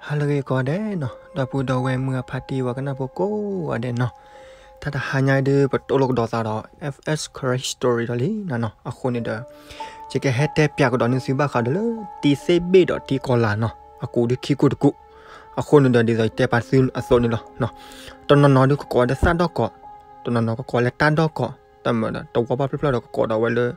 ဟါလၢအဂ့ၤကိးဂၤဒဲးနီၤ, ဒီပုၢ်ဒီဝဲၢ်မုၢ်အဖါတံၢ်ဝဲကနၢ်ဖိကိးဂၤဒဲးနီၤ, တၢ်တဟါညါအံၤဒုး ပတိၢ်လိာ်ကဒီးသးဒီး F S Karen Story ဒီးလံနီၤနီၤ, အဃိန့ၣ်ဒီး ယကဟဲတဲပၠးကဒီးန့ၢ်သုဘၣ်ဃးဒီးလၢ တံၤသ့ၣ်ဘ့ၣ်ဒီးတံၤကီၤလၤနီၤ, အကူးဒုးခံကူးတကူး, အဃိန့ၣ်ဒီးဒ်သိးယတဲပာ်သုအသိးန့ၣ်လီၤ. တနီၤနီၤဒုးကကိးဝဲလၢသၣ်ဒီၣ်ကီး, တနီၤနီၤကကိးဝဲလၢတၢ်ဒီၣ်ကီး, တမ့ၢ်ဒီးတဝီဘၣ်ဖျၢၣ်ဖျၢၣ်ဒီးကကိးဒီးဝဲလၢ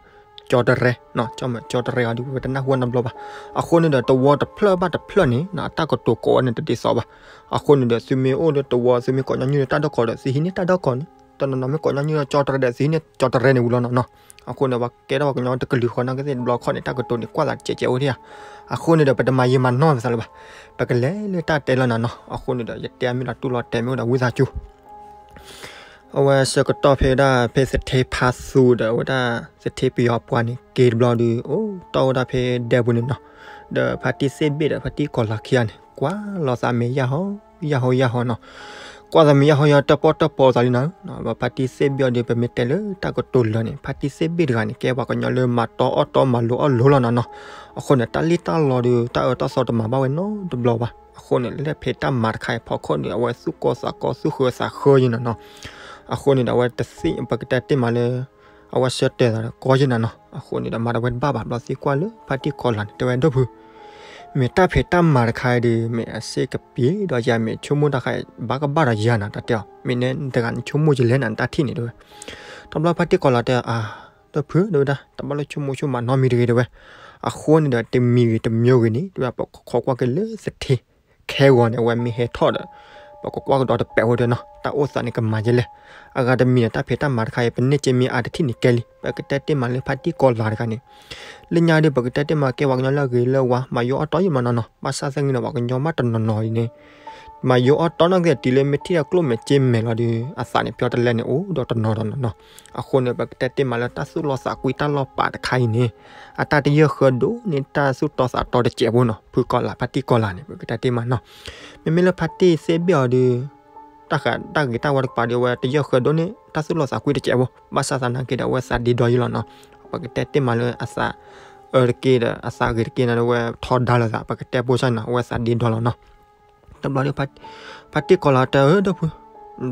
ကၠီတရဲ, ကၠီမ့ၢ်ကၠီတရဲအီၤဒုး ပဝဲတနၢ်ဟူနီတဘျီဘၣ်. အဃိန့ၣ်ဒီးတဝီတဖျၢၣ်ဘၣ်တဖျၢၣ်န့ၣ် အတၢ်ကတိၤကိးဝဲန့ၣ်တဒ်သိးဘၣ်. အဃိန့ၣ်ဒီး သုမ့ၢ်အိၣ်ဒီးတဝီ သုမ့ၢ်ကိးညီနုၢ်ဒီးတၢ်ဒီၣ်ကီးဒီး သုဟံးန့ၢ်တၢ်ဒီၣ်ကီးန့ၣ်, တနီၤနီၤမ့ၢ်ကိးညီနုၢ်ဒီးကၠီတရဲဒီး သုဟံးန့ၢ်ကၠီတရဲန့ၣ်ဝံၤလီၤနီၤနီၤ. အဃိန့ၣ် ပှၤကဲထီၣ်ပှၤကညီတကလုာ်ဃီနီၢ်ကသ့ၣ်တဘျီခီန့ၣ် တၢ်ကတိၤန့ၣ် ကွၢ်သးတစဲးကဲးအိၣ်ဒံးဧါ. အဃိန့ၣ်ဒီး ပတမၤယံာ်မၤနီၢ်ပသးလၢၤဘၣ်. ပကလဲၤလၢတၢ်တဲလီၤနၤနီၤ. အဃိန့ၣ်ဒီး ယတဲအမ့ၢ်လီၤတူၢ်လီၤတဲာ်မ့ၢ်အိၣ်ဒီးဝံသးစူၤ အဝဲဆၢကတီၢ်ဖဲဒၣ်ဖဲသထ့ဖါသူဒီး အဝဲဒၣ်သထ့ပယီၤပှၢ်န့ၣ် က့ၤတဘျီဒီး အိၣ်တီၢ်ဝဲဒၣ်ဖဲဒဲပူၤန့ၣ်နီၤ, ဒီးဖါတံၢ်သ့ၣ်ဘ့ၣ်ဒီးဖါတံၢ်ကီၤလၤခံဂၤန့ၣ် ကွၢ်လီၤသးမဲာ်ယၢ်ဟီ ယၢ်ဟီ ယၢ်ဟီနီၤ. ကွၢ်သးမဲာ်ယၢ်ဟီယၢ်ဟီ တၢၣ်ပီၣ်တၢၣ်ပီသးလံနီၤ. ဖါတံၢ်သ့ၣ်ဘ့ၣ်အီၤဒီး ပမ့ၢ်တဲလၢတၢ်ကတိၤလၢာ်န့ၣ် ဖါတံၢ်သ့ၣ်ဘ့ၣ်တဂၤန့ၣ် ကဲပှၤကညီလၢမၤတီအီၣ်တီမၤလိအီၣ်လိလီၤနီၤနီၤ. အဃိန့ၣ် တၢ်လံၣ်တၢ်လီဒီး တၢ်အၢတၢ်သီတမၤဘၣ်ဝဲနီတဘျီဘၣ်. အဃိန့ၣ် လၢဖံးတၢ်မၤတခါအံၤဖီခိၣ်န့ၣ် အဝဲသူၣ်ကီသးကီ သူၣ်ဃၢသးဃၢယဲနီၤနီၤ. အဃိန့ၣ်ဒီး အဝဲတသ့ၣ် ပကတဲတ့ၢ်မးလၢ အဝဲဆၢတဲာ်သးဒီးကီယဲနီၤနီၤ. အဃိန့ၣ်ဒီး မၤတဝဲတဘၣ်ဘၣ် ဘျီသံကွၢ်လၢဖါတံၢ်ကီၤလၤန့ၣ် တဲဝဲဒိၣ်ဖု မ့ၢ်တၢ်ဖံးတၢ်မၤတခါအံၤဒီး မ့ၢ်အစ့ၢ်ကပံၤဒီးယၤ မ့ၢ်ဆိကမိၣ်တၢ်ခါအံၤ ဘၣ်ကဘၣ်ဒီးယၤနၤ တၢ်တဲအီၤ မ့ၢ်နဲတဂၤန့ၣ် ဆိကမိၣ်ကလဲၣ်နၤ နတၢ်ထံၣ်န့ၣ်တဲဝဲ. တဘျီဖါတံၢ်ကီၤလၤတဲ အါ ဒိၣ်ဖု တဲဝဲဒၣ် တဘၣ်လိၣ်ဆိကမိၣ်ဆိကမးနီတမံၤတဂ့ၤတဲဝဲ. အဃိန့ၣ်ဒီး တမံၤဂ့ၤတမံၤဂ့ၤန့ၣ် တဲဝဲ ပခိးကွၢ်က့ၤလၢသထ့ ခဲဂီၤန့ၣ် အဝဲမ့ၢ်ဟဲထီၣ်ဒီး ပကကွၢ်ကဒီးတပဲာ်ဝဲဒၣ်နီၤ တၢ်အိၣ်သးန့ၣ်ကမၤယဲလဲၣ်. အဂၤတမံၤန့ၣ် တၢ်ဖံးတၢ်မၤတခါအံၤ ပန့ၢ်က့မ့ၢ်အါတထံၣ်န့ၣ်ကဲလံ. ပကတဲတ့ၢ်မးလၢဖါတံၢ်ကီၤလၤတဂၤန့ၣ် လၢညါဒီး ပကတဲတ့ၢ်မးကဲပှၤကညီလၢအဂ့ၤလၢဝါ မၤယိၣ်အီၣ်တီယဲမးနီၤနီၤ. ဘၣ်ဆၣ်သနာ်က့ဒီး ပှၤကညီမးတနီၤနီၤအံၤန့ၣ် မၤယိၣ်အီၣ်တီနီၢ်ကသ့ၣ်တုၤလၢမ့ၢ်ထံၣ်ဒီးကျိၣ်မဲာ်စ့မဲာ်လီၤဒီး အသးန့ၣ်ပျီတလဲန့ၣ် အိၣ်ဒီးတနီၤဒီးနီၤနီၤ. အဃိန့ၣ် ပကတဲတ့ၢ်မးလၢတၢ်သူၣ်လီသးကွံတၢ်လီၤပာ်တခါအံၤန့ၣ် အတၢ်တယၢၢ်ဃၢဒိၣ်န့ၢ်တၢ်သူၣ်တီသးတီတစဲးဖိနီၤ. ဖုကီၤလၤ ဖါတံၢ်ကီၤလၤန့ၣ် ပကတဲတ့ၢ်မးနီၤ. မ့မ့ၢ်လၢဖါတံၢ်သ့ၣ်ဘ့ၣ်အီၤဒီး တၢ်ဃးတၢ်ဂ့ၤတၢ်ဝါတကပၤဒီး အဝဲတယၢၢ်ဃၢဒိၣ်န့ၢ်တၢ်သူၣ်လီသးကွံတစဲးဖိ. ဘၣ်ဆၣ်သနာ်က့ဒီး အဝဲသးဒ့ဒီယဲလီၤနီၤ. ပကတဲတ့ၢ်မးလၢအသးအၢတက့ၢ်ဒီး အသးဂ့ၤတက့ၢ်န့ၣ် အဝဲထီဒါလိာ်သး ပကတဲပိၢ်စၢ်နီၤ အဝဲသးဒ့ဒီလီၤနီၤ. တဘျီဒီး ဖါတံၢ်ကီၤလၤတဲ အၢ ဒိၣ်ဖု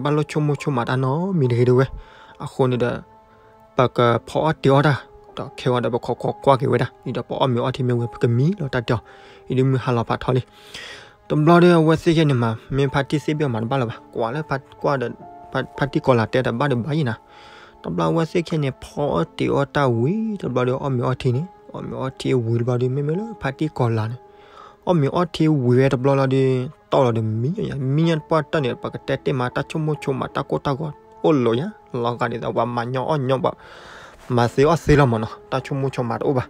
ဘၣ်လိၣ်ဆိကမိၣ်ဆိကမးတၢ်နီတမံၤတဂ့ၤတဲဝဲ. အဃိန့ၣ်ဒီး ပကဖီအီၣ်တ့ၤအီၣ်တၢ် ဒီးခဲဂီၤဒီး ပခိးကွၢ်ကွၢ်က့ၤဝဲဒၣ် အံၤဒီးပအီၣ်မ့ၤအီထံမ့ၢ်ဝံၤ ပကမံလီၤတၢ်တဲအီၤ အံၤဒီးမုၢ်ဟါလီၤဖးထီလံ. တဘျီဒီး အဝဲသ့ၣ်ခဲန့ၣ်မး မ့ၢ်ဖါတံၢ်သ့ၣ်ဘ့ၣ်အီၤမၤတဘၣ်လၢၤဘၣ် ကွၢ်လၢကွၢ်ဒီး ဖါတံၢ်ကီၤလၤတဲတဘၣ်ဒီးဘၣ်ယံၤနၤ. တဘျီအဝဲသ့ၣ်ခဲန့ၣ် ဖီအီၣ်တ့ၤအီၣ်တၢ်ဝံၤ တဘျီဒီးအီၣ်မ့ၤအီထံန့ၣ် အီၣ်မ့ၤအီထံဝံၤတဘျီဒီး မ့မ့ၢ်လၢဖါတံၢ်ကီၤလၤန့ၣ် အီၣ်မ့ၤအီထံဝံၤဝဲတဘျီလီၤဒီး တီၢ်လီၤဒီးမံယါ မံညါတပှၢ်တၢၢ်န့ၣ် ပကတဲတ့ၢ်မး တၢ်ဆိကမိၣ်ဆိကမး တၢ်ကိၢ်တၢ်ဂီၤအိၣ်လီၤယါ လီၤဂာ်ဒ်သိးပှၤမၤညီအီၣ်ညီ ပှၤမၤသ့အီၣ်သ့လီၤမးနီၤ တၢ်ဆိကမိၣ်ဆိကမးတအိၣ်ဘၣ်.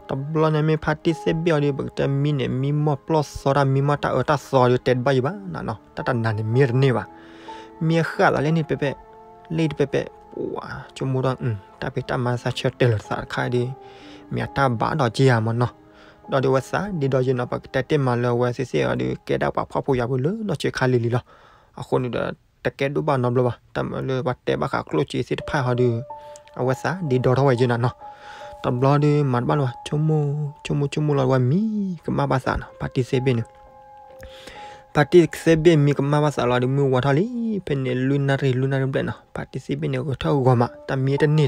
တဘျီန့ၣ်မ့ၢ်ဖါတံၢ်သ့ၣ်ဘ့ၣ်အီၤဒီး ပကတဲမံန့ၣ် မံမီၢ်ပျီၢ်သီတၢ် မံမီၢ်တၢ်အၢတၢ်သီဒီး တဲတဘၣ်ယံၤဘၣ်နၤနီၤ တၢ်တနၤန့ၣ် မံတန့ၢ်ဘၣ်. မံအဃၣ်သးလၢန့ၣ်တပဲာ်ပဲာ် လ့ၣ်တပဲာ်ပဲာ် ပှၤဆိကမိၣ်ဒီး တၢ်ဖံးတၢ်မၤသးဆၢတဲာ်လီၤသးတခါဒီး မ့ၢ်အတၢ်ဘၣ်ဒီးက့ယါမးနီၤ. ဒီးဒ်ဝဲသးဒ့ဒီယဲနီၤ ပကတဲတ့ၢ်မးလၢအဝဲသ့ၣ်သ့ၣ်အီၤဒီး ကဲဒၣ်ပှၤဖှီၣ်ဖိယာ်ဖိလၢနီၢ်ဆံးခါလံၤလံၤလီၤ. အဃိန့ၣ်ဒီး တကဲဒိၣ်ဘၣ်နီတဘျီဘၣ် တၢ်မၤလၢပှၤတဲဘၣ်ဃးကျိၣ်စ့သ့ၣ်တဖၣ်ဟီဒီး အဝဲသးဒ့ဒီထီၣ်ဝဲယဲနၤနီၤ. တဘျီဒီးမၤတဘၣ်လၢၤဘၣ် ဆိကမိၣ်ဆိကမိၣ်လီၤဝဲမံကမၣ်ဘၣ်သးနီၤ ဖါတံၢ်သ့ၣ်ဘ့ၣ်န့ၣ် ဖါတံၢ်သ့ၣ်ဘ့ၣ်မံကမၣ်ဘၣ်သးလီၤဒီး မုၢ်ဝါထီၣ်လံ ဖဲန့ၣ်လွံၢ်နၣ်ရံၣ်လွံၢ်နၣ်ရံၣ်ဘျဲၣ်နီၤ ဖါတံၢ်သ့ၣ်ဘ့ၣ်န့ၣ် ဂဲၤထၢၣ်ဂီၤမး တၢ်မံတန့ၢ်ဒီး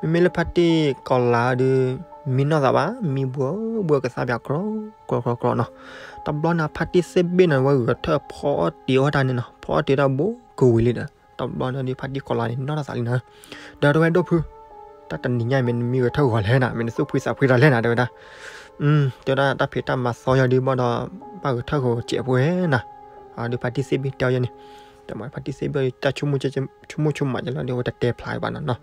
မ့မ့ၢ်လၢဖါတံၢ်ကီၤလၤဒီး မံနီၢ်သးဘၣ် မံဘှၢဘှၢကသါပၠးကြီကြီကြီကြီနီၤ. တဘျီန့ၣ် ဖါတံၢ်သ့ၣ်ဘ့ၣ်န့ၣ် ဝဲဂဲၤထၢၣ်ဖီအီၣ်တ့ၤအီၣ်တၢ်န့ၣ်နီၤ ဖီအီၣ်တ့ၤတၢ်ဘိကဝံၤလံဒီး တဘျီန့ၣ်ဒီး ဖါတံၢ်ကီၤလၤန့ၣ် နီၢ်ထီၣ်သးလံနီၤ ဒီးတဲဝဲဒိၣ်ဖု တၢ်တနံၤညါအံၤမ့ၢ်နမံဂဲၤထၢၣ်ဂီၤလဲၣ်နၤ မ့ၢ်နသူၣ်ဖှံသးဖှံတၢ်လဲၣ်နၤ တဲဝဲဒၣ်. တဲဝဲဒၣ်တၢ်ဖံးတၢ်မၤသီယၤဒုးဘၣ်ဒီး ဘၣ်ဂဲၤထၢၣ်ဂီၤစဲးဖိနၤ ဒီးဖါတံၢ်သ့ၣ်ဘ့ၣ်တဲအီၤယဲန့ၣ် တမ့ၢ်ဖါတံၢ်သ့ၣ်ဘ့ၣ် တၢ်ဆိကမိၣ်ဆိကမးယဲလီၤဒီး အဝဲတတဲဖျါဘၣ်နီၤနီၤ.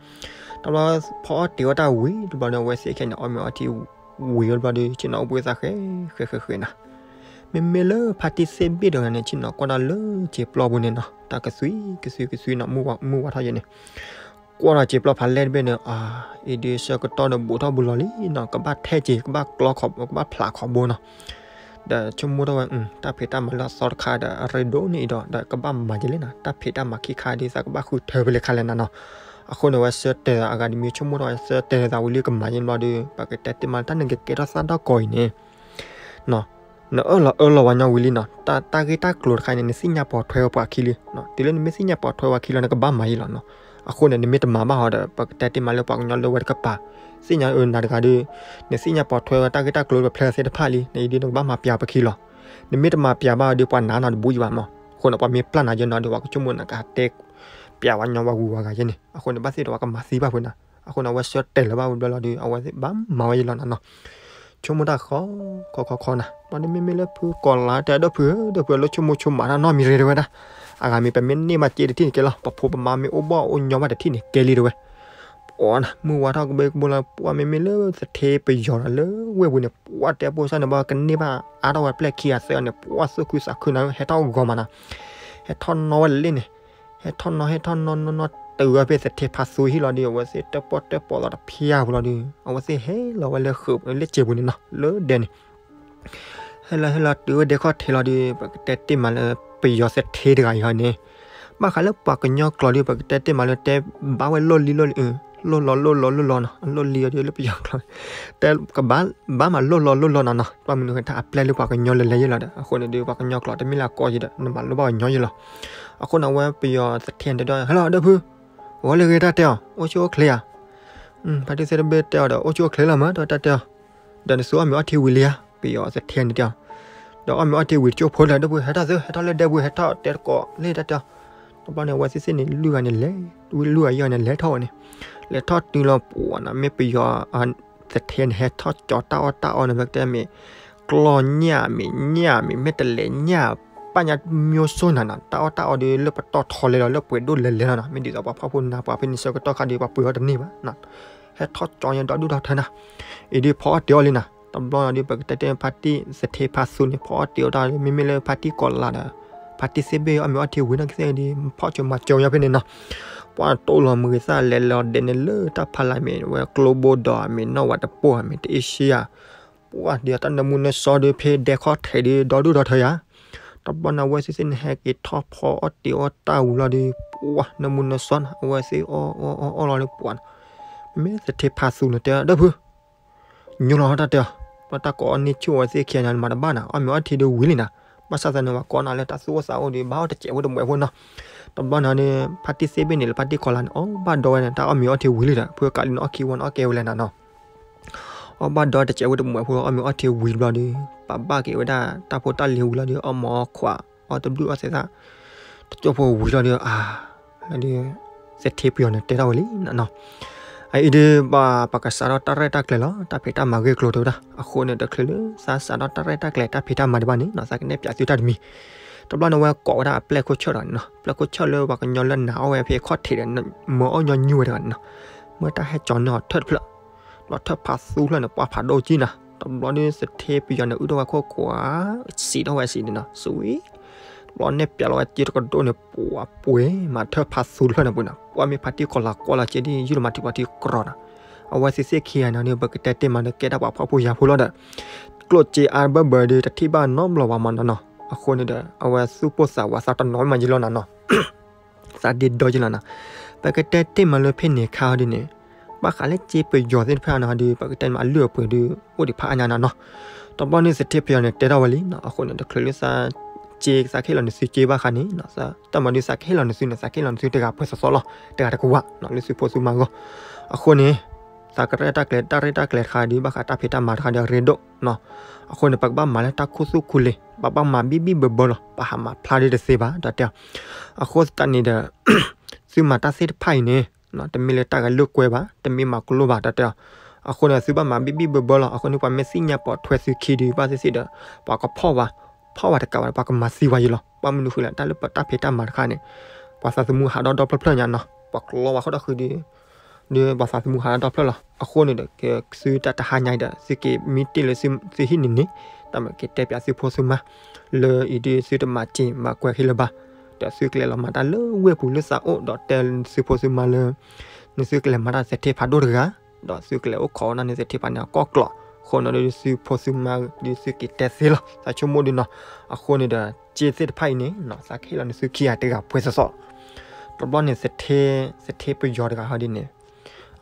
တဘျီဖီအီၣ်တ့ၤအီၣ်တၢ်ဝံၤတဘျီဒီး အဝဲသ့ၣ်ခဲန့ၣ် အီၣ်မ့ၤအီထံဝံၤတဘျီဒီး ဆ့ၣ်နီၤအိၣ်ဘှံးသးဃဲဃဲဃဲဃဲနၤ မ့မ့ၢ်လၢဖါတံၢ်သ့ၣ်ဘ့ၣ်တဂၤန့ၣ် ဆ့ၣ်နီၤကွၢ်တၢ်လၢစံာ်ပျီပူၤန့ၣ်နီၤ တၢ်ကသွံကသွံကသွံနီၤ မုၢ်ဝါထီၣ်ယဲန့ၣ် ကွၢ်ဒီးစံာ်ပျီဖးလဲၢ်တဘ့ၣ်န့ၣ် အါ အံၤဒုးဆၢကတီၢ်ဒီးဘူးထီၣ်ဘူးလီၤလံနီၤ ကဘၣ်ထဲက့ၤ ကဘၣ်ကျီခီ ကဘၣ်ဖျးခီဘိနီၤ ဒီးဆိကမိၣ်ထီၣ်ဝဲ တၢ်ဖံးတၢ်မၤလၢအသီတခါဒီး အရ့ဒိၣ်န့ၢ်အံၤဒီး ဒီးကဘၣ်မၤက့ၤလဲၣ်နီၤ တၢ်ဖံးတၢ်မၤခံခါဒီး သးကဘၣ်ဃုထၢဖဲလဲၣ်ခါလဲၣ်နၤနီၤ. အဃိန့ၣ် ဝဲဆၢတဲာ်သးအဂၤတမံၤ ဆိကမိၣ်ထီၣ်ဝဲ ဆၢတဲာ်သးဝံၤလံကမၤယဲဘျီဒီး ပကတဲတ့ၢ်မး တၢ်နကကဲထီၣ်သၣ်ဒီၣ်ကီၤအံၤန့ၣ် နီၤ နအၢၣ်လီၤအၢၣ်လီၤဝဲညီဝံၤလံနီၤ, တၢ်ဂ့ၢ်တၢ်ကျိၤတခါန့ၣ် နသ့ၣ်ညါပိာ်ထွဲဝဲပှၤခံလံ, တုၤလၢနမ့ၢ်သ့ၣ်ညါပိာ်ထွဲဝဲခံလီၤ နကဘၣ်မၤယံလီၤနီၤ. အဃိန့ၣ် နမ့ၢ်တမၤဘၣ်ဟီဒီး ပကတဲတ့ၢ်မးလၢပှၤကညီလၢဝဲတကပၤ သ့ၣ်ညါအၢနၤတဂၤဒီး နသ့ၣ်ညါပိာ်ထွဲဝဲတၢ်ဂ့ၢ်တၢ်ကျိၤပဖျဲသ့ၣ်တဖၣ်လံ, နအံၤဒ်နကဘၣ်မၤပျးပခံလီၤ. နမ့ၢ်တမၤပျးဘၣ်ဒီး ပှၤနာ်နီၤတဘူၣ်ယံဘၣ်မး. အဃိန့ၣ် ပှၤမ့ၢ်ပျၢ်နၤယဲနီၤဒီး ပှၤကဆိကမိၣ်နၤကဟးတဲ ပျးဝဲညီဝဲဂုၤဝဲဂၤယဲန့ၣ်. အဃိန့ၣ် ဘၣ်သ့ၣ်ဒီးပှၤကမၤသံဘၣ်ဖဲနၤ. အဃိန့ၣ် အဝဲဆၢတဲာ်လီၤဘၣ်ဝဲဘျီလီၤဒီး အဝဲသ့ၣ်ဘၣ်မၤဝဲယဲလီၤနၤနီၤ. ဆိကမိၣ်တၢ်ဃီ ခီခီခီနၤ, ဘျီဒီးမ့မ့ၢ်လၢဖုကီၤလၤတဲ ဒီပုၢ်ဧၢ ဒီပုၢ်ဧၢ လၢဆိကမိၣ်ဆိကမးတၢ်နီတမံၤရ့တဲဝဲဒၣ်, အဂၤမ့ၢ်ပမ့ၢ်န့ၢ်ဘၣ်စ့တထံၣ်န့ၣ်ကဲလီၤ, ပဖိပမါမ့ၢ်အိၣ်ဘၣ်အိၣ်ညီဘၣ်တထံၣ်န့ၣ်ကဲလံတဲဝဲ. ပှၤနၤ မုၢ်ဝါထီၣ်ကဘီကဘီလၢ ပှၤမ့မ့ၢ်လၢသထ့ပယီၤဒီးလၢဝ့ၢ်ပူၤန့ၣ် ပှၤတဲပိစၢ်န့ၣ် ဘၣ်ကန့ၢ်ဘၣ်အါထီၣ်ဝဲပျဲၢ်ခံဂၤသၢဂၤန့ၣ် ပှၤသူၣ်ခုသးခုနၤ ဟဲထီၣ်ဂီၤမးနၤ, ဟဲထီၣ်နီၣ်ဝဲလၢန့ၣ်, ဟဲထီၣ်နီၣ် ဟဲထီၣ်နီၣ်နီၣ်နီၣ် တုၤဝဲဖဲသထ့ဖါသူဟံၣ်လီၤဒီး အဝဲသ့ၣ်တၢၣ်ပီၣ်တၢၣ်ပီသးတဖၠၣ်ပူၤလီၤဒီး အဝဲသ့ၣ်ဟဲလီၤဝဲလၢဃုာ်လၢစဲးပူၤန့ၣ်နီၤ လၢဒဲန့ၣ် ဟဲလီၤဟဲလီၤတုၤဝဲဒဲခီၣ်ထံးလီၤဒီး ပကတဲတ့ၢ်မးလၢ ပယီၤသထ့တဂၤအံၤဟီန့ၣ်, ဘၣ်ဃးလၢပှၤကညီကျိာ်ဒီး ပကတဲတ့ၢ်မးလၢတဲဘၣ်ဝဲလိၣ်လံလိၣ်လံ, လိၣ်လီၤလိၣ်လီၤလိၣ်လီၤနီၤ လိၣ်လံအီၤဒီးလၢပယီၤကျိာ်, တဲကဘၣ်မးလိၣ်လီၤလိၣ်လီၤနီၤနီၤ, ဘၣ်မနုၤဃိတၢ်အပျဲၢ်လၢပှၤကညီလၢလဲၤယဲလီၤဒီး အဃိန့ၣ်ဒီး ပှၤကညီကျိာ်တမ့ၢ်လၢအကီယဲဒီး နမၤလိၣ်ဘၣ်ပှၤကညီယဲလီၤ. အဃိန့ၣ်အဝဲပယီၤသထ့န့ၣ်တဲဒီး ဟဲလီၤဒီပုၢ်, ဂီၤလၢဂ့ၤတၢ်တဲအီၤ အိၣ်ဆူၣ်အိၣ်ချ့ဧါ ဖါတံၢ်သ့ၣ်တဘ့ၣ်တဲအီၤဒီး အိၣ်ဆူၣ်အိၣ်ချ့လီၤမး တၢ်တဲအီၤ, ဒီးနသုအီၣ်မ့ၤအီထံဝံၤလံဧါ, ပယီၤသထ့န့ၣ်တဲအီၤ, ဒီးအီၣ်မ့ၤအီထံဝံၤတကၠိဖိလၢ ဒီပုၢ်ဟဲထီၣ်သု ဟဲထီၣ်လၢဒဲပူၤ ဟဲထီၣ်တဲတကိးလၢတၢ်တဲအီၤ, တဘျီန့ၣ် အဝဲသ့ၣ်သ့ၣ်န့ၣ် လွံၢ်ဂၤန့ၣ်လဲၤ, လွံၢ်ဂၤယဲၢ်ဂၤန့ၣ်လဲၤထီၣ်ဝဲန့ၣ်, လဲၤထီၣ်တုၤလီၤပှၤနၤ မ့ၢ်ပယီၤ သထ့န့ၣ် ဟဲထီၣ်ကၠီတၢ်အီၣ်တၢ်အီန့ၣ် ပကတဲမ့ၢ် ကျီၢ်ညၣ်မ့ၢ်ညၣ်မ့ၢ် မ့ၢ်တလဲၤညၣ် ပၣ်ညၣ်မ့ၢ်စိၢ်နၤနီၤ တၢ်အီၣ်တၢ်အီဒီးလၢပတီၢ်ထီလဲၤလီၤလၢပှဲၤဒိၣ်လဲၤလဲၤလီၤနီၤ မ့ၢ်ဒ်သိးပှၤဖှီၣ်ဖိနၤပှၤဖဲန့ၣ်ဆၢကတီၢ်ခါဒီး ပှၤပှ့ၤအီၣ်တန့ၢ်ဘၣ်, ဟဲထီၣ်ကၠီညါဒီဒူၣ်ဒီထၢနၤ, အံၤဒီးဖီအီၣ်တ့ၤအီၣ်လံနၤ တဘျီဒီး ပကတဲတဲဖါတံၢ်သထ့ဖါသူန့ၣ် ဖီအီၣ်တ့ၤအီၣ်တၢ်လၢ မ့မ့ၢ်လၢဖါတံၢ်ကီၤလၤဒီး ဖါတံၢ်သ့ၣ်ဘ့ၣ်အီၣ်မ့ၤအီထံဝံၤနီၢ်ကသ့ၣ်ဒီး ဖီၣ်ကၠိမၤကၠိညါဖဲန့ၣ်နီၤ ပှၤတိၢ်လီၤမုာ်သၣ်လဲၤလီၤဒဲးန့ၣ်လၢတၢ်ဖးလၢ်မ့ၢ် ဝဲကျိဘိဒီးမ့ၢ် နီၢ်ဝးတပိၢ်မ့ၢ် တအ့ၡံယၤ ပှၤဒ်တၢ်နၢမူနၢဆှီဒီး ဖဲဒဲခီၣ်ထံးဒီး ဒီဒူၣ်ဒီထၢယၤ တဘျီန့ၣ် အဝဲသ့ၣ်သ့ၣ်န့ၣ်ဟဲက့ၤထီၣ်ဖီအီၣ်တ့ၤအီၣ်တၢ်ဝံၤလီၤဒီး ပှၤနၢမူနၢဆှီနီၤ အဝဲသ့ၣ်အီၣ်အီၣ်အီၣ်အီၣ်လီၤဒီး ပှၤ မ့ၢ်သထ့ဖါသူန့ၣ်တဲ ဒီပုၢ် ညိလီၤတၢ်တဲအီၤ, ပတၢ်ကိးအီၣ်န့ၢ်ဆူၣ်အဝဲသ့ၣ်ခံဂၤန့ၣ် နမၤတဘၣ်နၤ အီၣ်မ့ၤအီထံဒီးဝံၤလံနၤ, ဘၣ်ဆၣ်သးန့ၣ် ပှၤကိးနၤလၢတၢ်သူၣ်အိၣ်သးအိၣ်ဒီး ဘၣ်အီၣ်တစဲးဖိတမှဲးဖိနီၤ, တဘျီန့ၣ်ဒီး ဖါတံၢ်သ့ၣ်ဘ့ၣ်န့ၣ် လၢဖါတံၢ်ကီၤလၤန့ၣ် အီၣ်ဘၣ်ဒီဝဲန့ၣ် တၢ်အီၣ်မ့ၤအီထံဝံၤလံဒီး ဖုကးလံန့ၣ်အီၣ်ခံဝီန့ၣ်အီၣ်ကဲဝဲလဲၣ်နၤနီၤ အီၣ်ဘၣ်ဒီတစဲးဖိတမှဲးဖိ အီၣ်မ့ၤအီထံဝံၤတဘျီဒီး ပာ်ဘၣ်က့ၤဝဲဒၣ်တၢ်ဖိတၢ်လံၤဝံၤလီၤဒီး အီၣ်မၤအီၣ်ခွး အီၣ်တဘျုးအီၣ်သဲးသၣ် တကၠိဖိဝံၤလီၤဒီး အါ လီၤဒီး သထ့ပယီၤန့ၣ်တဲထီၣ်ဝဲလံနၤနီၤ အအံၤဒီး ပှၤပကစးထီၣ်တၢ်ရဲၣ်တၢ်ကျဲၤလီၤ တၢ်ဖံးတၢ်မၤဂ့ၢ်ကျိၤတဲဝဲဒၣ် အဃိန့ၣ် တချုးလၢသးစးထီၣ်တၢ်ရဲၣ်တၢ်ကျဲၤတၢ်ဖံးတၢ်မၤဒံးဘၣ်န့ၣ်နီၤ သးကနဲၣ်ပၠးသုတၢ်တမံၤ တဘျီန့ၣ် အဝဲကိးဝဲဒၣ်အပျဲၢ်ခိၣ်ဆၢၣ်ဒီးန့ၣ်နီၤ ပျဲၢ်ခိၣ်ဆၢၣ်လၢပှၤကညီလၢနၤအီၣ်ဝဲဖဲခီၣ်ထံးဒီး မၢအီၣ်ညီနုၢ်ဝဲတဂၤန့ၣ်နီၤ မၢတၢ်ဟဲကၠီန့ၢ်အီၤထၢၣ်တဖျၢၣ် တဘျီထၢၣ်ဖးသူဖျၢၣ်န့ၣ် ပှၤဖးဒိၣ်ကံနၤ တဘျီဒီးသထ့ပယီၤန့ၣ် အုၣ်ထီၣ်ဝဲခိၣ်ကွၢ် စံးထီၣ်ဝဲစံးန့ၣ်နီၤ စံး တဘျီနဲၣ်ပၠးလီၤဝဲစ့တကဒိၣ်န့ၣ် ပှၤပှ့ၤမၤထၢၣ်ဖးသူတဖျၢၣ်န့ၣ်ပှ့ၤနီၤ ပှၤမ့ၢ်ဖါတံၢ်ကီၤလၤကွၢ်လီၤစ့ဒီး ယူၢ်လီၤမၤထံပှၤထံကရီနီၤ အဝဲသ့ၣ်သ့ၣ်ခံဂၤန့ၣ်ဒီး ပကတဲတ့ၢ်မးဒီး ကဲဒၣ်ပှၤဖှီၣ်ဖိယာ်ဖိလီၤဒီး ကျိၣ်စ့အါဘၢဘၢဒီး တထံၣ်ဘၣ်နီတဘျီဘၣ်မးနီၤနီၤ အဃိန့ၣ်ဒီး အဝဲသူၣ်ပိၢ်သးဝးသးတနီၤမးယံလီၤနၤနီၤ သးဒ့ဒီယံလီၤနၤ ပကတဲတ့ၢ်မးလၢဖဲန့ၣ်ခါအီၤဒ်န့ၣ် ဘၣ်ဃးလၢစ့ပယီၤသ့ၣ်တဖၣ်န့ၣ်ဒီး ပကတဲမးအလုၢ်အပှ့ၤဒီး အိၣ်ဒံးဖးအါညါနၤနီၤ တဘျီန့ၣ်သထ့ပယီၤန့ၣ်တဲထီၣ်ဝဲလံနီၤ အဃိန့ၣ် တချုးလၢသးစ့သးကဟ့ၣ်လီၤနသုစ့ဘၣ်ဃးန့ၣ် တၢ်မၤဒုး သးကဟ့ၣ်လီၤနသုန့ၣ် သးကဟ့ၣ်လီၤနသုတဂၤပှဲၤစီစီလီၤ တဂၤတကဝးနီၤ လၢသုဖိသုမါအဂီၢ် အဃိန့ၣ် သးကရဲၣ်တၢ်ကျဲၤ တၢ်ရဲၣ်တၢ်ကျဲၤတခါဒီး ဘၣ်ဃးတၢ်ဖံးတၢ်မၤတခါဒီးအရ့ဒိၣ်နီၤ အဃိန့ၣ် ပကဘၣ်မၤလၢတၢ်ခူသူၣ်ခူလ့ၤ ပဘၣ်မၤဘံၣ်ဘံၣ်ဘၢဘၢလီၤ ပဟးမၤဖျါဒ်တသ့ဘၣ် တၢ်တဲအီၤ အဃိသတးန့ၣ်ဒီး သုမၤတၢ်သ့ၣ်တဖၣ်အံၤန့ၣ် တမ့ၢ်လၢတၢ်ဂဲၤလိာ်ကွဲဘၣ် တမ့ၢ်မၤကျိဘၣ် တၢ်တဲအီၤ အဃိန့ၣ် သုဘၣ်မၤဘံၣ်ဘံၣ်ဘၢဘၢလီၤ အဃိန့ၣ် ပှၤမ့ၢ်သ့ၣ်ညါပိာ်ထွဲသုခံဒီး ဘၣ်သ့ၣ်သ့ၣ်ဒီး ပှၤကဖီၣ်ဝဲ ဖီၣ်ဝဲတကးဘၣ် ပှၤကမၤသံဝဲယံလီၤ ဘၣ်မနုၤဃိလဲၣ် တၢ်လၢပတၢ်ဖံးတၢ်မၤတခါန့ၣ် ပှၤသးသမူဟးဒီဒီဖျၢၣ်ဖျၢၣ်ညါနီၤ ပှၤကျီဝဲဃီဒီးဃုာ်ဒီး ဒီးပှၤသးသမူဟးဒီဒီဖျၢၣ်လီၤ အဃိန့ၣ်ဒီး ကဲသုတၢ်တဟါညါအံၤဒီး သုက့ၤမံတ့ၢ်လၢသုဟံၣ်န့ၣ်န့ၣ် တၢ်မ့ၢ်က့ၤတဲပၠးသုဖိသုမါ လၢအံၤဒီးသုတမၤစ့ၤမၤကွဲးခဲလၢာ်ဘၣ် ဒီးသုကလဲၤလီၤမၤတၢ်လၢဝ့ၢ်ပူၤလၢသးအိၣ် ဒီးတဲသုဖိသုမါလၢ နသုကလဲၤမၤတၢ်သထ့ဖးဒိၣ်တဂၤ ဒီးသုကလဲၤအိၣ်ခိးဝဲဒၣ်န့ၣ်သထ့ဖးန့ၣ်အကီၢ်ကျိး အဃိန့ၣ်ဒီးသုဖိသုမါဒီးသုက့ၤတဲသ့လီၤ သးဆိကမိၣ်ဒုးနီၤ အဃိန့ၣ်ဒီး စ့သ့ၣ်တဖၣ်အံၤန့ၣ် သးကဟ့ၣ်လီၤနသုခံဂၤတဂၤပှဲၤစီစီ တဘျီန့ၣ် သထ့ပယီၤတဂၤဟီဒ်န့ၣ်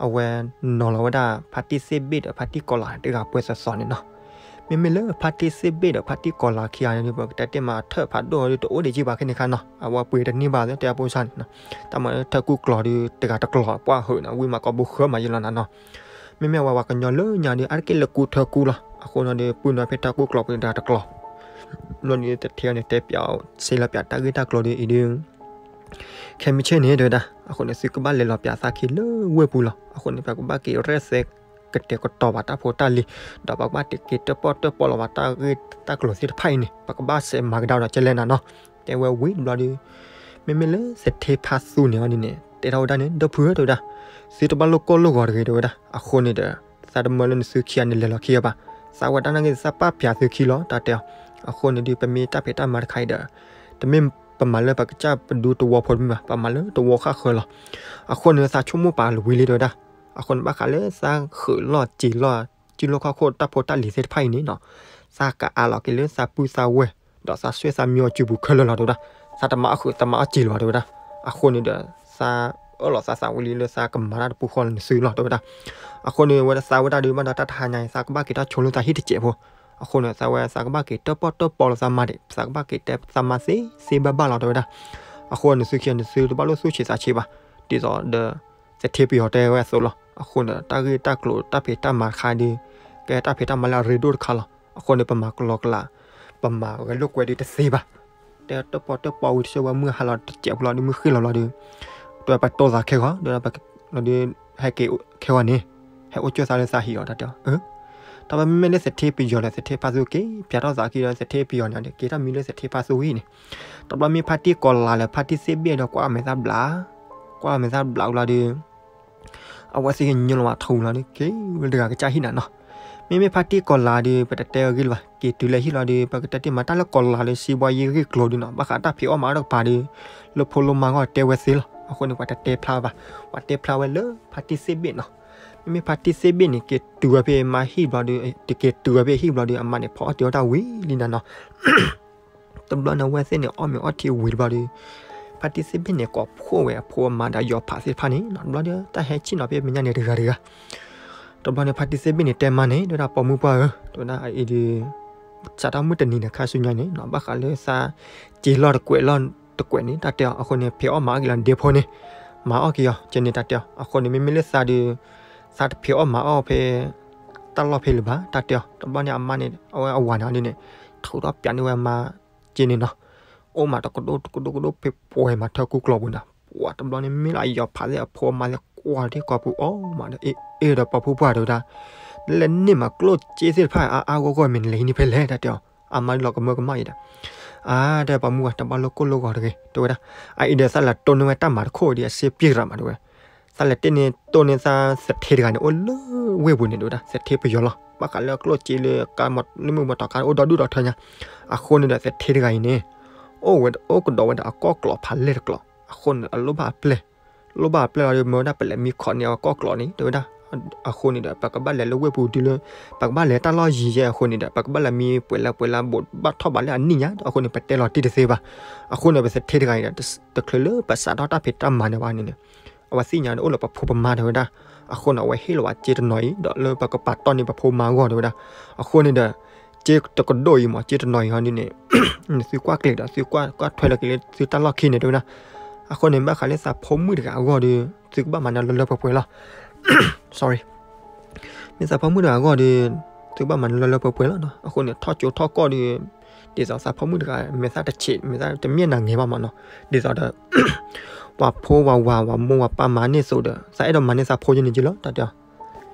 အဝဲနီၤလီၤဝဲဒၣ် ဖါတံၢ်သ့ၣ်ဘ့ၣ်ဒီးဖါတံၢ်ကီၤလၤတဂၤပှဲၤစီစီန့ၣ်နီၤ မ့မ့ၢ်လၢဖါတံၢ်စ့ၣ်ဘ့ၣ်ဒီးဖါတံၢ်ကီၤလၤခံဂၤန့ၣ်ဒီး ပကတဲတ့ၢ်မး ထၢၣ်ဖးဒိၣ်ဒီးတအိၣ်ဒံးကံဘၣ်ခဲန့ၣ်ခါနီၤ, အဝဲပှ့ၤတန့ၢ်ဘၣ်သ့ၣ်တဲအဖိစၢ်န့ၣ်နီၤ, တၢ်မၤထၢၣ်ကူၣ်ကျီၤဒီးတဂၤတကျီၤ ပှၢ်ဟုးနီၤ ဝံၤမးကိးဘိဃၢမးယလီၤနၤနီၤ, မ့မ့ၢ်ဝဲပှၤကညီလၢညါဒီး အါတက့ၢ်လၢကူထၢကူလီၤ, အဃိန့ၣ်ဒီး ပုၢ်နီၤဖဲထၢၣ်ကူၣ်ကျီၤပှ့ၤတဂၤတကျီၤ ဘျီဒီးသထ့န့ၣ် တဲပၠး ဆ့လီၤပၠးတၢ်ဂ့ၢ်တၢ်ကျိၤဒီးအံၤဒုး ခဲမုၢ်ဆ့ၣ်န့ၣ် တဲဝဲဒၣ်, အဃိန့ၣ် သုကဘၣ်လဲၤလီၤပၠးသးခံလၢဝ့ၢ်ပူၤလီၤ. အဃိန့ၣ် ပကဘၣ်က့ၤရဲၣ်သဲကတဲာ်ကတီၤဘၣ်တၢ်ဖိတၢ်လံၤ, ဒီးပကဘၣ်တက့ၤတၢၣ်ပီၣ်တၢၣ်ပီလီၤဘၣ်တၢ်ဂ့ၢ်တၢ်ကျိၤသ့ၣ်တဖၣ်အံၤန့ၣ် ပကဘၣ်စဲးမၤကဒါဒီးကဲလဲၣ်နၤနီၤ. တဲဝဲဝံၤတဘျီဒီး မ့မ့ၢ်လၢသထ့ဖါသူန့ၣ်အီၤဒ်န့ၣ် တဲထီၣ်ဝဲဒၣ်န့ၣ် ဒီပုၢ်ဧၢ တဲဝဲဒၣ်, သုတဘၣ်လိၣ်ကိၢ်လိၣ်ဂီၤတဂ့ၤ တဲဝဲဒၣ်. အဃိန့ၣ်ဒီး သးတမၢလၢနသုခံဂၤန့ၣ်လဲၤလီၤခံဂၤဘၣ်. သးဝဲတၢ်နာ်က့ၤသးပာ်ပၠးသုခံလီၤ တၢ်တဲအီၤ. အဃိန့ၣ်ဒီး ပမ့ၢ်တၢ်ဖံးတၢ်မၤတခါအံၤဒီး တမ့ၢ်ပမၤလၢပကစၢ်ပဒူတဝီဖိတမ့ၢ်ဘၣ်, ပမၤလၢတဝီဃၣ်ဃၢၤလီၤ. အဃိန့ၣ် သးဆိကမိၣ်ပာ်လီၤဝံၤလံ တဲဝဲဒၣ်. အဃိန့ၣ် ဘၣ်ဃးလၢသးဃုာ်လီၢ်စ့ၤလီၢ် စုလိၢ်ခီၣ်ခိၣ်တၢ်ဖိတၢ်လံၤသ့ၣ်တဖၣ်အံၤန့ၣ်နီၤ, သးကအးလီၤက့ၤလၢသးပုၢ်သးဝဲၢ် ဒီးသးဆွေသးမျိုးစုပူၤခဲလၢာ်လီၤ တဲဝဲဒၣ်. သးတမၤအီၣ်ဃုာ် တမၤအီၣ်စ့ၤလၢၤဘၣ် တဲဝဲဒၣ်. အဃိန့ၣ်ဒီး သးအၢၣ်လီၤသးသးဝံၤလံလၢသးကမၤတၢ်တပူၤဃီလၢနစုလီၤ တဲဝဲဒၣ်. အဃိန့ၣ် ဝဲဒၣ်သးဝဲဒၣ်ဒီး ဘၣ်ဒီးတၢ်တဟါညါအံၤ သးကဘၣ်က့ၤထီၣ်ဆိလၢသးဟံၣ်တစဲးဖိ. အဃိန့ၣ် သးဝဲသးကဘၣ်က့ၤတၢၣ်ပီၣ်တၢၣ်ပီလီၤသးမါဒံး, သးကဘၣ်က့ၤတဲသးမါသ့သ့ဘၣ်ဘၣ်လီၤ တဲဝဲဒၣ်. အဃိန့ၣ် သုခံဂၤန့ၣ် သုတဘၣ်လိၣ်သူၣ်ဆံးသးဆံးဘၣ်. ဒ်သိးဒီး သထ့ပယီၤတဲဝဲအသိးလီၤ. အဃိန့ၣ် တၢ်ဂ့ၢ်တၢ်ကျိၤတၢ်ဖံးတၢ်မၤတခါဒီး ကဲတၢ်ဖံးတၢ်မၤလၢအရ့ဒိၣ်တခါလီၤ. အဃိန့ၣ် ပမၤကလီကလး ပမၤဂဲၤလိာ်ကွဲဒီးတသ့ဘၣ်. တဲတၢၣ်ပီၣ်တၢၣ်ပီဝံၤတဆၢဝဲမုၢ်ဟါလီၤတစဲးဖိလီၤဒီး မုၢ်ဃ့ၢ်လီၤလီၤဒီး တဲပတိၢ်သးခဲဂီၤ ဒီးဟဲက့ၤခဲဂီၤန့ၣ် ဟဲအိၣ်ကၠိၣ်သးလၢသးဟံၣ်အီၤ တၢ်တဲအီၤ. တဘျီမ့မ့ၢ်လၢသထ့ပယီၤဒီး သထ့ဖါသူက့ၤ ပၠးထီၣ်သးခံဒီး သထ့ပယီၤန့ၣ်ဒီး က့ၤထီၣ်မံလၢသထ့ဖါသူဝံၤန့ၣ် တဘျီမ့ၢ်ဖါတံၢ်ကီၤလၤလၢဖါတံၢ်စ့ၣ်ဘ့ၣ်ဒီး ကွၢ်အမဲာ်သၣ်ဘျး ကွၢ်အမဲာ်သၣ်ဘျးဝံၤလီၤဒီး အဝဲသ့ၣ်ကညီလီၤဝဲထူလီၤဒီး က့ၤဝဲတဂၤကစၢ်ဟံၣ်နၤနီၤ. မ့မ့ၢ်ဖါတံၢ်ကီၤလၤဒီး ပတတဲအဂ့ၢ်လၢၤဘၣ်. က့ၤတုၤလၢဟံၣ်လီၤဒီး ပကတဲတ့ၢ်မးတၢ်လၢကီၤလၤဒီး စံးဘှါယံၤဂ့ၢ်ကျိၤဒုးနီၤ, ဘၣ်ဃးတၢ်ဖံးအီၣ်မၤအီၣ်တကပၤဒီး လၢဖိလၢမါဂီၢ်တဲဝဲသ့လီၤ. အဃိန့ၣ် ပှၤတတဲဖျါဘၣ်, ပှၤတဲဖျါဝဲလၢဖါတံၢ်စ့ၣ်ဘ့ၣ်နီၤ. မ့မ့ၢ်ဖါတံၢ်စ့ၣ်ဘ့ၣ်န့ၣ် က့ၤတုၤဝဲဖဲမါဟံၣ်ဘျီဒီး တက့ၤတုၤဝဲဖဲဟံၣ်ဘျီဒီး အမါန့ၣ် ဖီအီၣ်တ့ၢ်အီၣ်တၢ်ဝံၤလံနၤနီၤ. တဘျီန့ၣ် အဝဲသ့ၣ်န့ၣ်အီၣ်မ့ၤအီထံဝံၤတဘျီဒီး ဖါတံၢ်စ့ၣ်ဘ့ၣ်န့ၣ် ကိးဖှိၣ်ဝဲအဖိအမါဒီးယီၤဖးသ့ၣ်တဖၣ်န့ၣ်နီၤ. တဘျီဒီး တၢ်ဟဲဆ့ၣ်နီၤဖဲမဲာ်ညါန့ၣ်တဂၤတဂၤ တဘျီန့ၣ် ဖါတံၢ်စ့ၣ်ဘ့ၣ်န့ၣ် တဲမါန့ၣ် တဲဝဲဒၣ် ပိာ်မုၣ်ပှၢ်ဧၢ, တဲဝဲဒၣ်အအံၤဒီး စးထီၣ်မုၢ်တနံၤန့ၣ် ခါဆူညါန့ၣ်နီၤ ဘၣ်ဃးလၢသး စ့လီၢ်တကွဲးလီၢ်တကွဲးန့ၣ် တၢ်တဲအီၤ. အဃိန့ၣ် ဖံးအီၣ်မၤအီၣ်က့ၤလီၤဒ့ဖိန့ၣ် မၤအီၣ်က့ၤအီၤ ကဲန့ၣ် တၢ်တဲအီၤ. အဃိန့ၣ် မ့မ့ၢ်လၢသးဒီး သးတဖံးအီၣ်မၤအီၣ်ဖဲ တၢ်လီၢ်ဖဲလၢၤဘၣ် တၢ်တဲအီၤ. တဘျီန့ၣ် အမါန့ၣ် အဝဲအဝၤန့ၣ်ဒ်န့ၣ် ထုးထီၣ်ပၠးန့ၢ်ဝဲအမါ စ့န့ၣ်နီၤ. အိၣ်မးတကဒိၣ်တကဒိၣ်ကဒိၣ်ဖဲပှဲၤမးထၢၣ်ကူၣ်ကျီၤပူၤနီၤ. ပှၤတဘျီန့ၣ် မ့ၢ်လၢအယီၤဖးသ့ၣ်အဖိအမါသ့ၣ် ကွၢ်တ့ၢ်ကီၢ်ပူၤအီၤမးဒီး အ့ၣ်အ့ၣ်ဒီးပိာ်မုၣ်ပှၢ်တဲဝဲဒၣ် နလဲၤန့ၢ်မးကျိၣ်စ့သ့ၣ်တဖၣ်အါအါဂီၢ်ဂီၢ်မ့ၢ်နလဲၤဟံးန့ၢ်ဖဲလဲၣ် တၢ်တဲအီၤ. အမါဒ်လီၤကမၢကမၣ်အံၤဒီး အါ တဲပိာ်မုၣ်ပှၢ် တဘၣ်လိၣ်ကိၢ်လိၣ်ဂီၤတဂ့ၤ တဲဝဲဒၣ်. အအံၤဒီးသးလဲၤတိၢ်န့ၢ်ဝဲတၢ်မၤတခိၣ်ဒီးအစ့ပျ့ၤရၤမးတဲဝဲ သးလဲၤတ့ၢ်န့ၢ်တိၢ်န့ၢ်သးသထ့တဂၤန့ၣ် အိၣ်လၢဝ့ၢ်ပူၤန့ၣ် တဲဝဲဒၣ် သထ့ပယီၤလီၤ. ဘၣ်ဃးလၢအကျိၣ်စ့လၢကါမီၢ်လၢမုၢ်မီၢ်တီၤကါအိၣ်ဒီဒူၣ်ဒီထၢညါ. အဃိန့ၣ်ဒီးသထ့တဂၤအံၤန့ၣ် အိၣ်ဝဲအိၣ်ကဒီးဝဲဒၣ်အကီၢ်ကျီးဖးလဲၢ်တကျီး. အဃိန့ၣ် အလိၣ်ဘၣ်အပျဲၢ် လိၣ်ဘၣ်အပျဲၢ်လီၤဒီး မၢဝဲဒၣ်ပလဲၤမံခီးန့ၢ်အကီၢ်ကျီးန့ၣ် တဲဝဲဒၣ်. အဃိန့ၣ်ဒီး ပကဘၣ်လဲၤလၢဝ့ၢ်ပူၤဒုလၢ ပကဘၣ်လဲၤတၢ်လီၢ်ယံၤယဲၢ်အဃိန့ၣ်ဒီး ပကဘၣ်လဲၤမံပှဲၤလၢပှဲၤလၢဘိးဘၣ်ထီၣ်ဘးလၢအနံၣ်ညါ အဃိန့ၣ် ပတဲလီၤတံၢ်တသ့ဘၣ်. အဃိန့ၣ် ပသထ့တဂၤအံၤဒီး တချုးလၢပစးထီၣ်တၢ်ဖံးတၢ်မၤန့ၣ်ဘၣ်န့ၣ်န့ၣ် အဝဲသ့ၣ်ညါဒီးအိၣ်လၢပဖိပမါတဲဝဲဒၣ်. အဃိန့ၣ် အဝဲဟ့ၣ်လီၤဝဲစ့တနီၤအံၤ ဒီးလၢပကပာ်တီၢ်န့ၢ်ပဖိမါအဂီၢ်တဲဝဲဒၣ်. အဃိန့ၣ်ဒီး စ့တကဒိၣ်အံၤမး စ့တနီၤအံၤဟီဒ်န့ၣ် သုကွၢ်ကျဲၤဒီး သုကွၢ်ထွဲလီၤက့ၤလၢသုတၢ်လီၢ်ခံန့ၣ်တဲဝဲဒၣ်. အဃိန့ၣ် ဘၣ်ဃးလၢသးဖိမုၣ်တဂၤအဂီၢ်ဒီး သုကဘၣ်မၤန့ၢ်လၢလၢပှဲၤပှဲၤလီၤ. Sorry. မ့ၢ်သးဖိမုၣ်တဂၤအဂီၢ်ဒီး သုကဘၣ်မၤန့ၢ်လၢလၢပှဲၤပှဲၤလီၤနီၤ. အဃိန့ၣ် ထီၣ်ကၠိထီၣ်ကီၢ်ဒီး ဒ်သိးသးဖိမုၣ်တဂၤ မဲာ်သၣ်တဆံး မဲာ်သၣ်တမ့ၢ်နၤငဲၤဘၣ်မးနီၤ. ဒ်သိးဒီး ပှၤဖိပှၤဝၤ ပှၤမိၢ်ပှၤပၢ်မၤန့ၢ်အသိးဒီး သးအဲၣ်ဒိးမၤန့ၢ်သးဖိယဲၢ်န့ၣ်က့လီၤ တၢ်တဲအီၤ.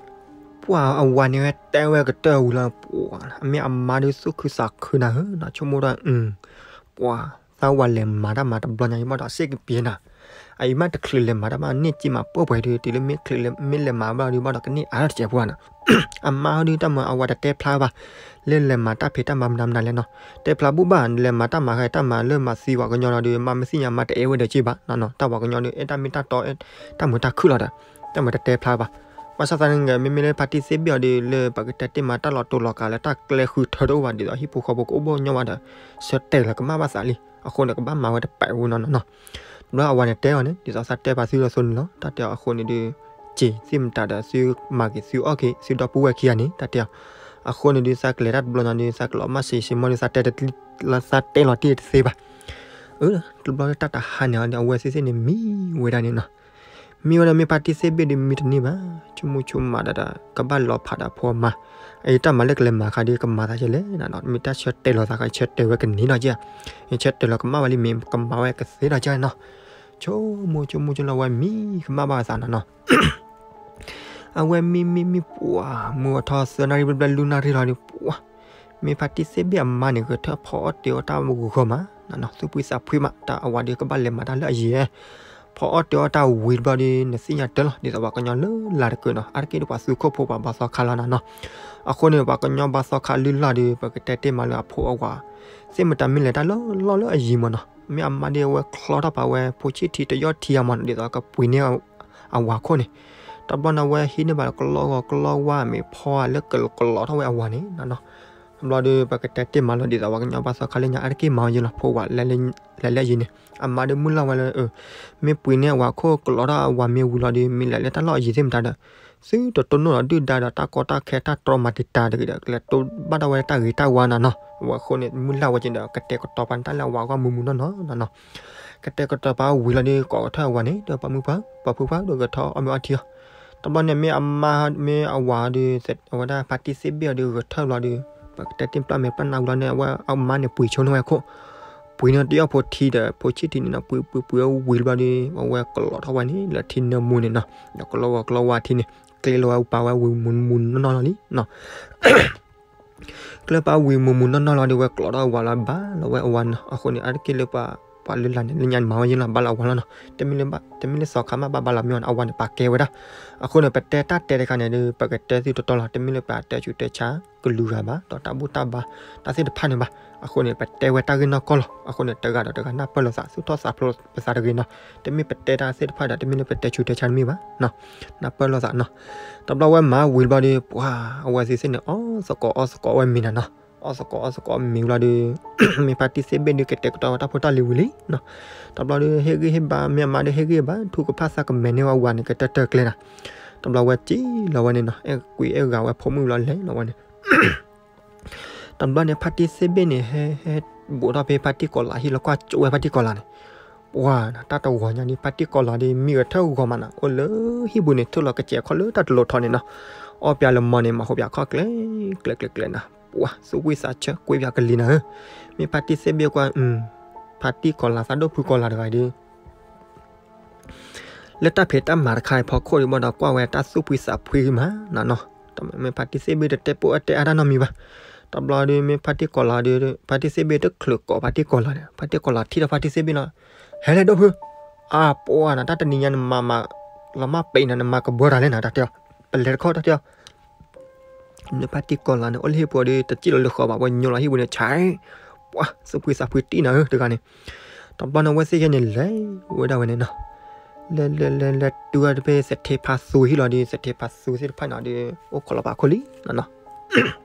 ပှၤအဝၤန့ၣ်ဝဲတဲဝဲကတၢၢ်ဝံၤလီၤ ပှၤ အမ့ၢ်အမါဒီးသူၣ်ခုသးခုနၤဧၢနီၤ ဆိကမိၣ်ဒီး ပှၤ သးဝၤလဲၤမၤတၢ်မၤတဘျီညါအံၤဘၣ်ဒီး စ့ၢ်ကပျဲနၤ အအံၤမးတချုးလဲၤမၤတၢ်မၤန့ၢ်က့မးပှဲၤပှဲၤဒီး တုၤလၢမ့ၢ်ချုးလဲၤ မ့ၢ်လဲၤမၤဘၣ်ဒီး ဘၣ်ဒီးကန့ၢ်အါထီၣ်တစဲးဖိဧါနီၤ. အမါဒီးတၢ်မၤအဝၤတတဲဖျါဘၣ် လၢလဲၤမၤတၢ်ဖံးတၢ်မၤမနုၤမနုၤလဲၣ်နီၤ. တဲဖျါဘူၣ်ဘၣ် လဲၤမၤတၢ်မၤဃဲတၢ်မၤလၢမၤသံပှၤကညီလီၤဒီး မ့ၢ်မ့ၢ်သ့ၣ်ညါမၤတအဲၣ်ဝဲဒီးက့ဘၣ်နီၤနီၤ. တၢ်ပှၤကညီဒီး အဲၣ်တၢ်မ့ၢ်တၢ်တီ အဲၣ်တၢ်မုာ်တၢ်ခုၣ်လီၤဒီး တၢ်မၤတတဲဖျါဘၣ်. ဘၣ်ဆၣ်သနာ်က့ မ့မ့ၢ်လၢဖါတံၢ်စ့ၣ်ဘ့ၣ်အီၤဒီး လၢပကတဲတ့ၢ်မးတၢ်လီၤတူာ်လီၤကာ်လၢတၢ်ကျဲဃုထၢတအိၣ်ဘၣ် ဒ်သိးဟံၣ်ဖိဃီဖိကအိၣ်ဘၣ်ညီဘၣ်ဒီး ဆၢတဲာ်လီၤကမၣ်ဘၣ်သးလံ. အဃိန့ၣ် ကဘၣ်မၤဝဲတပဲာ်ဝံၤနီၤနီၤနီၤ. တဘျီအဝၤန့ၣ်တဲအီၤန့ၣ် ဒ်သိးသးတဲပာ်သုလီၤသိန့ၣ်လီၤ. တၢ်တဲအီၤအဃိန့ၣ်ဒီး စ့ၢ်သ့ၣ်မတၤဒီး သုမၤက့ၤသုအီၣ်က့ၤ သုဒီပုၢ်ဝဲၢ်ခံဂၤန့ၣ် တၢ်တဲအီၤ. အဃိန့ၣ်ဒုး သးကလဲၤတၢ်တဘျီညါဒုး သးကလီၤမၢ်စံးစံးမီၢ်ဒုး သးတဲလီၤတံၢ်တသ့ဘၣ်. အၢ တဘျီတၢ်တဟါန့ၣ် အဝဲသ့ၣ်သ့ၣ်န့ၣ် မံဝဲဒၣ်န့ၣ်နီၤ. မံဝဲဒၣ် မ့ၢ်ဖါတံၢ်သ့ၣ်ဘ့ၣ်ဒုး မံတန့ၢ်ဘၣ်, ဆိကမိၣ်ဆိကမးဒီး ကဘၣ်လီၤဖးဒီးဖိအမါ, အအံၤတၢ်မၤလၢကလဲၤမၤခါဒုး ကမၤသးယဲလဲၣ်နီၤ, မ့ၢ်တၢ်ဆၢတဲာ်လီၤသး ဆၢတဲာ်ဝဲကန့ၢ်နီၤက့, ဆၢတဲာ်လီၤကမၣ်ဝဲလံ မ့ၢ်ကမၤဝဲကသ့ဒီးကနီၤ. ဆိကမိၣ်ဆိကမိၣ်ဆိလီၤ အဝဲမံကမၣ်ဘၣ်အသးနီၤနီၤ. အဝဲမံမံမံပှၤ မုၢ်အထီသၢနၣ်ရံၣ်ဘျဲၣ်ဘျဲၣ်လွံၢ်နၣ်ရံၣ်လီၤဒီး ပှၤ မ့ၢ်ဖါတံၢ်သ့ၣ်ဘ့ၣ်အမါန့ၣ် ဂဲၤထၢၣ်ဖီအီၣ်တ့ၤအီၣ်တၢ်ဂီၤမး, သူၣ်ဖှံသးဖှံမး တၢ်အဝၤဒုးကဘၣ်လဲၤမၤတၢ်လၢအယံၤ, ဖီအီၣ်တ့ၤအီၣ်တၢ်ဝံၤတဘျီဒီး နသ့ၣ်ညါတၢ်လီၤ ဒ်သိးပှၤကညီလၢလၤတကုာ်နီၤ, အါတက့ၢ်ဒီးပှၤသူခိၣ်ဖိပှၤဘါသီခါလီၤနီၤနီၤ. အဃိန့ၣ် ပှၤကညီဘါသီခါလုၢ်လၢ်ဒီး ပကတဲတ့ၢ်မးလၢအဖိအဝၤ သ့ၣ်မတၤမ့ၢ်လဲၤတၢ်လၢလီၢ်လၢအယံၤမးနီၤ, မ့ၢ်အမါဒ်အဝဲချီထီၣ်ပာ်ဝဲဖိဆံၣ်ထံတယီၢ်ထံအမးနီၤ ဒ်သိးကပှ့ၤန့ၢ်အဝၤခိၣ်န့ၣ်, တဘျီန့ၣ် အဝဲဟံးန့ၢ်ဘၣ်ကလီဂီၤကလီဝါ မ့ၢ်ဖီအလၢကလီထီၣ်ဝဲအဝၤန့ၣ်နီၤနီၤ. တဘျီဒီး ပကတဲတ့ၢ်မးလီၤ ဒ်သိးပှၤကညီဘါသီခါလၢညါ အါတက့ၢ်မၤဝဲယဲလီၤ ဖိဝၤ လဲၤလၢယံၤန့ၣ် အမါဒီးမုၢ်လၢ်ဝဲလၢ မ့ၢ်ပှ့ၤန့ၢ်အဝၤခိၣ်ကလီထီၣ်အဝၤမ့ၢ်ဝံၤလီၤဒီး မ့ၢ်လဲၤလၢတၢ်လီၢ်အယံၤသ့ၣ်မတၤဒီး သုတတိၢ်နီၣ်ဒီးဒုၣ်ဒါဒီးတၢ်ကီတၢ်ခဲတၢ်တြီမၤတံာ်တာ်တဂ့ၤဒီး ကလဲၤတိၢ်ဘၣ်ထီၣ်ဝဲတၢ်ဂ့ၤတၢ်ဝါနီၤနီၤ. အဝဲအဃိန့ၣ် မုၢ်လၢ်ဝဲက့ၤဒီး ကတဲာ်ကတီၤပာ်တၢ်လၢအဝၤဂီၢ်မုာ်မုာ်နီၢ်နီၢ်နီၤနီၤ. ကတဲာ်ကတီၤပာ်ဝံၤလီၤဒီး ကိးကထၢၣ်အဝၤန့ၣ် ဒီးပှၤမုၢ်ပှၢ် ပှၤဖုပှၢ်ဒီးဂဲၤထီၣ်အီၣ်မ့ၤအီထံအီၤ. တဘျီန့ၣ် မ့ၢ်အမါ မ့ၢ်အဝၤဒီး အဝဲဒၣ်ဖါတံၢ်သ့ၣ်ဘ့ၣ်အီၤဒီးဂဲၤထၢၣ်ဘျီဒီး ပကတဲတ့ၢ်ပျၢ်မဲာ်ပျၢ်နါဝံၤလီၤန့ၣ် အဝဲအမါန့ၣ် ပှ့ၤဆိန့ၢ်ဝဲအခိၣ် ပှ့ၤန့ၢ်တယီၢ်ဖိထံဒီး ဖိဆံၣ်ထံန့ၣ်နီၤ ပှ့ၤပှ့ၤပှ့ၤဝံၤတဘျီဒီး အဝဲကလီထီၣ်ဝဲန့ၣ် လၢထံနၢမူန့ၣ်နီၤ. ဒီးကလီဝါကလီဝါထံန့ၣ် ကျဲလီၤဝဲပာ်ဝဲဝံၤမုၢ်မုၢ်နီၢ်နီၢ်လီၤလံနီၤ. ကျဲပာ်ဝံၤမုၢ်မုၢ်နီၢ်နီၢ်လီၤဒီး ဝဲကလီထီၣ်ဝၤလီၤဘၣ်လီၤဝဲအဝၤနီၤ. အဃိန့ၣ် အါတက့ၢ်လၢပှၤ ပှၤလုၢ်လၢ်န့ၣ် လၢညါန့ၣ်မၤဝဲယဲလီၤ ဘၣ်လီၤအဝၤလီၤနီၤ. တမ့ၢ်လၢ တမ့ၢ်လၢသီခါမးဘၣ်ဘၣ်လီၤမ့ၢ်အီၤန့ၣ် အဝၤန့ၣ်ပာ်ကဲဝဲဒၣ်. အဃိန့ၣ် ပတဲတၢ်တဲတခါန့ၣ်ဒီး ပကတဲသုတီတီလီၤ တမ့ၢ်လၢပတဲဆူးတဲဆါကလုာ်ဂၤဘၣ် ဒီးတၢ်ဘူၣ်တၢ်ဘါ တၢ်သ့ၣ်တဖၣ်န့ၣ်ဘၣ်. အဃိန့ၣ် ပတဲဝဲတၢ်ဂ့ၢ်နီၢ်ကီၢ်လီၤ. အဃိန့ၣ် တဂၤဒီးတဂၤနၢ်ပၢၢ်လိာ်သး သူၣ်ထီၣ်သးဖျိးပသးတဂ့ၤနီၤ. တမ့ၢ်ပတဲတၢ်သ့ၣ်တဖၣ်ဒီး တမ့ၢ်လၢပတဲဆူးတဲဆါတမ့ၢ်ဘၣ် နၢ်ပၢၢ်လိာ်သးနီၤ. တဘျီဝဲမၤဝံၤတဘျီဒီး ပှၤ အဝဲသ့ၣ်သ့ၣ်န့ၣ် အီၣ်သကိးအီၣ်သကိးဝဲမ့ၤနၤနီၤ. အီၣ်သကိးအီၣ်သကိးမ့ၤဘျီဒီး မ့ၢ်ဖါတံၢ်သ့ၣ်ဘ့ၣ်ဒီး ကတဲာ်ကတီၤဝဲတၢ်ဖိတၢ်လံၤဝံၤလံနီၤ. တဘျီဒီး ဟ့ၣ်ဂံၢ်ဟ့ၣ်ဘါ မ့ၢ်အမါဒီးဟ့ၣ်ဂံၢ်ဘါ ထူကဖၣ်သးကမဲာ်န့ၢ်ဝဲအဝၤန့ၣ် ကတၢၢ်တၢၢ်ကျဲနၤ. တဘျီဝဲစံၣ်လီၤဝဲန့ၣ်နီၤ အဲၣ်ကွံာ်အဲၣ်ဂၤဝဲဖိမုၣ်ဘျီ လဲၤလီၤဝဲန့ၣ် တဘျီန့ၣ် ဖါတံၢ်သ့ၣ်ဘ့ၣ်န့ၣ် ဟဲ ဟဲဘူးထီၣ်ဖဲဖါတံၢ်ကီၤလၤဟံၣ်လီၤ ကွၢ်ကၠိဝဲဖါတံၢ်ကီၤလၤန့ၣ်. ပှၤ တၢ်တဂီၤညါဒီး ဖါတံၢ်ကီၤလၤဒီး မံဂဲၤထၢၣ်ဂီၤမးနီၤ အိၣ်လၢဟံၣ်ပူၤန့ၣ် ထုးလီၤကစဲးခီၣ်လၢတၢ်တလိၤထီန့ၣ်နီၤ. အီၣ်ပၠးလၢမီန့ၣ် မၤဟူးပၠးခီၣ်ကျဲ ကျဲကျဲကျဲနၤ. ပှၤ သူၣ်ဝံၣ်သးဆၢ ကွ့ပၠးကလံၤနၤဧၢ. မ့ၢ်ဖါတံၢ်သ့ၣ်ဘ့ၣ်ကွၢ် ဖါတံၢ်ကီၤလၤ သးဒိၣ်ဖုကီၤလၤတဂၤဒီး လၢတၢ်ဖံးတၢ်မၤတခါအံၤဖီခိၣ်ဒံးဘၣ်ဒီး ကွၢ်ဝဲတၢ်သူၣ်ဖှံသးဖှံမးနီၤနီၤ. တမ့ၢ်ဖါတံၢ်သ့ၣ်ဘ့ၣ်တတဲပိၢ်အတဲအါတၢ်နီတမံၤဘၣ်. တဘျီဒီး မ့ၢ်ဖါတံၢ်ကီၤလၤဒီး ဖါတံၢ်သ့ၣ်ဘ့ၣ်တချုးကိးဖါတံၢ်ကီၤလၤန့ၣ် ဖါတံၢ်ကီၤလၤထံၣ်ဒီးဖါတံၢ်သ့ၣ်ဘ့ၣ်လီၤ. ဟဲလဲၣ်ဒိၣ်ဖု, အါပှၤနၤ တၢ်တနံၤညါနမၤမး လီၤမၢ်ပ့ၤနၤ နမၤကဘၢတၢ်လဲၣ်နၤ တၢ်တဲအီၤ, ပလဲၤတခီတၢ်တဲအီၤ နဖါတံၢ်ကီၤလၤန့ၣ် အိၣ်လၢဟံၣ်ပူၤဒီး တစံၣ်လီၤလၢဃီဘၣ် ဝဲညိလီၤဟံၣ်ပူၤန့ၣ် ဆဲး, ပှၤ သူၣ်ဖှံသးဖှံတံၢ်နၤဧၢ တဂၤန့ၣ်. တဘျီန့ၣ် အဝဲသ့ၣ်ယဲန့ၣ် လဲၤဝဲဒၣ်ဝဲန့ၣ်နီၤ. လဲၤလဲၤလဲၤလဲၤတုၤဝဲတဖဲသထ့ဖါသူဟံၣ်လီၤဒီး သထ့ဖါသူသ့ၣ်တဖၣ်န့ၣ်ဒီး အိၣ်ခိးလီၤပာ်ခိၣ်လံနီၤနီၤ.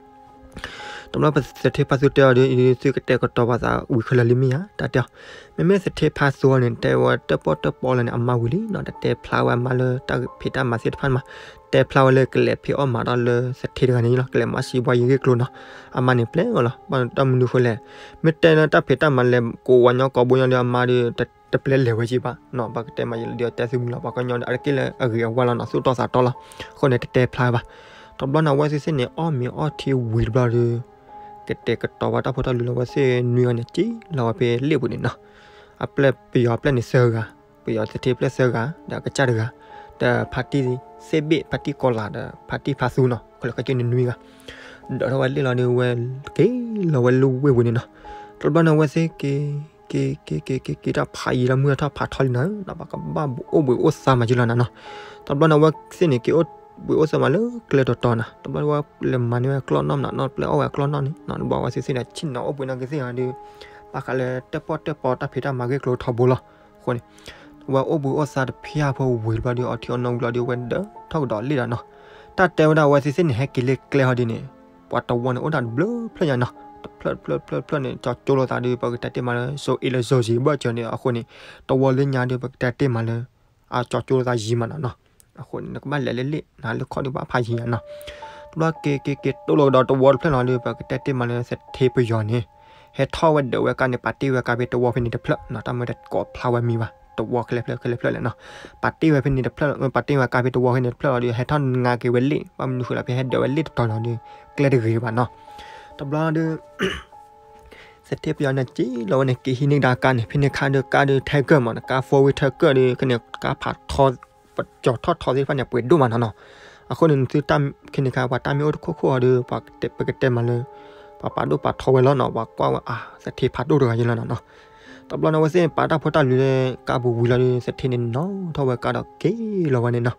တဘျီပသထ့ဖါသူတဲအီၤဒီး သုကတဲာ်ကတီၤပာ်သးဝံၤခဲလၢာ်လံမ့ၢ်ဧါ တၢ်တဲအီၤ. မ့မ့ၢ်သထ့ဖါသူအီၤန့ၣ် တဲဝဲတၢၣ်ပီၣ်တၢၣ်ပီလၢန့ၣ် အမါဝံၤလံနီၤ, တတဲဖျါဝဲအမါလၢတၢ်ဖံးတၢ်မၤသ့ၣ်တဖၣ်မး, တဲဖျါဝဲလၢကလဲၤဖံးအီၣ်မၤဒီးလၢသထ့တဂၤန့ၣ်လီၤ, ကလဲၤမၤစံးဘှါယဂ့ၢ်ကျိၤနီၤ. အမါန့ၣ်ပျဲအီၤလီၤ, ဘၣ်တၢ်မနုၤဃိလဲၣ်, မ့ၢ်တဲလၢတၢ်ဖံးတၢ်မၤလဲၤကိးဝါညီကိးဘိညီဒီး အမါဒီး တပျဲလဲၤဝဲက့ဘၣ်နီၤ, ဘၣ်ကတဲမၤယဲလၢဒီးတဲသုမုၢ်လီၤ, ပှၤကညီဒီးအါတက့ၢ်လၢအဂ့ၤအဝါလီၤနီၤ, သူၣ်တီသးတီလီၤ. အဃိန့ၣ် တတဲဖျါဘၣ်. တဘျီန့ၣ် အဝဲသ့ၣ်သ့ၣ်န့ၣ်အီၣ်မ့ၤအီထံဝံၤတဘျီဒီး ကတဲာ်ကတီၤဝဲတၢ်ဖိတၢ်လံၤလီၤ, အဝဲသ့ၣ်နွံဂၤန့ၣ် စံၣ်လီၤဝဲဖဲလ့ၣ်ပူၤန့ၣ်နီၤ. အပျဲၢ်ပယီၤပျဲၢ်န့ၣ်သၢဂၤ, ပယီၤသထ့ပျဲၢ်သၢဂၤ, ဒီးအကစၢ်တဂၤ, ဒီးဖါတံၢ်သ့ၣ်ဘ့ၣ်, ဖါတံၢ်ကီၤလၤဒီးဖါတံၢ်ဖါသူနီၤ, ခဲလၢာ်ခဲဆ့န့ၣ်နွံဂၤ ဒိးထီၣ်ဝဲလ့ၣ်လီၤဒီး ဝဲက့ၤလီၤဝဲလၢဝ့ၢ်ပူၤန့ၣ်နီၤ. တဘျီန့ၣ် အဝဲသ့ၣ်က့ၤ က့ၤ က့ၤ က့ၤ က့ၤ က့ၤတၢ်ဖးယံၤလီၤ, မုၢ်ထီၣ်ဖးထီလံနၤ, ဘၣ်ကဘၣ်အိၣ်ဘှံးအိၣ်သါမးက့လီၤနၤနီၤ. တဘျီန့ၣ် အဝဲသ့ၣ်န့ၣ် က့ၤအိၣ်ဘှံးအိၣ်သါမးလၢကျဲတီၤတီၤနၤ, တဘျီဝဲလဲၤမၤန့ၢ်ဝဲကျီၢ်နီၣ်မးနၤနီၤ, ပျဲအီၣ်ဝဲကျီၢ်နီၣ်န့ၣ်နီၤ, တဘျီဝဲသ့ၣ်သ့ၣ်န့ၣ် ဆ့ၣ်နီၤအိၣ်ဘှံးန့ၣ်က့ၤသ့ၣ်ဒီး ဘၣ်ဃးလၢတၢၣ်ပီၣ်တၢၣ်ပီတၢ်ဖံးတၢ်မၤဂ့ၢ်ကျိၤထီဘိလီၤ. အဃိန့ၣ် ဝဲအိၣ်ဘှံးအိၣ်သါတဖျၢၣ်ဖိဝံၤတဘျီဒီး အီထံအီနိဝံၤလီၤဒီး ဝဲဒၢးထီၣ်ကဒီးလ့ၣ်ဒီးနီၤ. တၢ်တဲဝဲဒၣ်အဝဲသ့ၣ်သ့ၣ်န့ၣ် ဟဲက့ၤလၢကျဲဟီဒ်န့ၣ် ပှၤတဝီန့ၣ် အိၣ်ဒၣ်တဘျုးဖျၢၣ်ညါနီၤ, တဖျၢၣ်တဖျၢၣ်တဖျၢၣ်တဖျၢၣ်န့ၣ် ကၠီကၠိလိာ်သးဒီး ပကတဲတ့ၢ်မးလၢ စိၤအ့ၣ်လၢစိၤယံၤဘၢၣ်စၢၤန့ၣ်, အဃိန့ၣ် တဝီလၢညါဒီး ပကတဲတ့ၢ်မးလၢ အကၠီကၠိလိာ်သးယံၤမးနီၤနီၤ. အဃိန့ၣ် နကဘၣ်လဲၤလၢလ့ၣ်နၤ လၢခီၣ်ဒုးဘၣ်ဖးယံၤညါနီၤ. ဘျီက့ၤက့ၤက့ၤ တိၢ်လီၤကဒီးတဝီတဖျၢၣ်လီၤဒီး ပကတဲတ့ၢ်မးလၢသထ့ပယီၤန့ၣ် ဟဲထီၣ်ဝဲဒၢးဝဲကါန့ၣ် ပာ်တ့ၢ်ဝဲကါဖဲတဝီဖဲန့ၣ်တဖျၢၣ်နီၤ, တၢ်မ့ၢ်တကိးဖျါဝဲမံၤဘၣ် တဝီခဲလၢာ်ဖျၢၣ်ခဲလၢာ်ဖျၢၣ်လဲၣ်နီၤ, ပာ်တ့ၢ်ဝဲဖဲန့ၣ်တဖျၢၣ် ပာ်တ့ၢ်ဝဲကါဖဲတဝီဖဲန့ၣ်တဖျၢၣ်လီၤဒီး ဟဲထီၣ်ငါက့ၤဝဲလ့ၣ် ဘၣ်မနုၤဃိလီၤ ဖဲဟဲဒၢးဝဲလ့ၣ်တတီၤလီၤဒီး ကျဲတဂ့ၤဘၣ်နီၤ, တဘျီဒီး သထ့ပယီၤန့ၣ် က့ၤလီၤဝဲန့ၣ် က့ၤဟံးန့ၢ်ကဒါကါန့ၣ် ဖဲန့ၣ်ခါဒီး ကါဒီးထဲကၢၢ်မးနီၤ, ကါ four wheel ထဲကၢၢ်ဒီး ခဲန့ၣ် ကါဖးထီ ပကၠီၤထီၣ်ထီသ့ၣ်တဖၣ်န့ၣ် ပှ့ၤဒိၣ်မးနီၤနီၤ, အဃိန့ၣ် သုတၢ် ခဲန့ၣ်ခါ ပှၤတၢ်မ့ၢ်အိၣ်တခိၣ်ခိၣ်အီၤဒီး ပကတဲမးလၢ ပှၤပာ်ဒိၣ်ပာ်ထီဝဲလီၤနီၤ, ပှၤကွၢ်ဝဲအါ သထ့ဖးဒိၣ်တဂၤယဲလီၤနီၤနီၤ, တဘျီန့ၣ် အဝဲသ့ၣ်ပာ်တၢ်ဖိတၢ်လံၤလၢ ကါပူၤဝံၤလီၤဒီး သထ့န့ၣ်နီၤထီၣ်ဝဲကါဒီးက့ၤလီၤဝဲန့ၣ်နီၤ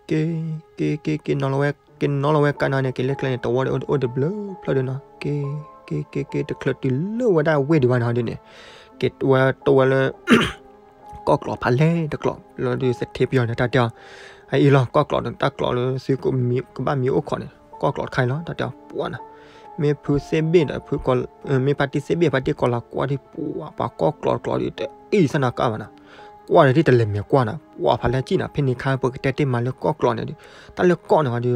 က့ၤ က့ၤ က့ၤ က့ၤနီၤလီၤဝဲ က့ၤနီၤလီၤဝဲကါနီၤန့ၣ် က့ၤလၢကျဲန့ၣ် တဝီဒီးအိၣ်တဘျုးဖျၢၣ်ဒီးနီၤ, က့ၤ က့ၤ က့ၤ က့ၤ တချုးတုၤလၢဝဲဒၣ်ဝ့ၢ်ဒံးဘၣ်နီၤဒ်န့ၣ်, က့ၤဝဲတိၢ်ဝဲလၢ ကီၢ်ကျီးဖးလဲၢ်တကျီးလီၤဒီး သထ့ပယီၤန့ၣ် တၢ်တဲအီၤ, အအံၤလီၤ ကီၢ်ကျီးန့ၣ် တၢ်ကျီးလၢသုက ကဘၣ်မံအိၣ်ခိးန့ၣ် ကီၢ်ကျီးတခါအံၤလီၤ တၢ်တဲအီၤ ပှၤနီၤ, မ့ၢ်ဖုသ့ၣ်ဘ့ၣ်ဒီး ဖု မ့ၢ်ဖါတံၢ်သ့ၣ်ဘ့ၣ် ဖါတံၢ်ကီၤလၤကွၢ်ဒံး ပှၤ ပှၤကီၢ်ကျီးတကျီးဒီး တအံၤဆၣ်နီၤကါဘၣ်နီၤ, ကွၢ်ဒီးဒ်တလဲၤမဲာ်ကွၢ်နီၤ ပှၤဖးလဲၢ်ကံၣ်နီၤ, ဖဲန့ၣ်ခါ ပကတဲတ့ၢ်မးလၢကီၢ်ကျီးန့ၣ်ဒီး တၢ်လၢကီၢ်န့ၣ်ဒီး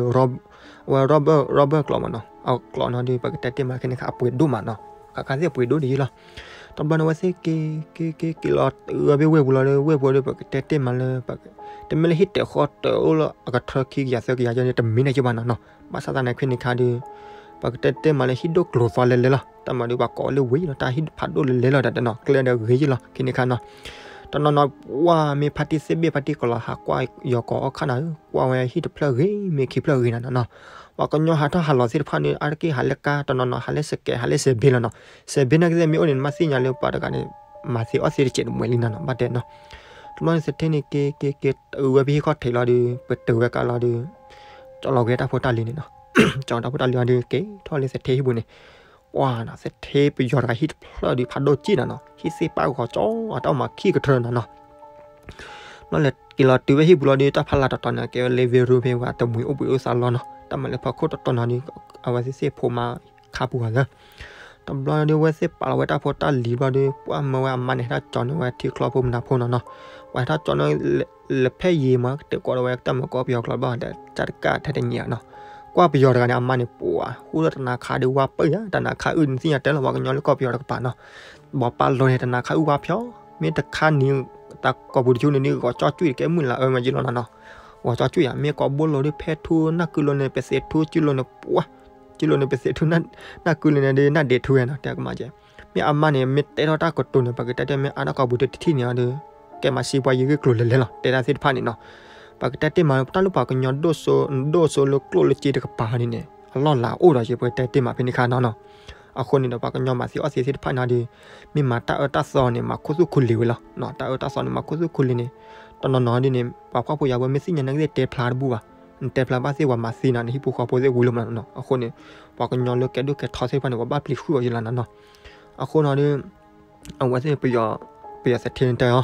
အဝဲ rubber ကျီးမးနီၤ, အကျီးနီၤဒီး ပကတဲတ့ၢ်မးခဲန့ၣ်ခါ အပှ့ၤဒိၣ်မးနီၤ, ခါခါသ့ၣ်အပှ့ၤဒိၣ်ဒ်ယံၤလီၤ, တဘျီန့ၣ် အဝဲသ့ၣ်က့ၤ က့ၤ က့ၤ က့ၤလီၤ အဝဲဖဲဝ့ၢ်ပူၤလီၤဒီး ဝ့ၢ်ပူၤဒီး ပကတဲတ့ၢ်မးလၢ တမ့ၢ်လၢဟံၣ်တၢၤဃီတၢၤအိၣ်လၢအကထၢခံကယၤသၢကယၤယဲန့ၣ် တမံၤန့ၣ်က့ဘၣ်နီၤနီၤ, ဘၣ်ဆၣ်သနာ်ခဲန့ၣ်ခါဒီး ပကတဲတ့ၢ်မးလၢဟံၣ်ဒိၣ်ကျိၤသွါလဲၤလဲၤလီၤ, တၢ်မၤဒီးပှၤကိးလၢဝ့ၢ်လီၤ, တၢ်ဟံၣ်ဖးဒိၣ်လဲၤလဲၤလီၤ တၢ်တနီၤ ကျဲဒီးဂ့ၤယံၤလီၤ ခဲန့ၣ်ခါနီၤ, တနီၤနီၤ ပှၤမ့ၢ်ဖါတံၢ်သ့ၣ်ဘ့ၣ် ဖါတံၢ်ကီၤလၤ ဟးကွၢ်ယီၤကီၤအီၣ်ခါနၤဧၢ, ကွၢ်ဝဲဟံၣ်တဖျၢၣ်ဂ့ၤ မ့ၢ်ခံဖျၢၣ်ဂ့ၤနၤနီၤနီၤ, ပှၤကညီဟးထီၣ်ဟးလီၤသ့ၣ်တဖၣ်န့ၣ် အါတက့ၢ်ဟးလၢကါ တနီၤနီၤ ဟးလၢစဲးကဲး ဟးလၢစဲးဘ့ၣ်လီၤနီၤ, စဲးဘ့ၣ်နာ်က့သ့ၣ်မ့ၢ်အိၣ်န့ၣ် နမ့ၢ်သ့ၣ်ညါလၢပှၤတဂၤန့ၣ် မၤသ့အီၣ်သ့တစဲးတမှဲၤလံနီၤနီၤ ဘၣ်တဲနီၤ, တဘျီန့ၣ် သထ့န့ၣ် က့ၤ က့ၤ က့ၤ အဝဲဖဲဟံၣ်ခီၣ်ထံးလီၤဒီး ပတုၤဝဲကါလီၤဒီး ကၠီလီၤက့ၤတၢ်ဖိတၢ်လံၤန့ၣ်နီၤ, ကၠီတၢ်ဖိတၢ်လံၤအီၤဒီး က့ၤထီၣ်လၢသထ့ဟံၣ်ပူၤန့ၣ်, ပှၤနီၤ သထ့ပယီၤတဂၤဟံၣ်တဖျၢၣ်ဒီး ဖးဒိၣ်ကံၣ်နီၤနီၤ, ဟံၣ်သ့ၣ်ပၢ်ဂီၤကၠီ အတၢ်မၤခံကထၢနီၤနီၤ ဘျီလဲၤက့ၤလီၤတုၤဝဲဟံၣ်ပူၤလီၤဒီး တၢ်ဖးလၢ်တတီၤန့ၣ် ကဲဝဲလၢ living room ဖဲဝဲတမှံၤအိၣ်ဘှံးအိၣ်သါလီၤနီၤ, တၢ်မၤလၢဖီခိၣ်တတီၤနီၤဒီး အဝဲသ့ၣ်သ့ၣ်ဖိမါခါပူၤဂၤလၢ တဘျီဒီးအဝဲသ့ၣ်ပာ်လီၤဝဲတၢ်ဖိတၢ်လံၤဘျီဒီး ပှၤမၢဝဲအမါန့ၣ် ဟဲထီၣ်ကၠီန့ၢ်ဝဲထံချီဖိမနၤဖိနီၤနီၤ, ပှၤဟဲထီၣ်ကၠီန့ၢ် လၢဖဲယံာ်မး ကတၢၢ်ကွၢ်ဒီးဝဲတၢ်မၤကီၢ်ပယီၤကျိာ်ဘၣ်ဒီး တၢ်တကၣ်ထဲတညံးနီၤ, ကွၢ်ပယီၤတဂၤန့ၣ် အမါန့ၣ် ပှၤ ဃူဒီးတနၤခါဒီးဝါပၢၢ်ယါ, တနၤခါအုၣ်န့ၣ်သ့ၣ်ညါတဲလီၤ ပှၤကညီလၢကီၢ်ပယီၤတကပၤနီၤ, ဘီပာ်လီၤန့ၣ် တနၤခါအုၣ်ဝါဖျီ, မ့ၢ်တခါန့ၣ် တၢ်ကိာ်ပူၤတဆူန့ၣ်ဒ် ဂီၤကၠီကွံာ်တကဲမုၢ်လၢအၢမးယံၤလီၤနီၤနီၤ, ဂီၤကၠီကွံာ်ယါ မ့ၢ်ကိးဘိလိၤဒ် ဖဲထူ နၢ်ကုလိၤန့ၣ် ပသ့ထူ ကၠူလိၤန့ၣ် ပှၤ ကၠူလိၤန့ၣ် ပသ့ထူ နၢ်ကုလိၤန့ၣ်ဒီး နၢ်ဒ့းထူဝဲနီၤ တဲကမၣ်ကဲ မ့ၢ်အမါန့ၣ် မ့ၢ်တဲထီၣ်တၢ်ကတိၤန့ၣ် ပကတဲတ့ၢ် မ့ၢ်အါထီၣ်ကိာ်ပူၤတထံၣ်န့ၣ်ဒီး ကဲမၤစံးပှၤယဂ့ၢ်ကျိၤလဲၤလဲၤလီၤ တဲတၢ်သ့ၣ်တဖၣ်န့ၣ်နီၤ, ပကတဲတ့ၢ်မး တၢ်လၢပှၤကညီဒိၣ်စိ ဒိၣ်စိလၢကျိၣ်လၢစ့တကပၤန့ၣ်န့ၣ် အလီၢ်လၤအိၣ်ဒီးယပကတဲတ့ၢ်မးဖဲန့ၣ်ခါနီၤနီၤ, အဃိန့ၣ်ဒီး ပှၤကညီမၤသ့အီၣ်သ့သ့ၣ်တဖၣ်န့ၣ်ဒီး မ့ၢ်မၤတၢ်အၢတၢ်သီန့ၣ် မၤခူသူၣ်ခူလံၤဝဲလီၤ, တၢ်အၢတၢ်သီန့ၣ် မၤခူသူၣ်ခူလံၤန့ၣ် တနီၤနီၤဒ်န့ၣ် ပှၤဖှီၣ်ဖိယာ်ဖိမ့ၢ်သ့ၣ်ညါနာ်က့သ့ၣ်တဲဖျါတဘူၣ်ဘၣ်, နတဲဖျါဘၣ်သ့ၣ်ပှၤမၤသ့နၤန့ၣ် ဟံၣ်ဖိဃီဖိသ့ၣ်ဝံၤလီၤမးနီၤ, အဃိန့ၣ် ပှၤကညီလၢကဲဒိၣ်ကဲထီသ့ၣ်တဖၣ်န့ၣ် ပှၤဘၣ်ပျံၤဃုာ်အီၤယလီၤနီၤနီၤ, အဃိနီၤဒီး အဝဲသ့ၣ် ပယီၤသထ့န့ၣ်တဲအီၤ,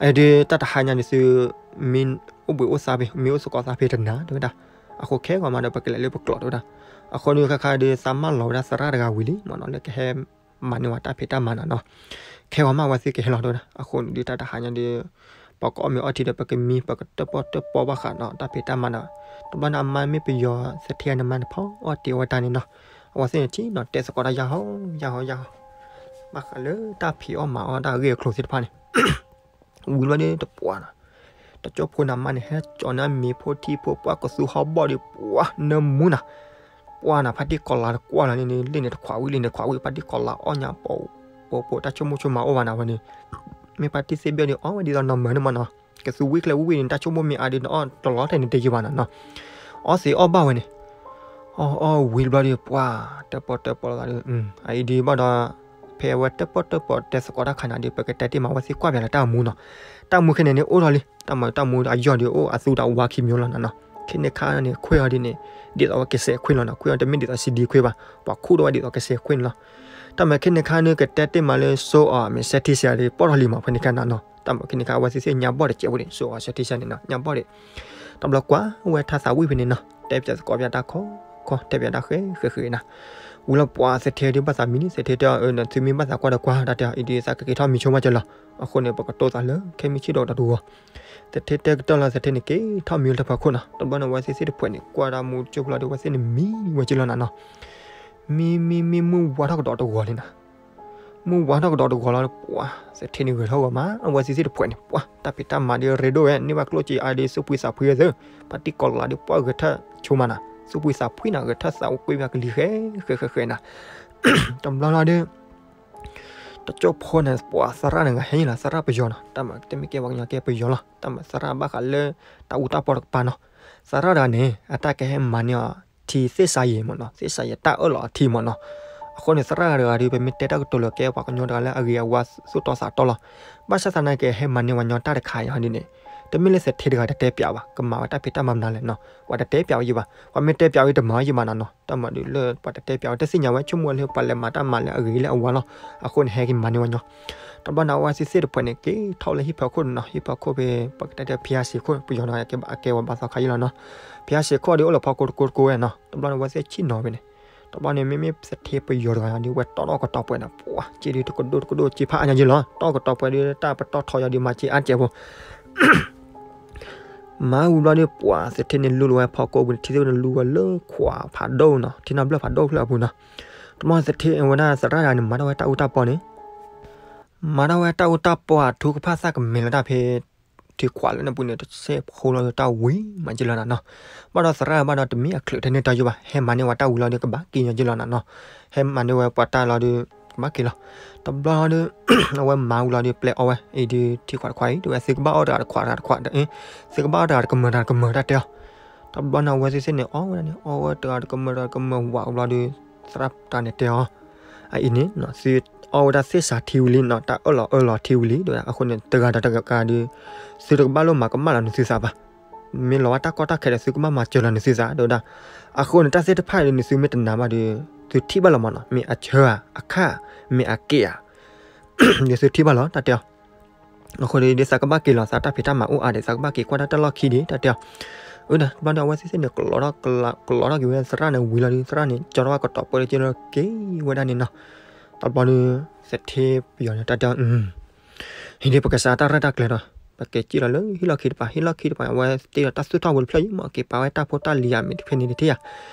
အဒုးတၢ်တဟါညါန့ၣ်သု မ့ၢ်အိၣ်ဘှံးအိၣ်သါဖဲ မ့ၢ်အိၣ်သကိးသါဖဲတနၤ တဲဝဲဒၣ်, အဃိခဲဂီၤမးဒီး ပကလဲၤလၢပကျိးတဲဝဲဒၣ်, အဃိန့ၣ်ခါခါဒီး သးမၢလီၤဝဲဒၣ်သရၣ်တဂၤဝံၤလံမးနီၤ လၢကဟဲမၤန့ၢ်ဝဲတၢ်ဖံးတၢ်မၤနီၤနီၤ, ခဲဂီၤမးအဝဲသ့ၣ်ကဟဲလီၤတဲဝဲဒၣ်, အဃိန့ၣ်ဒုးတၢ်တဟါညါဒီး ပကအီၣ်မ့ၤအီထံဒီး ပကမံ ပကတၢၣ်ပီၣ်တၢၣ်ပီၣ်ဘၣ်ဃးနီၤ တၢ်ဖံးတၢ်မၤနီၤ, တဘျီန့ၣ်အမါမ့ၢ်ပယီၤသထ့န့ၣ်မးန့ၣ် ဖီအီၣ်တ့ၢ်ဝဲတၢ်န့ၣ်နီၤ, အဝဲသ့ၣ်န့ၣ်ထံၣ်နီၤ တဲသကိးတၢ်ယၢ်ဟီ ယၢ်ဟီ ယၢ်ဟီ ဘၣ်ဃးလၢတၢ်ဖံးအီၣ်မၤအီၣ်တၢ်အဂ့ၢ်အကျိၤသ့ၣ်တဖၣ်န့ၣ် ဝံၤဘျီဒီးတပှၢ်နီၤ, တကၠိဖိန့ၣ်အမါန့ၣ် ဟဲကၠီန့ၢ်မ့ၤဖိထံဖိ ပှၢ်ကသူဟီၣ်ဘီၣ်ဒီး ပှၢ်နၢမူနီၤ, ပှၢ်နီၤ ဖါတံၢ်ကီၤလၤတကွၢ်လီၤန့ၣ် လ့ၣ်န့ၣ်တခွးဝံၣ် လ့ၣ်န့ၣ်တခွးဝံၣ် ဖါတံၢ်ကီၤလၤအီၣ်ညါပိာ်ပိာ် တၢ်ဆိကမိၣ်ဆိကမးအိၣ်ဘၣ်နီၤဝဲန့ၣ်, မ့ၢ်ဖါတံၢ်သ့ၣ်ဘ့ၣ်ဒီး အီၣ်ဝဲဒ်သိးနီၢ်မၢၤန့ၣ်မးနီၤ, ကသူဝံၣ်ကျဲဝံၣ်ဝံၣ်န့ၣ် တၢ်ဆိကမိၣ်မ့ၢ်အါဒီး နအီၣ်တလီၤထဲန့ၣ်တယံာ်ဘၣ်နီၤနီၤ, အီၣ်သ့အီၣ်ဘၣ်ဝဲန့ၣ် အီၣ်အီၣ်ဝံၤဘျီဒီး ပှၢ်တၢၣ်ပီၣ်တၢၣ်ပီၣ်လီၤဒီး အအံၤဒုးဘၣ်ဒီး ဖဲအဝဲတၢၣ်ပီၣ်တၢၣ်ပီၣ်တဲသကိးတၢ်ခါန့ၣ်ဒီး ပကတဲတ့ၢ်မး အဝဲသ့ၣ်ကွၢ်ပၠးလၢတၢ်အမူနီၤ, တၢ်အမူခဲန့ၣ်န့ၣ် အိၣ်ထီၣ်လံ တၢ်မၤတၢ်မူအယီၢ်ဒီး အိၣ်အသူတၢ်ဝါခံမျိၤလီၤနီၤနီၤ, ခဲန့ၣ်ခါန့ၣ် ခွဲၣ်အီၤဒ်န့ၣ် ဒ်သိးဝဲကစဲးခွဲၣ်လီၤနီၤ, ခွဲၣ်အီၤတမ့ၢ်ဒ်သိး CD ခွဲၣ်ဘၣ်, ပှၤခူၣ်ထီၣ်ဝဲဒ်သိးကစဲးခွဲၣ်န့ၣ်လီၤ, တၢ်မၤခဲန့ၣ်ခါန့ၣ် ကတဲတ့ၢ်မးလၢ စိအီၤမ့ၢ် စဲထံဆဲး ဒီး ပီၣ်ထီၣ်လံမး ဖဲန့ၣ်ခါနီၤနီၤ, တၢ်မၤခဲန့ၣ်ခါ အဝဲသ့ၣ်သ့ၣ်ညါဘီၣ်တစဲးဖိန့ၣ် စိအီၤ စဲထံဆဲး န့ၣ်နီၤ ညါဘီၣ်ဒီး တဘျီကွၢ်ဝဲထါသးဝံၣ်ဖဲန့ၣ်နီၤ, တဲပၠးသကိးပၠးတၢ်ခီခီ တဲပၠးတၢ်ဃဲဃဲဃဲနီၤ, ဝံၤလီၤပှၤသထ့ဒုးဘၣ်သးမံန့ၣ် သထ့တဲအီၤ အၢ နသုမ့ၢ်ဘၣ်သးကွၢ်ဒီးကွၢ် တၢ်တဲအီၤ အံၤဒုးသးကက့ၤထီၣ်မံဆိမးကလီၤ. အဃိန့ၣ် ပကတိၤသးလၢခဲမုၢ်ဆ့ၣ်ဒီးတဂီၤ. သထ့တဲကတၢၢ်လီၤ သထ့န့ၣ်က့ၤထီၣ်မံလၢတၢ်ဖီခိၣ်နီၤ. တဘျီန့ၣ် အဝဲသ့ၣ်သ့ၣ်တဖှဲးန့ၣ် ကွၢ်ဒၣ်မူကၠိၢ်ဖျီဒီး အဝဲသ့ၣ်န့ၣ်မံဝဲက့ၤလီၤနၤနီၤ. မံမံမံမုၢ်ဝါထီၣ်ကဒီးတဂီၤလံနၤ. မုၢ်ဝါထီၣ်ကဒီးတဂီၤလီၤ ပှၤသထ့န့ၣ်ဂဲၤထီၣ်ဂီၤမး အဝဲသ့ၣ်သ့ၣ်တဖှဲးန့ၣ် ပှၤတၢ်ဖံးတၢ်မၤဒုးရ့ဒိၣ်ဝဲ န့ၢ်ဘၣ်ကျိၣ်စ့အါဒုး သူၣ်ဖှံသးဖှံဝဲသ့ၣ် ပှၤတံၢ်ကီၤလၤဒုး ပှၤဂဲၤထၢၣ်ဆိမးနၤ သူၣ်ဖှံသးဖှံနၤ ဂဲၤထၢၣ်သးအိၣ်ကွံာ်ဘၣ်ကလံၤဃဲဃဲဃဲနၤ. တဘျီလီၤဒုး တကၠိဖိန့ၣ် ပှၤသရၣ်န့ၣ်ဂၤဟဲလီၤ သရၣ်ပယီၤနီၤ တၢ်မၤတမ့ၢ်ကဲပှၤကညီကဲပယီၤလီၤ တၢ်မၤသရၣ်ဘၣ်ဃးလၢ တၢ်အူတၢ်ပီတကပၤနီၤ. သရၣ်တဂၤန့ၣ် အတၢ်ကဟဲမၤန့ၢ်အီၤ ထံသ့ၣ်စါယံာ်မ့ၢ်နီၤ သ့ၣ်စါယံာ်တၢ်အၢၣ်လီၤအထံမ့ၢ်နီၤ. အဃိန့ၣ် သရၣ်တဂၤဒုး ပမ့ၢ်တဲတၢ်ကတိၤလၢကဲပှၤကညီတဂၤလၢအဂ့ၤအဝါ သူၣ်တီသးတီလီၤ. ဘၣ်ဆၣ်သနာ်က့ ဟဲမၤန့ၢ်ပှၤကညီတၢ်တခါအံၤဟီဒ်န့ၣ် တမ့ၢ်လၢသထ့တဂၤတတဲပၠးဘၣ် ကမၤဝဲတၢ်ဖံးတၢ်မၤမနုၤလဲၣ်နီၤ ပှၤတတဲပၠးဝဲယံၤဘၣ် ပှၤမ့ၢ်တဲပၠးဝဲတမၤဝဲယံၤဘၣ်နၤနီၤ တၢ်မၤဒုးလၢပှၤတတဲပၠးဝဲ တသ့ၣ်ညါဝဲ ဆိကမိၣ်ဝဲလၢပှၤလဲၤမၤတၢ်မၤလၢအဂ့ၤလၢအဝါလီၤ. အဃိန့ၣ် ဟဲက့ၤမၤန့ၢ်ပှၤကညီ တဘျီန့ၣ် အဝဲသ့ၣ်သ့ၣ်တဖှဲးန့ၣ် က့ၤထီၣ်လၢဟံၣ်ဖီခိၣ်န့ၣ်နီၤ ဟံၣ်ဖီခိၣ်ဖဲ ပကတဲတဲဖံယါစံးခိၣ် ပယီၤတဂၤ အကဲဝဲဘၣ်သီခါယံၤလီၤနီၤ. ဖံယါစံးခိၣ်ဒုးအိၣ်လၢဖီခိၣ်တကိးတကိးဝဲနီၤ တဘျီန့ၣ် အဝဲသ့ၣ်ဆ့ၣ်နီၤဖဲန့ၣ် တဘျီန့ၣ် မ့မ့ၢ်သထ့ပယီၤတဂၤဒုး ဝဲတီၢ်ထီၣ်ကတီၤပှဲၤန့ၣ် ပှၤစ့ဒုးတကဒိၣ်တကဒိၣ် စ့ဖးအါညါယံၤလီၤ တီၢ်ကတီၤပှဲၤဒုး တၢ်ပတီၢ်ထီယီၤဒုး မၤစ့အါစဲးဖိ မၤဝံၤဘျီဒုး ပှၤသထ့န့ၣ်လူလီၤဝဲဖီခိၣ်ပူၤန့ၣ် ထံသ့ၣ်ဝဲန့ၣ်လူဝဲလၢခွးဖးဒိၣ်နီၤ ထံနၢ်ဘျၢၣ်ဖးဒိၣ်ဖျၢၣ်အပူၤနီၤ. တဘျီသထ့ဝဲဒၣ်သရၣ်တဂၤန့ၣ် မၤထီၣ်ဝဲတၢ်အူတၢ်ပီန့ၣ် မၤထီၣ်ဝဲတၢ်အူတၢ်ပီအထူကဖၣ်သၣ်ကမဲာ်လီၤတၢ်ဖဲ ထံခွးလၢန့ၣ်ပူၤန့ၣ် တဆဲးဖိလီၤတၢ်ဝံၤမးက့လီၤနၤနီၤ. ဘၣ်ဒီးသရၣ်ဘၣ်ဒီးတမ့ၢ်အချုးထဲန့ၣ်တၢ်ယိဘၣ် ဟဲမၤန့ၢ်ဝဲတၢ်ဝံၤလီၤဒီး ကဘၣ်က့ၤညီက့လီၤနၤနီၤ. ဟဲမၤန့ၢ်ဝဲပှၤတၢ်လီၤဒီး ကဘၣ်က့ၤလီၤ. တဘျီဒီး အဝဲမၤဝံၤလီၤဒီး ပျဲအီဝဲ အံၤဒုး ထံခွးတခွးအံၤ ဒ်ဝဲသုကဘၣ်အီၣ်တဂၤတခွးတဂၤတခွး သုကဘၣ်အီၣ်တဂၤတကမၢၢ်တဂၤတကမၢၢ်တၢ်တဲအီၤ. တဘျီန့ၣ် အဝဲသ့ၣ်သ့ၣ်န့ၣ် အီဝဲဒၣ်န့ၣ် အီဝဲတဂၤတကမၢၢ်တဂၤတကမၢၢ်ဝးဘျီဒီး သရၣ်တဂၤန့ၣ်တဲအီၤ အအံၤန့ၣ် သုအီဝဲဒၣ်သ့ၣ်စးထံဝံၤလံနီၤ တၢ်အၢၣ်လီၤအၢၣ်လီၤထံဝံၤလံ တဲဝဲဒၣ် အဃိန့ၣ် တဂၤဒီးတဂၤဒီး သုတကဘၣ်လိၣ်မၤကမၣ်လီၤနသုသးဘၣ်. မ့ၢ်လီၤဝဲတၢ်ကီတၢ်ခဲဒီး သုကဘၣ်မၤစၢၤလီၤနသုသး တဲဝဲဒၣ်. အဃိန့ၣ် တၢ်သ့ၣ်တဖၣ်ဒီး နသုမ့ၢ်တနာ်ဘၣ်ဒီး သုထံၣ်ဘၣ်လီၤမးနီၤ မ့ၢ်အဆၢဧါ အခၣ်ဧါ မ့ၢ်အက့ၣ်ဧါ ဒီးသုထံၣ်ဘၣ်လီၤ တၢ်တဲအီၤ. အဃိန့ၣ် ဒ်သးကဘၣ်က့ၤလီၤ သးတၢ်ဖံးတၢ်မၤအိၣ်အါဒီး သးကဘၣ်က့ၤကွၢ်တၢ်တၢ်လီၢ်ခံဒီး တၢ်တဲအီၤ. အၢ ဒီးတဘျီဒီး အဝဲသ့ၣ်သ့ၣ်န့ၣ် ကလီထီၣ်က့ၤဝဲသရၣ်န့ၣ်ဝံၤလီၤဒီး သရၣ်န့ၣ် ကၠီထီၣ်ဝဲကတီၤပှဲၤဒီး က့ၤဝဲဒၣ်န့ၣ်နီၤ. တဘျီဒီး သထ့ပယီၤန့ၣ် တၢ်တဲအီၤ ဟံးန့ၣ် ပကစးတၢ်ရဲၣ်တၢ်ကျဲၤဒီး ပက့ၤစံၣ်လီၤလၢဟံၣ်လီၢ်ခံတပၤ ဟံၣ်လီၢ်ခံတပၤန့ၣ် အဝဲတ့ဒီးတၢ်သူၣ်ထီၣ်ဖိတဖျၢၣ်အံၤ မ့ၢ်က့ၤပာ်ဝဲတၢ်ဖိတၢ်လံၤဧါ မ့ၢ်တဖဲန့ၣ်တထံၣ်ဧါ.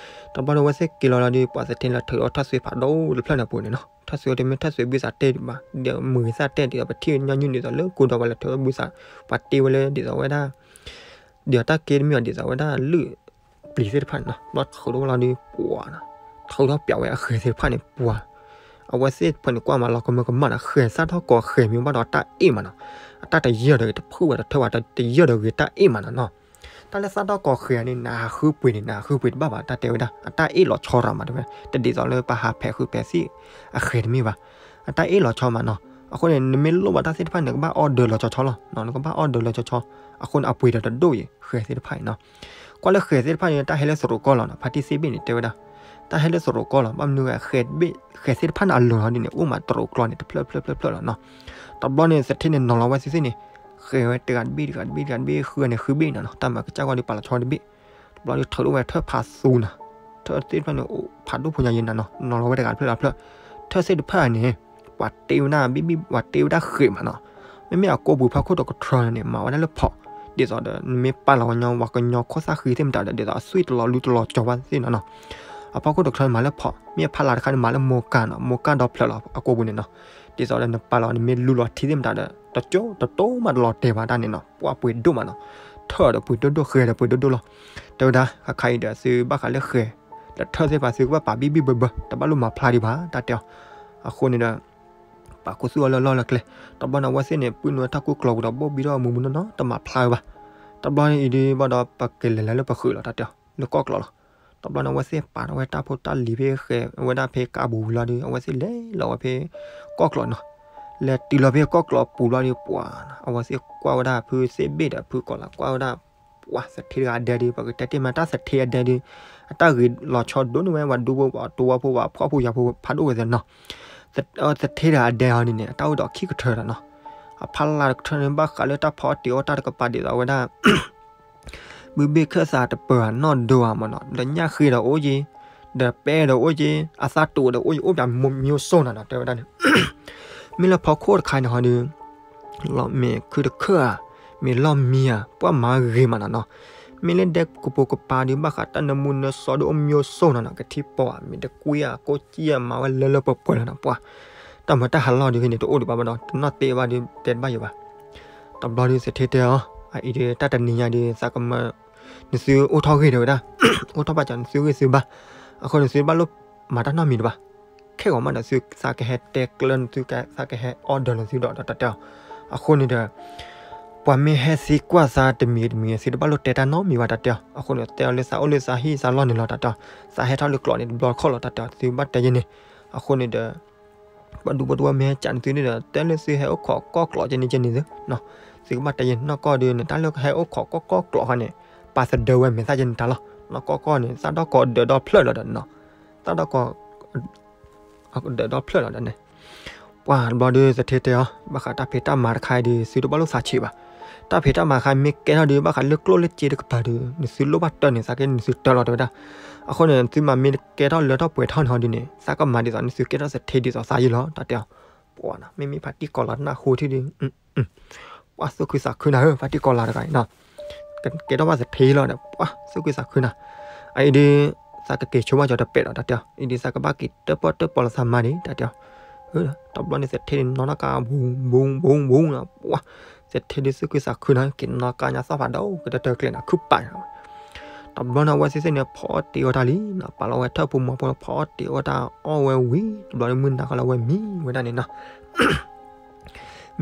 တဘျီဒီး အဝဲသ့ၣ်က့ၤလီၤလီၤဒီး ပှၤသထ့လၢထုးထီၣ်ထၢၣ်သွဲဖးဒိၣ်တဖျၢၣ်န့ၣ်အပူၤန့ၣ်နီၤ ထၢၣ်သွဲတမ့ၢ်ထၢၣ်သွဲဘုသးတဲဒံးဘၣ် ဒီးမုၢ်ဂ့ၤသၣ်တဲဒံးဒီး ပထံၣ်ညီနုၢ်ဒ်သိးလၢကိဒီးပှၤလဲၤထုးထီၣ်ဘုသး ပှၤတ့ဝဲလၢဒ်သိးဝဲဒၣ် ဒ်သိးတၢ်က့တမ့ၢ်အီၤ ဒ်သိးဝဲဒၣ်လုၢ်ပျံၤသ့ၣ်တဖၣ်န့ၣ်နီၤ. ဘျီထုးထီၣ်ဝဲလီၤဒီး ပှၤနီၤ ထုးထီၣ်ပၠးဝဲအဃဲၤသ့ၣ်တဖၣ်န့ၣ် ပှၤ အဝဲသ့ၣ်တဖၣ်န့ၣ် ကွၢ်မးလီၤကမၢကမၣ်နီၤ ဃဲၤစၢ်ထီၣ်ကိးဃဲၤမ့ၢ်ဘၣ်ဒီးတၢ်အ့ၣ်မးနီၤ. အတၢ်တယၢၢ်ဒီးဂ့ၤ တဖုၣ်ဝဲတထၢၣ်ဝဲ တယၢၢ်ဒီးဂ့ၤတၢ်အ့ၣ်မးနီၤနီၤ. တၢ်လၢစၢ်ထီၣ်ကိးဃဲၤန့ၣ် နဟးဃုပှ့ၤန့ၣ် နဟးဃုပှ့ၤတဘၣ်ဘၣ် တၢ်တဲဝဲဒၣ် အတၢ်အ့ၣ်လီၤဆီရၤမးတဲဝဲ တဒ်သိးလၢပဟးဖဲးဃုဖဲးသ့ၣ်အဃဲၤတမ့ၢ်ဘၣ်. အတၢ်အ့ၣ်လီၤဆီမးနီၤ. အဃိန့ၣ် နမ့ၢ်လိၣ်ဘၣ်တၢ်သ့ၣ်တဖၣ်န့ၣ် နကဘၣ်အီၣ်ဒၢးလီၤဆီဆီလီၤ. နကဘၣ်အီၣ်ဒၢးလီၤဆီဆီ အဃိန့ၣ် အပှ့ၤဒီးတဒိၣ်အံၤ ဃဲၤသ့ၣ်တဖၣ်အံၤနီၤ. ကွၢ်လၢဃဲၤသ့ၣ်တဖၣ်န့ၣ် တၢ်ဟဲလၢသရိးကီၢ်လီၤနီၤ. ဖါတံၢ်သ့ၣ်ဘ့ၣ်န့ၣ် တဲဝဲဒၣ် တၢ်ဟဲလၢသရိးကီၢ်လီၤ. ဘၣ်မနုၤဃဲၤဘ့ၣ် ဃဲၤသ့ၣ်တဖၣ်န့ၣ်အလိၤလီၤဒ်န့ၣ် အိၣ်မးတရိးကျီန့ၣ် တဖျၢၣ်ဖျၢၣ်ဖျၢၣ်ဖျၢၣ်လီၤနီၤ. တဘျီန့ၣ် သထ့န့ၣ်နီၤလီၤဝဲသ့ၣ်သ့ၣ်န့ၣ် ဃဲၤဝဲတဂၤတဘ့ၣ်တဂၤတဘ့ၣ်တဂၤတဘ့ၣ် ဃုန့ၣ်ဃုဘ့ၣ်နီၤနီၤ. တၢ်မၤကစၢ်ဂီၢ်ဒီးပာ်လီၤဆီတဘ့ၣ် တဘျီဒီးထုးထီၣ်ဝဲထၢၣ်ဖးသူနီၤ. ထၢၣ်သ့ၣ်တဖၣ်န့ၣ် ဖးဒိၣ်ဖိညါယံၤနၤနီၤ. နီၤလီၤဝဲတဂၤတဖျၢၣ်တဖျၢၣ် ထၢၣ်သ့ၣ်တဖၣ်န့ၣ် ပှၤတ့ဝဲဒၣ်ဘံၣ်ဘံၣ် ပှၤတ့ဝဲဒၣ်ဃဲၤမးနီၤ. မ့မ့ၢ်အကိးပူၤဖီခိၣ်တကထြၢန့ၣ် မၤဝဲဒၣ်လၢဖီး ဒ်သိးဒီး နမ့ၢ်ပာ်လီၤဝဲညီ ပှၤကညီခိၣ်သၣ်ဃံသ့ၣ်မတၤဒီး ဒ်သိးအသွံၣ်တလီၤလူတလီၤကၠီၤဘၣ်သ့ၣ်နီၤနီၤ. အဖီခိၣ်တကထြၢန့ၣ် မၤလၢဖီး မ့ၢ်အဖီလာ်တခါန့ၣ် မၤလၢမိၢ်ကါနီၤ မိၢ်ကါဒီဖျၢၣ်လီၤ အကိးပူၤန့ၣ်နီၤ. ဒ်သိးဒီးနပာ်လီၤ နမ့ၢ်လူလီၤထံသ့ၣ်မတၤဒီး တကၠိတတိၤမးတလီၤတဲာ်ဘၣ်တၢ်န့ၣ်နီၤ ပှၤပှ့ၤဒိၣ်မးနီၤ. ထၢၣ်ဒီးပှ့ၤဒိၣ်ဒိၣ် ဃဲၤဒီးပှ့ၤဒိၣ်ဒိၣ်လီၤ. တဲဝဲဒၣ် ခါခါအံၤဒီး သုဘၣ်ဃးလၢဃဲၤ ဒီးထၢၣ်သ့ၣ်တဖၣ် သုကဘၣ်ပာ်ဘံၣ်ဘံၣ်ဘၢဘၢ တဘၣ်လိၣ်မၤဖျါဒံးဘၣ် တၢ်တဲအီၤ. အဃိန့ၣ်ဒီး ပာ်ခူသူၣ်အီၤလၢလီၢ်လၢကျဲ တဘျီန့ၣ် အဝဲသ့ၣ်န့ၣ် ပုၢ်နုာ်ဝဲတၢ်ကူၣ်ကျီၤပူၤဒီး ဘိၣ်ဘံထီၣ်မူးမူးနီၢ်နီၢ် တမၤဖျါဝဲဘၣ်. တဘျီန့ၣ်အံၤဒုးဘၣ်ဒီး ပကလဲၤလၢပဃုာ်လီၤ တၢ်တဲအီၤ လၢကီၢ်ကျီးလီၤ. တဘျီန့ၣ် အဝဲသ့ၣ်ပာ်ထီၣ်ဝဲတၢ်ဖိတၢ်လံၤဖဲဃဲၤဝဲဒၣ်ဖဲကါပူၤဝံၤလီၤဒီး အဝဲသ့ၣ်လဲၤလီၤဝဲဖဲကီၢ်ကျီးနီၤ. လဲၤတုၤလီၤဖဲကီၢ်ကျီးပူၤလီၤဒီး ပှၤ အဝဲသ့ၣ်ကွၢ်ဝဲဒၣ်ဖုသ့ၣ်ဘ့ၣ်ဒီးဖုကီၤလၤ ကွၢ်ဝဲဒၣ် ပှၤသထ့တဂၤအဒဲဒုး ပကတဲတ့ၢ်မး တၢ်သထ့အဒဲဒုး အတၢ်ဂ့ၤလီၤဆီဒိၣ်န့ၢ်ဝဲ ပှၤဒူဖိပှၤတဝီဖိ ပှၤဖှီၣ်ဖိယာ်ဖိဖးဒိၣ်ဝဲသ့ၣ်နီၤ. သထ့တဂၤအဒဲဟီဒ်န့ၣ် အတၢ်အိၣ်ဒီးခံကထၢဒီးနီၤ. အဖီလာ်တကထၢန့ၣ် ဘၣ်ဃးလၢတၢ်ဖီအီၣ်တ့ၤအီၣ်တၢ်တကပၤဒ်သိးဝဲဒၣ် ဘုဘ့ၣ်ခၢၣ်သးတပၢၤဧါ နီၢ်ဒိဧါမးနီၤ လၢညၣ်ဃ့ဒီးအိၣ်ယံၤ ဒီးပဲဒီးအိၣ်က့, အသၣ်တူာ်ဒီးအိၣ်က့, အိၣ်ပှၤမံၤစိၣ်နီၤနီၤ တဲဝဲဒၣ်န့ၣ်. မ့ၢ်လၢဖီခိၣ်တခါန့ၣ်ဟီဒီး လီၤမ့ၢ်ခုတခၢၣ်ဧါ, မ့ၢ်လီၢ်မံဧါ, ပှၤမၤဂ့ၤမးနီၤနီၤ. မ့ၢ်လၢဒဲကပိာ်ကပၤဒီး ဘၣ်ဃးတၢ်နၢမူနၢဆှီဒီးအိၣ်မံၤစိၣ်နီၤနီၤ, ကထံပီဧါ, မ့ၢ်တကွံဧါ, ကိၣ်စံၣ်ဧါ, မၤဝဲလၢလၢပှဲၤပှဲၤလီၤနီၤ. ပှၤ တၢ်မၤတၢ်ဟးလီၢ်ဒုးဖဲန့ၣ် တအိၣ်ဒံးဘၣ်ဘၣ်ဒီး တနီၣ်တ့ဘၣ်ဒီး တဲတဘၣ်ယံၤဘၣ်. တဘျီဒီးသထ့တဲအီၤ, အအံၤဒီး တၢ်တနံၤညါဒီး သးကမၤ နသုအိၣ်ထီၣ်ဂ့ၢ် တဲဝဲဒၣ်, အိၣ်ထီၣ်ဘၣ်ကၠီ နသုဂ့ၢ်သုဘၣ်. အဃိန့ၣ် သုတဘၣ်လိၣ်မၤတၢ်နီတမံၤဒံးဘၣ်. ခဲဂီၤမးဒီး သုသးကဟဲတဲကျၢၤနသု, သးကဟဲ order နသုဒီး တၢ်တဲအီၤ. အဃိန့ၣ်ဒီး ပှၤမ့ၢ်ဟဲသံကွၢ်သးတမံၤတမံၤ သုတဘၣ်လိၣ်တဲတၢ်နီတမံၤဘၣ် တၢ်တဲအီၤ. အဃိန့ၣ် တဲအီၤလၢသးအိၣ်လၢသးဟံၣ်သးလီၢ်န့ၣ်လီၤ တၢ်တဲအီၤ. သးဟဲထီၣ်လၢကျိးန့ၣ်တဘျီတခီၣ်လီၤ တၢ်တဲအီၤ, သုဘၣ်တဲယဲန့ၣ်. အဃိန့ၣ်ဒီး ပှၤဒူဖိတဝီမ့ၢ်ဟဲကးနသုန့ၣ်ဒီး တဲလၢသုဟဲအိၣ်ခိးကီၢ်ကျိးကဲန့ၣ်ကဲန့ၣ်သု, သုကဘၣ်တဲယဲန့ၣ် နီၢ်ကီၢ်ဒီး နတၢ်လၢကဟဲအိၣ်ခိးကီၢ်ကျိးခါန့ၣ် ပာ်သဒၢဝဲမဲာ်သၣ်ကဲန့ၣ်တၢ်လီၤ. နီၢ်ကီၢ်ကီၢ်န့ၣ် သၣ်ဒီၣ်ကိးဒၢးဒီဖျၢၣ်လီၤဒီးနီၤ, သၣ်ဒီၣ်ကိး ဒၢးဒီဖျၢၣ်လီၤဒီးန့ၣ်. ပှၤတဘျီဒီးသထ့တဲအီၤ, ဘၣ်ဃးတၢ်ဖံးတၢ်မၤတခါအံၤဒီး သုတဘၣ်လိၣ်သးဆံးဘၣ်. တၢ်ဖံးတၢ်မၤတခါမ့ၢ်ကဲထီၣ်ဒီး ဘၣ်ဃးလၢကျိၣ်လၢစ့တကပၤဒီး နသုလိၣ်ဘၣ်တၢ်န့ၣ် သးက့နသုတၢ်လီၤ တဲဝဲဒၣ်. အဃိန့ၣ် သုမၤမ့ၢ်ကဲထီၣ်လၢထီၣ်ပှဲၤထီၣ်န့ၣ်ဟီဒ်န့ၣ် သးကမၤဒ်သိး နသုကဲထီၣ်သထ့ဒ်သိးသးယံၤလီၤ တၢ်တဲအီၤ. ပှၤနီၤ မ့မ့ၢ်ဖါတံၢ်ကီၤလၤနၢ်ဟူထံၣ်ဒီး ပှၤသူၣ်ခုသးခုနၤဧၢ ဖါတံၢ်ကီၤလၤတဂၤအံၤနီၤ, ကဲထီၣ်ဘၣ်သထ့လီၤဒီး ပှၤသူၣ်ခုသးခုနၤ. အအံၤဒီး သးကက့ၤဆိကမိၣ်ကၠီတပဲာ်ဒီး တၢ်တဲအီၤ, အံၤဒီးသးကဘၣ်က့ၤတၢၣ်ပီၣ်တၢၣ်ပီလီၤသးမါန့ၣ် တၢ်တဲအီၤ. တဘျီန့ၣ်သထ့န့ၣ်နီၢ်နီၢ်ကါ ဘုံဘုံဘုံဘုံနီၤ, ပှၤ သထ့ဒီးသူၣ်ခုသးခုနၤ က့ၤနီၢ်ကါညါသီၣ်ဖးဒိၣ် ကတၢၢ်တၢၢ်ကျဲၤနၤ ခုပာ်နၤ. တဘျီန့ၣ် အဝဲသ့ၣ်သ့ၣ်န့ၣ် ဖီအီၣ်တ့ၤအီၣ်တၢ်လံနီၤ, ပာ်လီၤဝဲထၢၣ်ဖိမီၤဖိ ဖီအီၣ်တ့ၤအီၣ်တၢ်အီၣ်ဝဲဝံၤ တဘျီန့ၣ်မုၢ်နၤခီလီၤဝဲမံဝဲဒၣ်န့ၣ်နီၤ.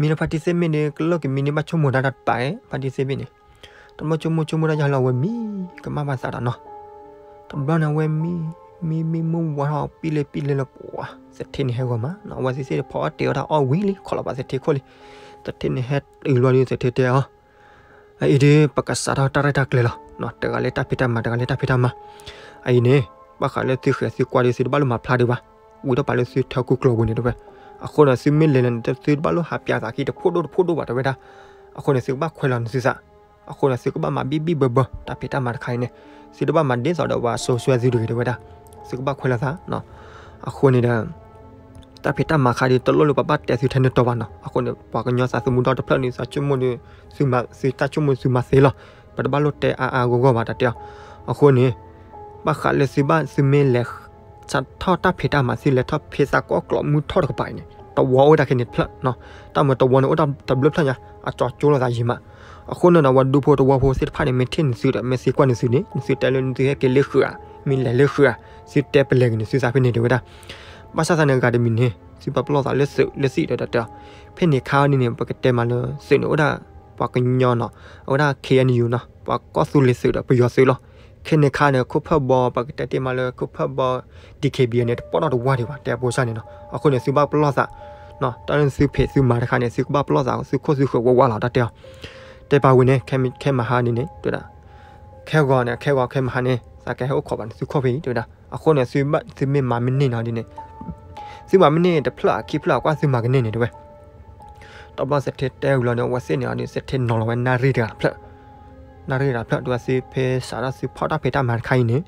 မံလၢဖါတံၢ်သ့ၣ်မ့ၢ်ဒီး ကလိၣ်က့ၤမံန့ၢ်ဘၣ်ဆိကမိၣ်တၢ်တပာ်, ဖါတံၢ်သ့ၣ်မ့ၢ်န့ၣ် တဘျီဆိကမိၣ်ဆိကမိၣ်တၢ်ယါလီၤဝဲမံ ကမၣ်ဘၣ်သးဒီးနီၤ. တဘျီန့ၣ် အဝဲမံ မံမံမုၢ်ဝါထီၣ်ပံၣ်လဲၣ်ပံၣ်လဲၣ်လၢပှၤ သထ့န့ၣ်ဟဲဂီၤမးနီၤ, အဝဲသ့ၣ်သ့ၣ်ဖီအီၣ်တ့ၤအီၣ်တၢ်အီၣ်ဝံၤလံ ခီလီၤပာ်သထ့ခိၣ်လံ. သထ့န့ၣ်ဟဲအုးလီၤဒီး သထ့တဲအီၤ အအံၤဒီး ပကစးထီၣ်တၢ်ရဲၣ်တၢ်ကျဲၤလီၤ. တဂၤလၢတၢ်ဖံးတၢ်မၤ တဂၤလၢတၢ်ဖံးတၢ်မၤ. အအံၤန့ၣ် ဘၣ်ဃးလၢသုဃဲၤသုကွၢ်ဒီး သုတဘၣ်လၢမၤဖျါဒံးဘၣ်, ဝံထီၣ်ပာ်လၢသုထၢကုကျိာ်ပူၤန့ၣ်တဲဝဲ. အဃိန့ၣ် သုမ့ၢ်လဲၤလၢန့ၣ် သုတဘၣ်လၢဟးပၠးသးခံတဖိဒိၣ်တဖိဒိၣ်ဘၣ်တဲဝဲဒၣ်. အဃိန့ၣ် သုကဘၣ်ခွဲးလီၤနသုသး. အဃိန့ၣ် သုကဘၣ်မၤဘံၣ်ဘံၣ်ဘၢဘၢ တၢ်ဖံးတၢ်မၤတခါအံၤန့ၣ်, သုတဘၣ်မၤဒ်သိးဒီးပှၤစိၤစွဲသုတဂ့ၤတဲဝဲဒၣ်. သုကဘၣ်ခွဲးလီၤသး. အဃိန့ၣ်ဒီး တၢ်ဖံးတၢ်မၤတခါဒီး တလိၣ်လၢပဘၣ်တဲသုထဲန့ၣ်တီဘၣ်နီၤ. အဃိန့ၣ် ပှၤကညီသးသမူဒီတဖျၢၣ်န့ၣ် သးဆိကမိၣ်ဒီး သုတၢ်ဆိကမိၣ်သုမၤသ့လီၤ. ပတဘၣ်လိၣ်တဲအါအါဂီၢ်ဂီၢ်ဘၣ် တၢ်တဲအီၤ. အဃိန့ၣ် ဘၣ်ဃးလၢသုဘၣ်သုမ့ၢ်လဲၤ စးထီၣ်တၢ်ဖံးတၢ်မၤ သုလဲၤထီၣ်ဖံးသးကီၢ်ကျိးမုၢ်ထီၣ်တကပၤအံၤန့ၣ် တဝီအိၣ်ဝဲဒၣ်ခဲန့ၣ်တဖျၢၣ်နီၤ. တၢ်မၤတဝီန့ၣ်အိၣ်တဘျုးဖျၢၣ်ညါ အကၠီကၠိလိာ်သးယံာ်မး. အဃိန့ၣ်ဒီး ပှၤဒူဖိတဝီဖိသ့ၣ်တဖၣ်န့ၣ် မ့ၢ်ထံၣ်နသုဒီး မ့ၢ်သံကွၢ်နသုန့ၣ် နသုတဲလၢနသုဟဲက့ၤလၢဃုာ်ဧါ, မ့ၢ်လဲၤလၢဃုာ်ဧါ, သုတဲပလဲၤက့ၤနသုသးဖဲန့ၣ်တဲဝဲဒၣ်. ဘၣ်ဆၣ်သနာ်က့တမံၤန့ၣ် သုပာ်ပလီၢ်သးလၢသုးလၢသံၣ်ဒီး တၢ်တဲအီၤ. ဖဲန့ၣ်ခါအံၤန့ၣ် ပကတဲမးလၢသုးန့ၣ် အိၣ်ဒၣ်ပှၤကညီနီၤ, အဝဲဒၣ် ခ့ၣ်အဲၣ်ယူၣ် နီၤ, ပှၤကီၢ်သူလ့ၤသုးဒီးပယီၤသုးလီၤ. ခဲန့ၣ်ခါန့ၣ် ခိၣ်ဖၢၣ်ဘီ ပကတဲတ့ၢ်မးလၢခိၣ်ဖၢၣ်ဘီ ဒံၣ်ခ့ၣ်ဘံၣ်န့ၣ် တပိာ်ထီၣ်တဝၢ်ဒံးဘၣ် တဲအဖိစၢ်န့ၣ်နီၤ. အဃိန့ၣ် သုဘၣ်ပလီၢ်သး, တၢ်လၢသုဖံးသုမၤတခါန့ၣ် သုကဘၣ်ပလီၢ်သး သုခိၣ်သုဃၢၤဝးဝးလီၤ တၢ်တဲအီၤ. တဲပာ်ဝံၤန့ၣ် ခဲမဟါဒ်န့ၣ် တဲဝဲဒၣ်, ခဲဂီၤန့ၣ် ခဲဂီၤခဲမဟါန့ၣ် သးကဟဲအိၣ်ခိးဘၣ်နသုခိၣ်ဖဲအံၤ တဲဝဲဒၣ်. အဃိန့ၣ် သုမ့ၢ်မၤမ့ၢ်န့ၢ်နီၤဒ်န့ၣ် သုမၤမ့ၢ်န့ၢ်တဖျၢၣ်ခံဖျၢၣ်ကွၢ်သုမၤကန့ၢ်န့ၣ် တဲဝဲ. တဘျီသထ့တဲဝံၤလီၤန့ၣ် အဝဲသ့ၣ်န့ၣ်ဒီး သထ့နီၤလီၤဝဲနၣ်ရံၣ်တဂၤတဖျၢၣ်, နၣ်ရံၣ်တဂၤတဖျၢၣ် တဲဝဲ သုဖဲစးထီၣ်သုဖီၣ်တၢ်ဖံးတၢ်မၤတခါအံၤန့ၣ်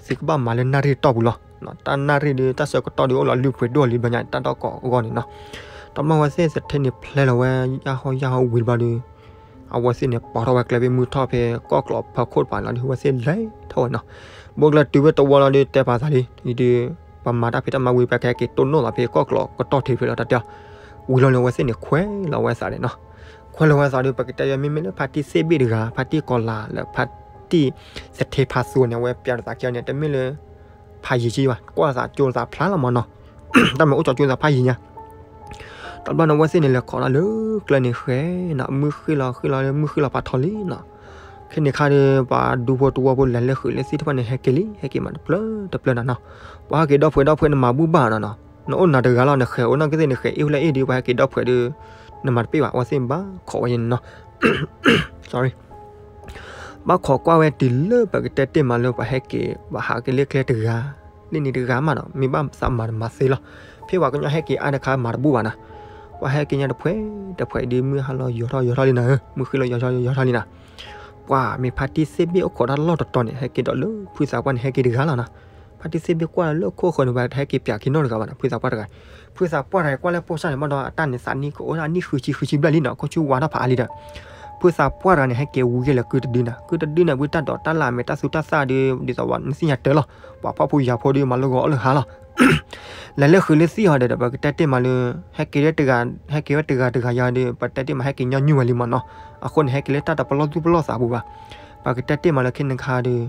သုကဘၣ်မၤလၢနၣ်ရံၣ်တီၢ်ပူၤလီၤ. တၢ်နၣ်ရံၣ်ဒီး တၢ်ဆၢကတီၢ်ဒီး အိၣ်လီၤလုၢ်ပှ့ၤဒိၣ်လံဘျီညါ တၢ်တီၢ်ကိးအဂီၢ်န့ၣ်နီၤ. တဘျီအဝဲသ့ၣ်သထ့န့ၣ် ဖျဲလီၤဝဲယၢ်ဟီယၢ်ဟီဝံၤတဘျီဒီး အဝဲသ့ၣ်န့ၣ် ပိာ်ထီၣ်ဝဲကျဲဖဲမုၢ်ထီၣ်ဖဲကီၢ်ကျိးဖၢခိၣ်တပၤလီၤဒီး အဝဲသ့ၣ်လဲၤထီၣ်ဝဲနီၤ. ဘိကျဲတုၤဝဲတဝီလီၤဒီး တဲပာ်သးလံ, အံၤဒီး ပမၤတၢ်ဖံးတၢ်မၤဝံၤ ပကဟဲက့ၤတိၢ်နီၣ်သးဖဲကီၢ်ကျိးကတီၢ်ထံးဖဲလီၤ တၢ်တဲအီၤ. ဝံၤလီၤန့ၣ် အဝဲသ့ၣ်န့ၣ် ခွဲးလီၤဝဲသးန့ၣ်နီၤ. ခွဲးလီၤဝဲသးဒီး ပကတဲယၤ မ့မ့ၢ်လၢဖါတံၢ်သ့ၣ်ဘ့ၣ်တဂၤ ဖါတံၢ်ကီၤလၤလၢဖါတံၢ်သထ့ဖါသိန့ၣ် အဝဲပျးလိာ်သးခံန့ၣ် တမ့ၢ်လၢ ဖးယံၤကံဘၣ်, ကွၢ်လိာ်သးကၠိလိာ်သးဖျါလီၤမးနီၤ. တၢ်မ့ၢ်အိၣ်ကၠီကၠိလိာ်သးဖးယံၤညါ. တဘျီန့ၣ် အဝဲသ့ၣ်န့ၣ် လဲၤခိးလီၤလၢကျဲန့ၣ်ဃဲနီၤ, မုၢ်ဃ့ၢ်လီၤဃ့ၢ်လီၤလၢ မုၢ်ဃ့ၢ်လီၤဖးထီလံနီၤ. ခဲန့ၣ်ခါဒီး ပှၤဒူဖိတဝီဖိ လဲၤလၢဃုာ်လၢသံၣ်တဖၣ်န့ၣ် ဟဲက့ၤလံ ဟဲက့ၤမးတဖျၢၣ်တဖျၢၣ်နၤနီၤ. ပှၤဟဲက့ၤဒီဖှဲးဒီဖှဲး နမၤဘူၣ်ဘၣ်နီၤနီၤ. နအိၣ်နၤတဂၤလီၤ နဃဲၤအိၣ်နီၢ်ကသ့ၣ် နဃဲၤအ့ၣ်ဖျဲၣ်အ့ၣ်ဒီး ပှၤဟဲက့ၤဒီဖှဲးဒီး နမၤတပ့ၢ်ဘၣ် အဝဲသ့ၣ်ဘၣ်ခိးဝဲယဲန့ၣ်နီၤ. ဘၣ်ခိးကွၢ်ဝဲတုၤလၢပကတဲတ့ၢ်မးလၢပှၤဟဲက့ၤ ဘၣ်ဟးက့ၤလၢကျဲတဂၤ လၢန့ၣ်တဂၤမးနီၤ, မ့ၢ်ဘၣ်သးမၤတမၤသ့လီၤ. ဖဲပှၤကညီဟဲက့ၤအါတခါ မၤတဘူၣ်ဘၣ်နၤ. ပှၤဟဲက့ၤညါတဖှဲးတဖှဲးဒီး မုၢ်ဟါလီၤယိာ်ထီၣ်ယိာ်ထီၣ်လံနၤဧၢ, မုၢ်ဃ့ၢ်လီၤယိာ်ထီၣ်ယိာ်ထီၣ်လံနၤ. ပှၤမ့ၢ်ဖါတံၢ်သ့ၣ်ဘ့ၣ်အိၣ်ခိးတၢ်လီၢ်တတီၤန့ၣ် ဟဲက့ၤဒီးလၢဖုသးပှၢ်န့ၣ် ဟဲက့ၤတဂၤလီၤနၤ. ဖါတံၢ်သ့ၣ်ဘ့ၣ်ကွၢ်လၢခိၣ်ဃၢၤန့ၣ် ပှၤဟဲက့ၤပၠးခံနီတဂၤဘၣ်နီၤ, ဖုသးပှၢ်တဂၤ. ဖုသးပှၢ်တဂၤကွၢ်လၢပိၢ်စၢ်န့ၣ် ဘၣ်ဒီးအတၢ်န့ၣ်သးနံၣ်ကအိၣ်ဒၣ်နံၣ်ဃုဆံဃုဆံဘျဲၣ်လံနီၤ, ခိၣ်ဆူဝါထီၣ်ဖးအါလံဒီး ဖုသးပှၢ်တဂၤန့ၣ် ဟဲက့ၤဝံၤယဲၢ်လၢကုတဒုနီၤ, ကုတဒုန့ၣ် ဝံတၢ်ဒိးတၢ်လၢ်အမဲာ်တၢ်သူတၢ်သၣ်ဒီး ဒ်သိးဝဲနသ့ၣ်ညါတၢ်လီၤ, ပှၤဖှီၣ်ဖိယာ်ဖိဒီးမၤလၢဂီၤအီၣ်လၢဟါလီၤ လဲၤလၢဃုာ်လၢသံၣ်ဟီဒီး ပကတဲတ့ၢ်မးလၢ ဟဲက့ၤလၢတဂၤ ဟဲက့ၤဝဲတဂၤတဂၤယၤဒီး ပကတဲတ့ၢ်မး ဟဲက့ၤညီနုၢ်ဝဲလံမးနီၤ, အဃိန့ၣ် ဟဲက့ၤလၢတၢ်တပလီၢ်သူၣ်ပလီၢ်သးပူၤဘၣ်. ပကတဲတ့ၢ်မးလၢခဲန့ၣ်ခါဒီး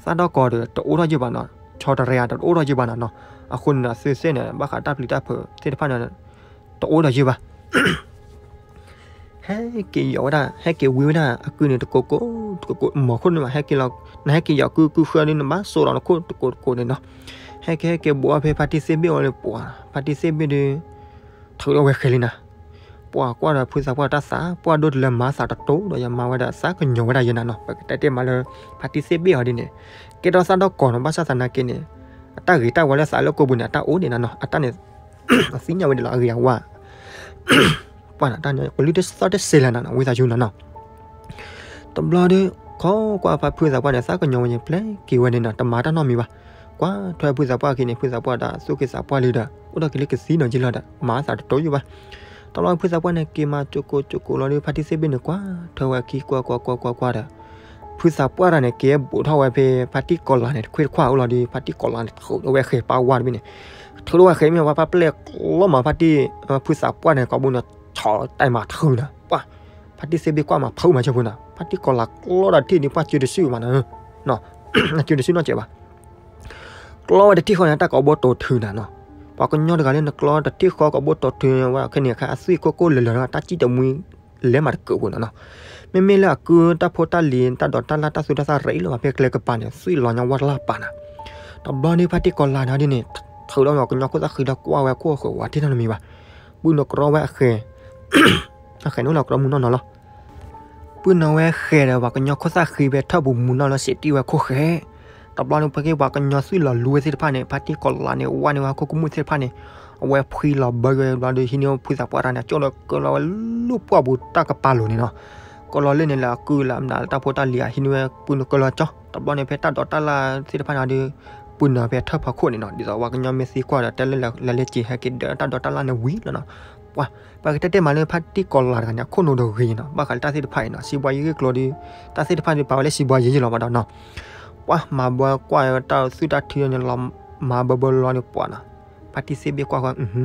သၣ်ဒီၣ်ကီၤဒီးတအိၣ်ထီၣ်ယဲၢ်ဘၣ်နီၤ, ဆီတရံးတအိၣ်ထီၣ်ယဲၢ်ဘၣ်နီၤနီၤ, အဃိန့ၣ်ဒီး သုစ့ၣ်န့ၣ် ဘၣ်ဃးတၢ်ပျံၤတၢ်ဖုးသ့ၣ်တဖၣ်န့ၣ် တအိၣ်ဒီးယဲၢ်ဘၣ် ဟဲက့ၤယီၤဝဲဒၣ် ဟဲက့ၤဝံဝဲဒၣ် အကုန့ၣ် တကိးကိး တကိးကိး မီၤခိၣ်န့ၣ်ဘၣ် ဟဲက့ၤလီၤ နဟဲက့ၤယီၤကု ကုဃၢဒုး နဘၣ်စိာ်ဒီးနခိၣ် တကိးတကိးန့ၣ်နီၤ, ဟဲက့ၤ ဟဲက့ၤဘိးအီၣ်ဖဲဖါတံၢ်သ့ၣ်ဘ့ၣ်အီၤလၢပှၤ ဖါတံၢ်သ့ၣ်ဘ့ၣ်ဒုး ထုးထီၣ်ဝဲဃဲၤလံနီၤ, ပှၤကွၢ်ဒီးဖုသးပှၢ်တၢ်သးပှၢ်ဒိၣ်တလၢမၤသးတတိၤဒီး ယမၤဝဲဒၣ်သးကညီၤဝဲဒၣ်ယဲနီၤနီၤ, ပကတဲတ့ၢ်မးလၢ ဖါတံၢ်သ့ၣ်ဘ့ၣ်အီၤဒ်န့ၣ် ကဲထီၣ်သၣ်ဒီၣ်ကီၤနီၤ, ဘၣ်ဆၣ်သနာ်က့န့ၣ် အတၢ်ဂ့ၤတၢ်ဝါလၢသးလၢကိာ်ပူၤန့ၣ် အတၢ်အိၣ်ဒံးနီၤနီၤ, အတၢ်န့ၣ် အသ့ၣ်ညါဝဲဒၣ်လီၤ အဂ့ၤအဝါ ပှၤန့ၣ် တၢ်န့ၣ် ကလုၢ်တသီၣ်တစဲးလၢၤနီၤနီၤ ဝံသးစူၤနီၤနီၤ, တဘျီဒီး ခီကွၢ်ဖါဖုသးပှၢ်န့ၣ် သးကညီၤဝဲန့ၣ် ပျဲက့ၤဝဲန့ၣ်နီၤ တမၤတၢ်နီတမံၤဘၣ်, ကွၢ်ထွဲဖုသးပှၢ်အခံန့ၣ် ဖုသးပှၢ်ဒီးသူၣ်က့သးပှၢ်လံဒီး အိၣ်ဒီးက့ၤလၢကသံနီၤက့လီၤဒီး မၤသးတတိၤယိာ်ဘၣ်, တဘျီဖုသးပှၢ်န့ၣ် က့ၤမၤကၠိကိးကၠိကိးလီၤဒီး ဖါတံၢ်သ့ၣ်ဘ့ၣ်န့ၣ် ကွၢ်ထွဲဝဲအခံ ကွၢ်ကွၢ်ကွၢ်ကွၢ်ကွၢ်ဒီး ဖုသးပှၢ်တဂၤန့ၣ် က့ၤဘိးထီၣ်ဝဲဖဲ ဖါတံၢ်ကီၤလၤန့ၣ် တခွ့ၣ်တခွၣ်အိၣ်လီၤဒီး ဖါတံၢ်ကီၤလၤန့ၣ် ထုးထီၣ်ဝဲဃဲၤပာ်ဝါတဘ့ၣ်န့ၣ်, ထုးထီၣ်ဝဲဃဲၤမ့ၢ်ဝဲပာ်ပျဲၢ်ကျီမး ဖါတံၢ် ဖုသးပှၢ်န့ၣ် ကိာ်ဘိန့ၣ် ဆီတၢ်မၤထုးနီၤ, ပှၤ ဖါတံၢ်သ့ၣ်ဘ့ၣ်ကွၢ်မၤဖုးမၤဆၢဖိနီၤ, ဖါတံၢ်ကီၤလၤကျီဒီးထံၣ်န့ၣ် ပှၤစုတစုမးနီၤ, စုတစုနီတစဲးဘၣ် ကျီဝဲတထံၣ်ဃီန့ၣ် တၢ်ကိာ်ဘိတိၤထုးနၤနီၤ, ပှၤကညီတဂၤလၢနကျီတထံၣ်ဃီကိာ်ဘိတိၤထုး ဝဲခဲန့ၣ်အခါ အသွံၣ်ကိၢ်ကိၢ်လၢာ်လၢာ်နီၤ တၢ်စံၣ်တမှံ လဲၤမးတကုးဖိနီၤနီၤ, မ့မ့ၢ်လၢအကုတၢ်ဖိတၢ်လံၤ တၢ်ဒိးတၢ်လၢ်တၢ်သူတၢ်သၣ်ရ့လီၤမးဖဲကျဲကပၤန့ၣ် သွံၣ်လီၤညါဝါတလၢ်ပာ်နၤ, တဘျီန့ၣ် ဖါတံၢ်ကီၤလၤန့ၣ်ဒ်န့ၣ် ထုးဒီးပှၤကညီခိၣ်သၣ်ဃံဒီးကွၢ်ဝဲခိၣ်ဃၢၤဝဲတ့ၢ်နီတမံၤဘၣ်, ပုၢ်နုာ်ကြီဝဲအဃဲၤ အဃဲၤန့ၣ်အိၣ်လၢကြီမုၢ်နီၢ်နီၢ်လီၤ ပုၢ်နုာ်ဝဲဃဲၤဒီး ပှၤကညီခိၣ်သၣ်ဃံဖဲထၢၣ်ပူၤမုၢ်နီၢ်လၢစံးတံၢ်ဝဲခိၣ်ဃဲၤ, တဘျီန့ၣ် ဖဲက့ၤပှၤကညီသွံၣ်လီၤလူဝဲသ့ၣ်တဖၣ်န့ၣ် ဖါတံၢ်ကီၤလၤန့ၣ် ဝဲန့ၢ်ဝဲဟီၣ်ခိၣ်ကမူၣ်သ့ၣ်တဖၣ်န့ၣ် အဝဲဖှံလီၤဘၢဝဲဘျီဒီး ဟံးန့ၢ်ဖုသးပှၢ်တဂၤန့ၣ် ကၠီၣ်ဒီးကၢလီၤဝဲလၢပှၢ်ပူၤတၢ်ကပၤလိၤန့ၣ်နီၤ, ကၢလီၤလၢန့ၣ်လၢအကုလၢအမနုၤလၢတၢ်ဖိတၢ်လံၤအဟံးန့ၢ်ဝဲပုၢ်နုာ်ကၢလီၤကၠီ, တဘျီန့ၣ် ဖဲတၢ်ဒိးတၢ်လၢ်သ့ၣ်တဖၣ်န့ၣ်ဒီး ပုၢ်နုာ်ဖဲထၢၣ်ဖီခိၣ်န့ၣ်နီၤ, ဒ်သိးပှၤကညီမ့ၢ်သံကွၢ်ဒီး တဲလၢလဲၤလၢက့ၤဟဲက့ၤဒၢးတၢ်ဒိးတၢ်လၢ်န့ၣ်ဝံၤလီၤနီၤ, ပှၤ ပကတဲတ့ၢ်မးလၢဖါတံၢ်ကီၤလၤတဂၤန့ၣ် အခိၣ်နူာ်ဒီးဂ့ၤနီၤ, ဘၣ်ဃးလၢတၢ်သ့ၣ်တဖၣ်အံၤနီၤ စံးဘှါယံၤဂ့ၢ်ကျိၤဒီး တၢ်သ့ၣ်တဖၣ်ဒီးပာ်ဝဲလၢစံးဘှါယံၤယံၤလီၤဘၣ်ဒီးနီၤ, ပှၤမၤဘၢကွၢ်ဝဲတၢ်သူၣ်တၢ်ထံန့ၣ်လီၤ, မၤဘၢဘၢလီၤန့ၣ်ပှၤနီၤ, ဖါတံၢ်သ့ၣ်ဘ့ၣ်ကွၢ်ဃီ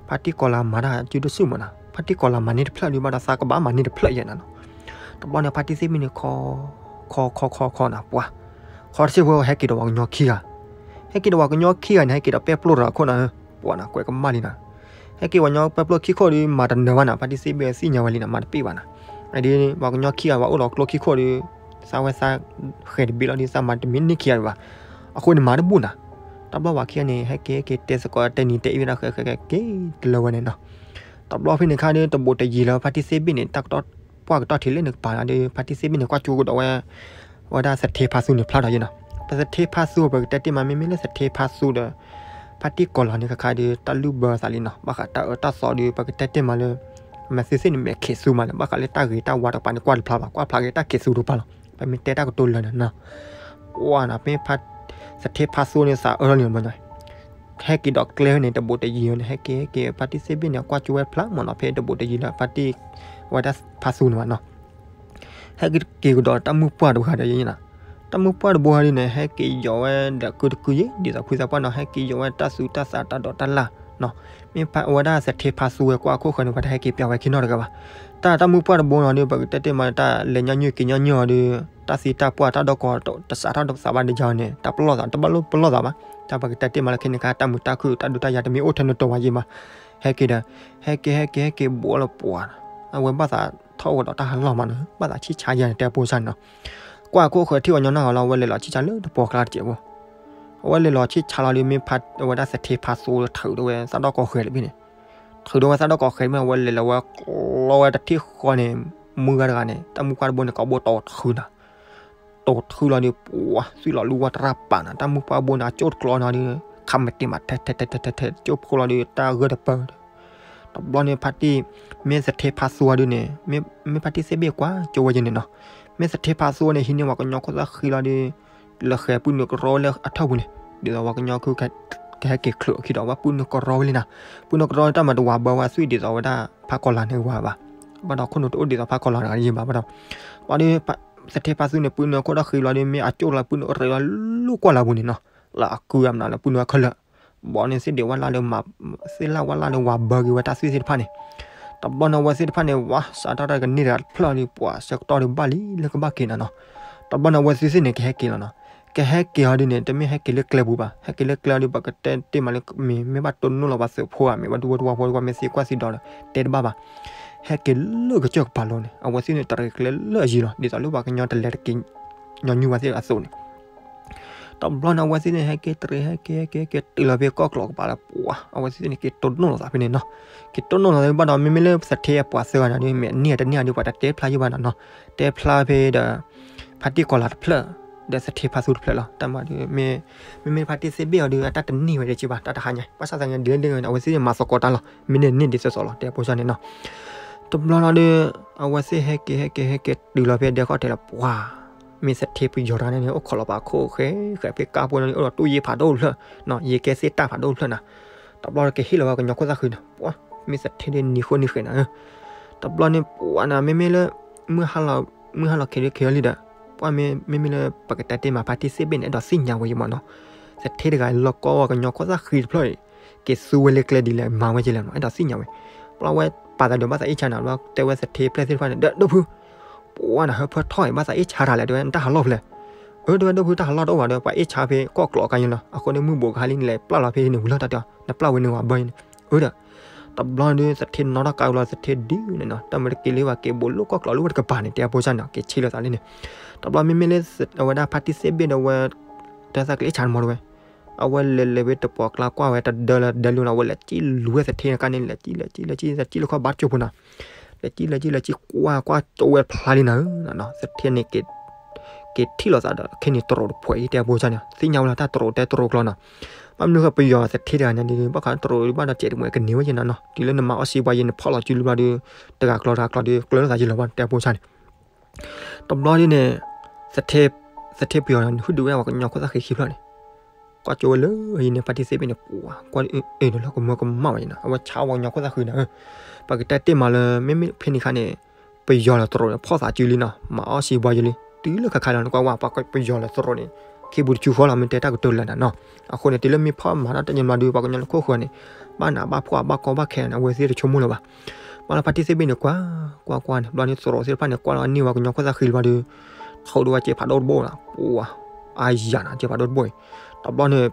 ဖါတံၢ်ကီၤလၤမၤတၢ်စုတစုမးနီၤ, ဖါတံၢ်ကီၤလၤမၤန့ၢ်တဖျၢၣ်ဒီး ဘၣ်ဒီးသးကဘၣ်မၤန့ၢ်တဖျၢၣ်ယဲနီၤနီၤ, တဘျီန့ၣ် ဖါတံၢ်သ့ၣ်ဘ့ၣ်န့ၣ် ခီ ခီခီခီခီနီၤ ပှၤ ခီတစ့ၢ်ဖိဟဲက့ၤဒီးပှၤကညီခံဂၤ, ဟဲက့ၤဒီးပှၤကညီခံဂၤန့ၣ် ဟဲက့ၤဒီးပဲပျိၢ်တဂၤခိၣ်နီၤ, ပှၤနီၤ ကွဲးကမၣ်လံနီၤ, ဟဲက့ၤပှၤကညီပဲပျိၢ်ခံခိၣ်ဒီး မၤတနၢၤဘၣ်နီၤ, ဖါတံၢ်သ့ၣ်ဘ့ၣ်သ့ၣ်ညါဝဲလံနီၤ မၤတပ့ၢ်ဘၣ်နီၤ, အဒ် ပှၤကညီခံဂၤဝဲအိၣ်ဒီးကျိခံခိၣ်ဒီး သးဝဲသးဃဲၤတဘ့ၣ်လီၤဒီး သးမၤတမံၤန့ၢ်ခံဂၤဘၣ်, အဃိန့ၣ်မၤတဘူၣ်နီၤ, တဘျီပှၤခံဂၤန့ၣ် ဟဲက့ၤဟဲက့ၤတဲသကိးတဲနံၤတဲအံၤဝဲဒၣ် ဃဲၤဃဲၤက့ၤတလၢဝဲန့ၣ်နီၤ, တဘျီဖဲန့ၣ်ခါဒီး တဘူးတယံၤလၢဖါတံၢ်သ့ၣ်ဘ့ၣ်န့ၣ် တၢ်ကတီၢ်ပှၢ်ကတီၢ်ထံးလၢန့ၣ်ကပၤဒီး ဖါတံၢ်သ့ၣ်ဘ့ၣ်န့ၣ် ကွၢ်ကၠိကဒီးဝဲ ဝဲဒၣ်သထ့ဖါသူန့ၣ်ဖျါထီၣ်ယဲနီၤ, ပသထ့ဖါသူ ပကတဲတ့ၢ်မး မ့မ့ၢ်လၢသထ့ဖါသူဒီး ဖါတံၢ်ကီၤလၤန့ၣ်ခါခါဒီး တၢ်လုၢ်ဘၢသးလံနီၤ, ဘၣ်ဃးတၢ်အၢတၢ်သီဒီး ပကတဲတ့ၢ်မးလၢ မဲာ်သ့ၣ်သ့ၣ်န့ၣ် မဲာ်ခဲးသူမးလၢ ဘၣ်ဃးလၢတၢ်ဂ့ၤတၢ်ဝါတကပၤန့ၣ် ကွၢ်တဖျါဘၣ်, ကွၢ်ဖျါက့ၤတၢ်ခဲးသူတကပၤလီၤ, ပမ့ၢ်တဲတၢ်ကတိၤလၢာ်န့ၣ်နီၤ, ပှၤနီၤ မ့ၢ်ဖါ သထ့ဖါသူန့ၣ် သးအၢလီၤန့ၣ်ဘျီ ဟဲက့ၤဒီးကျဲန့ၣ် တဘူးတယံၤန့ၣ် ဟဲက့ၤဟဲက့ၤ ဖါတံၢ်သ့ၣ်ဘ့ၣ်န့ၣ် ကွၢ်ကၠိဝဲဖျါမးနီၤ, ဖဲတဘူးတယံၤလၢဖါတံၢ် ဝဲဒၣ်ဖါသူန့ၣ်ဘၣ်နီၤ, ဟဲက့ၤကဒီးတၢ်မုၢ်ပှၢ်တဘိဃီဒီးယဲနီၤ, တၢ်မုၢ်ပှၢ်တဘိဃီဒီးန့ၣ် ဟဲက့ၤယီၤဝဲဒီးကုတကုယဲ ဒ်သိးဖုသးပှၢ်နီၤ ဟဲက့ၤယီၤဝဲတၢ်သူတၢ်သးတၢ်ဒိးတၢ်လၢ်နီၤ, မ့ၢ်ဖါဝဲဒၣ်သထ့ဖါသူဝဲကွၢ်အခိၣ်ဃၢၤန့ၣ် ပှၤတဟဲက့ၤပျးဝဲခံနီတဂၤဘၣ်, တၢ်တၢ်မုၢ်ပှၢ်တဘိနီၤဒီး ပကတဲတ့ၢ်မးတၢ်လဲၤညီနုၢ်က့ၤညီနုၢ်အီၤဒီး တၢ်သံတၢ်ပှၢ်တၢ်ဒီကီၢ်တစးထီၣ်တသးဘၣ်ဒီးယၤန့ၣ် တၢ်ပလီၢ်သး တဘၣ်လိၣ်ပလီၢ်သးဘၣ်, တၢ်ပကတဲတ့ၢ်မးလၢခဲန့ၣ်ခါ တၢ်မုာ်တၢ်ခုၣ်တၢ်ဒုးတၢ်ယၤတမ့ၢ်အိၣ်ထဲနတိၤဝဲယဲမး, ဟဲက့ၤဒီး ဟဲက့ၤဟဲက့ၤဟဲက့ၤဘူးလၢပှၤ, အဝဲဘၣ်သးထီၣ်အိၣ်ဒီးတၢ်ဟးလီၢ်မးနီၤ ဘၣ်သးဆံၣ်ဆါယဲန့ၣ် တဲပိစၢ်န့ၣ်နီၤ, ကွၢ်အခိၣ်ဃၢၤထံၣ်ဝဲညီနုၢ်ဟီလီၤ အဝဲလဲၤလီၤဆံၣ်ဆါလၢတပီၤကျါတစဲးဖိ, အဝဲလဲၤလီၤဆံၣ်ဆါလီၤဒီး မ့ၢ်ဖါဝဲဒၣ်သထ့ဖါသူထုးဒီးဝဲသးဒီကီၢ်ဃဲၤတဘ့ၣ်န့ၣ်, ထုးဒီးဝဲသးဒီကီၢ်ဃဲၤမ့ၢ် အဝဲလဲၤလီၤဝဲကျီဝဲတထံၣ်ဃီန့ၣ် မုၢ်ဂၤတဂၤန့ၣ် တၢ်မုၢ်ပှၢ်တဘိန့ၣ် ကိာ်ဘိတီၤထုးနီၤ တီၤထုးလီၤဒီး ပှၤသွံၣ်လီၤလူဝါတရၣ်ပာ်နီၤ တၢ်မုၢ်ပှၢ်ဘိန့ၣ် အကၠိၣ်တကျီနီၤဒီး ခးမ့ၢ်တ့ၢ်မးထဲထဲထဲထဲထဲ ကၠိၣ်ဖိလီၤဒီး တၢ်ဂၢၢ်တပၢၢ်ဒီး တဘျီန့ၣ်ဖါတံၢ် မ့ၢ်သထ့ဖါသူဒုန့ၣ် မ့ၢ်ဖါတံၢ်သ့ၣ်ဘ့ၣ်ကွၢ်ကၠိဝဲယဲန့ၣ်နီၤ မ့ၢ်သထ့ဖါသူန့ၣ် ဟံးန့ၢ်ပှၤကညီခိၣ်သၣ်ဃံလီၤဒီး လၢဃဲၤပုၢ်နုာ်ကရီဝဲလၢအထၢၣ်ပူၤန့ၣ် ဒ်သိးပှၤကညီခု ကဟဲက့ၤချုးအခံဒီး ဘၣ်ပုၢ်နုာ်ကရီဝဲလံနၤ. ပုၢ်နုာ်ကရီတၢ်မၤတဝၤဘၢဝဲသွံၣ်ဒ်သိးဝဲဒၣ်ဖးကီၤလၤန့ၣ်ဝၤဘၣ်. ဘၣ်ဒီးခိၣ်နူာ်တအိၣ်ဒ်သိးဖးကီၤလၤတဂၤယံၤဘၣ်ဘၣ်ဒီး, ဘၣ်ဒီး သထ့ဖါသူန့ၣ် ပုၢ်နုာ်ခိၣ်ဒီးဃံလီၤဒီး မ့ၢ်အကၠိၣ်လီၤ ပုၢ်နုာ်အိၣ်ရ့လီၤ လူၢ်ကွၢ်လီၤပူၤန့ၣ်နီၤ, လၢအကုအမနုၤလၢပုၢ်နုာ်ခဲလၢာ်, ဘီန့ၣ်သ့ၣ်ဒ့ဝဲလၢ်လၢ သ့ၣ်လၢ်ဝဲလၢ်လၢဝၤဘၢက့ၤဝဲတၢ်သွံၣ်သ့ၣ်တဖၣ်န့ၣ်, တဘျီန့ၣ်အဝဲသ့ၣ်တဖၣ်န့ၣ် ဝၤစးထီၣ်တၢ်ကန့ၢ်တဂၤတဖျၢၣ်ဒီး ပှၤဆၢကတီၢ်ဒီးဘၣ်လံလၢကဘၣ်က့ၤနၤနီၤ. တဘျီန့ၣ်အဝဲသ့ၣ်သ့ၣ်န့ၣ် ကဟဲက့ၤလီၤနီၤ. ကဟဲက့ၤအီၤဒုးန့ၣ် တမ့ၢ်ဟဲက့ၤလၢကျဲပူၤဘၣ်, ဟဲက့ၤလၢကျဲအီၤဒုး ပကတဲတ့ၢ်မးလၢ မ့ၢ်မ့ၢ်ဘၣ်တိၢ်နီၣ်လီၤပှၤသုးဖိဧါ မ့ၢ်ဘၣ်ဒူဖိတဝီဖိ ပှၤမ့ၢ်သံကွၢ်သံဒိးဒီး တဲတဘၣ်ဘၣ်. ဟဲက့ၤလၢကစၢၢ်ကပၤလီၤန့ၣ် အဝဲသ့ၣ်န့ၣ်တရံးကျဲလၢအယံၤလီၤ ဒ်သိးလၢပှၤကညီတလဲၤတက့ၤ ညီနုၢ်ဝဲသ့ၣ်အသိးန့ၣ် တဘျီန့ၣ် အဝဲသ့ၣ်န့ၣ် ဟဲက့ၤတရံး ဟဲက့ၤ ဟဲက့ၤ ဟဲက့ၤတုၤလီၤဖဲကီၢ်ကျိးကပၤလၢပှၤ အဝဲသ့ၣ်န့ၣ် က့ၤတိၢ်နီၣ်လီၤသးဖဲန့ၣ်နီၤ. က့ၤတိၢ်နီၣ်လီၤသးဘၣ်ဒီး မ့မ့ၢ်လၢသထ့အပှၤသၢဂၤန့ၣ်ဒီး မ့ၢ်အန့ၢ်တန့ၢ်ဒီး ပှၤတတဲဖျါယံၢ်ဘၣ်နီၤနီၤ. တဲဖျါဖဲဒီး ဖါတံၢ်ကီၤလၤတဖျၢၣ် ဒီးသထ့ဖါသူတဖျၢၣ်လီၤ. တၢ်မၤဒီး မ့မ့ၢ်ဖါတံၢ်သ့ၣ်ဘ့ၣ်အီၤဒီး အတၢ်တန့ၢ်ဝဲဒၣ်က့ဘၣ် တၢ်တဟါညါ ဘၣ်ဆၣ်သနာ်က့ဒ်လဲၣ်ဒ်လဲၣ် အဝဲသ့ၣ်မၤသကိးတၢ်လီၤ. မ့ၢ်န့ၢ်န့ၢ်ဒ်သိးသိးလီၤ တဲဖိစၢ်န့ၣ်နီၤ. တဘျီလီၤဒီး အဝဲသ့ၣ်ဟဲက့ၤ ဟဲက့ၤ ဟဲက့ၤ တုၤလီၤဖဲဒဲခီၣ်ထံးလီၤပှၤ မ့ၢ်သထ့ပယီၤတဂၤန့ၣ် အိၣ်ခိးလီၤပာ်ခိၣ်ဃဲဃဲ ဖဲကါပူၤန့ၣ် အိၣ်ဒီးတူၢ်ယ့ဖးဒိၣ်ဖျၢၣ်နီၤ, ယ့ကဲသ့ၣ်တၢ်ဖးဒိၣ်ဖျၢၣ်နၤ. တဘျီကဟ့ၣ်လီၤဝဲကညီခိၣ်သၣ်ဃံန့ၣ် ပှၤ မ့ၢ်သထ့ဒ်နံၤဃိနံၤဃဲနၤဧၢ. တဘျီန့ၣ်ပှၤနၤ မ့မ့ၢ်လၢ မုၢ်ဟါလီၤ မုၢ်ဟါလီၤခံလံခံလံဒီး ပှၤမ့မ့ၢ်လၢပကတဲတ့ၢ်မး ဖါတံၢ်သ့ၣ်ဘ့ၣ်န့ၣ် အဲၣ်ဒိးသ့ၣ်ညါဝဲယံၤမးနီၤ. သထ့တဂၤလီၤကီဝဲကညီခိၣ်သၣ်ဃံတဖျၢၣ်အံၤ က့ၤသူဝဲလၢကျဲဒ်လဲၣ် မၤဝဲက့လဲၣ်နီၤ အဲၣ်ဒိးသ့ၣ်ညါဝဲ. ဘျီဝဲပာ်သးဒီးဘၣ်သးအ့ၣ်ဆါနၤ ဘျီတဲဝဲသထ့ပျဲၢ်သ့ၣ်တဖၣ်န့ၣ် ဒီးဒိၣ်ဖု ပှၤနၤဟၢဖၢထီၣ်အံၤ ဘၣ်သးအ့ၣ်ဆါတၢ်လဲၣ် တဲဝဲ နတၢ်ဟးလီၢ်ဖဲလဲၣ်. အၢ တဲဝဲဒိၣ်ဖု တၢ်ဟးလီၢ်တအိၣ်ဘၣ်ဒီး ပှၤအ့ၣ်ဆါဖဲကီၢ်ကျိးကါယံၤလီၤ. အဃိန့ၣ်မုၢ်ဘူးကဟါလံ နလဲၤပျၢ်လီၤဖဲန့ၣ်ဝံၤလီၤ တၢ်တဲအီၤ နပျၢ်ဝဲန့ၣ်ဝဲဘၢအံၤန့ၣ် အၢဒီး တဘျီဒုး သထ့နီၣ်ထီၣ်ကါဝံၤလီၤ သထ့ဒုးန့ၣ်နီၤ တၢ်မၤတက့ၤလၢပှၤက့ၤဘူးလိာ်ကီၢ်ကျိးလၢဝဲတကပၤန့ၣ် တဲအဖိစၢ်န့ၣ် က့ၤဆံးလီၤသးလံန့ၣ်. တဘျီမ့မ့ၢ်လၢ အဝဲဒၣ်ဖါတံၢ်သ့ၣ်ဘ့ၣ်ဒီးဝဲ တၢ်သးကလဲၤဆါမီၤတဝဲ အဝဲလဲၤလဲၤဝဲတပှီၢ်ကျါကွၢ်ဝဲတဒၢလၢတဒၢလၢနီၤ အဝဲလဲၤကံၣ်လူၤဝဲသထ့န့ၣ်ကါန့ၣ် လဲၤကံၣ်လဲၤကံၣ်လဲၤကံၣ် သထ့လၢခီဘၣ်တကၠိဖိနီၤ လဲၤကံၣ်လဲၤကံၣ်လဲၤကံၣ်ကွၢ်ကွၢ်ကၠိဝဲဖျါလံနၤဧၢ, သထ့န့ၣ် က့ၤထံၣ်လိာ်သးဒီး ခဲန့ၣ်တရူးတဖှဲးအံၤ တဲအဖိစၢ်န့ၣ် သ့ၣ်ညါဝဲလီၤ တၢ်တရူးတဲတရူးကျီနီၤ. ဘၣ်မနုၤဃိပယီၤသထ့တဂၤန့ၣ်ဒီး ဘၣ်ဃးတရူးဘၣ်ဒီး ကဲးတမှဲးကန့ၢ်ဝဲယဲနီၤနီၤ တုၤလၢနမၤအီၣ်စံးပှၤယဲန့ၣ် ဖီၣ်လီၤစုလံဘျီဒီး တဂၤကျီတဂၤကျီဒီး ကျၢၤလိာ်သးယံၤလီၤဘၣ် တဲအဖိစၢ်န့ၣ်. တဘျီဒ်န့ၣ် သထ့ သထ့ပယီၤန့ၣ် ဟူးဒုးဝဲဒၣ်ပှၤကညီခိၣ်သၣ်ဃံခံဖျၢၣ်န့ၣ် ကွၢ်ကၠိဝဲလၢအံၤန့ၣ် ဖါတံၢ်သ့ၣ်ဘ့ၣ်န့ၣ် ပှၤကွၢ်အ့ၣ်ဒီးလီၤကမၢကမၣ်ဝဲန့ၣ်နီၤ အဝဲဆါဝဲပှၤကညီခိၣ်သၣ်ဃံန့ၣ်ဧၢ. ပကတဲတ့ၢ်မးလၢ မ့မ့ၢ်ဖဲန့ၣ်အခါန့ၣ် ပယီၤလီၤတရူးန့ၣ် ဖီၣ်သးစုလံနီၤ မၤအီၣ်စံးပှၤယဲလံ တုၤလၢခါခါလီၤ နကွၢ်ဝဲ ပယီၤလီၤတရူးန့ၣ် ခံပူၤတဆူဃီလီၤ မ့ၢ်တဲတၢ်ကတိၤလၢာ်နၤနီၤ. အဃိန့ၣ် တုၤလၢမ့ၢ်ဖီၣ်မၤတၢ်တညီဘျီဒီး ပှၤကညီလၢခိၣ်ဃၢၤန့ၣ် ဘၣ်နးဘၣ်ဖှီၣ်ဘၣ်ကီဘၣ်ခဲန့ၣ် အဝဲသ့ၣ်တဆိကမိၣ်လၢၤဘၣ်. ဘၣ်လၢဖါတံၢ်သ့ၣ်ဘ့ၣ်န့ၣ် ကွၢ်ကွၢ်ကွၢ်န့ၣ် ဘျီန့ၣ် တရူးသ့ၣ်တဖၣ်န့ၣ် ကွၢ်လီၤန့ၢ်ဝဲပှၤကညီခိၣ်သၣ်ဃံလံဘျီဒီး ထိးဒိၣ်ဝဲစ့ဖးဒိၣ်တဘိနီၤ ပှၤ အါယၤနီၤ စ့ဖးဒိၣ်တဘိအံၤ. တဘျီန့ၣ်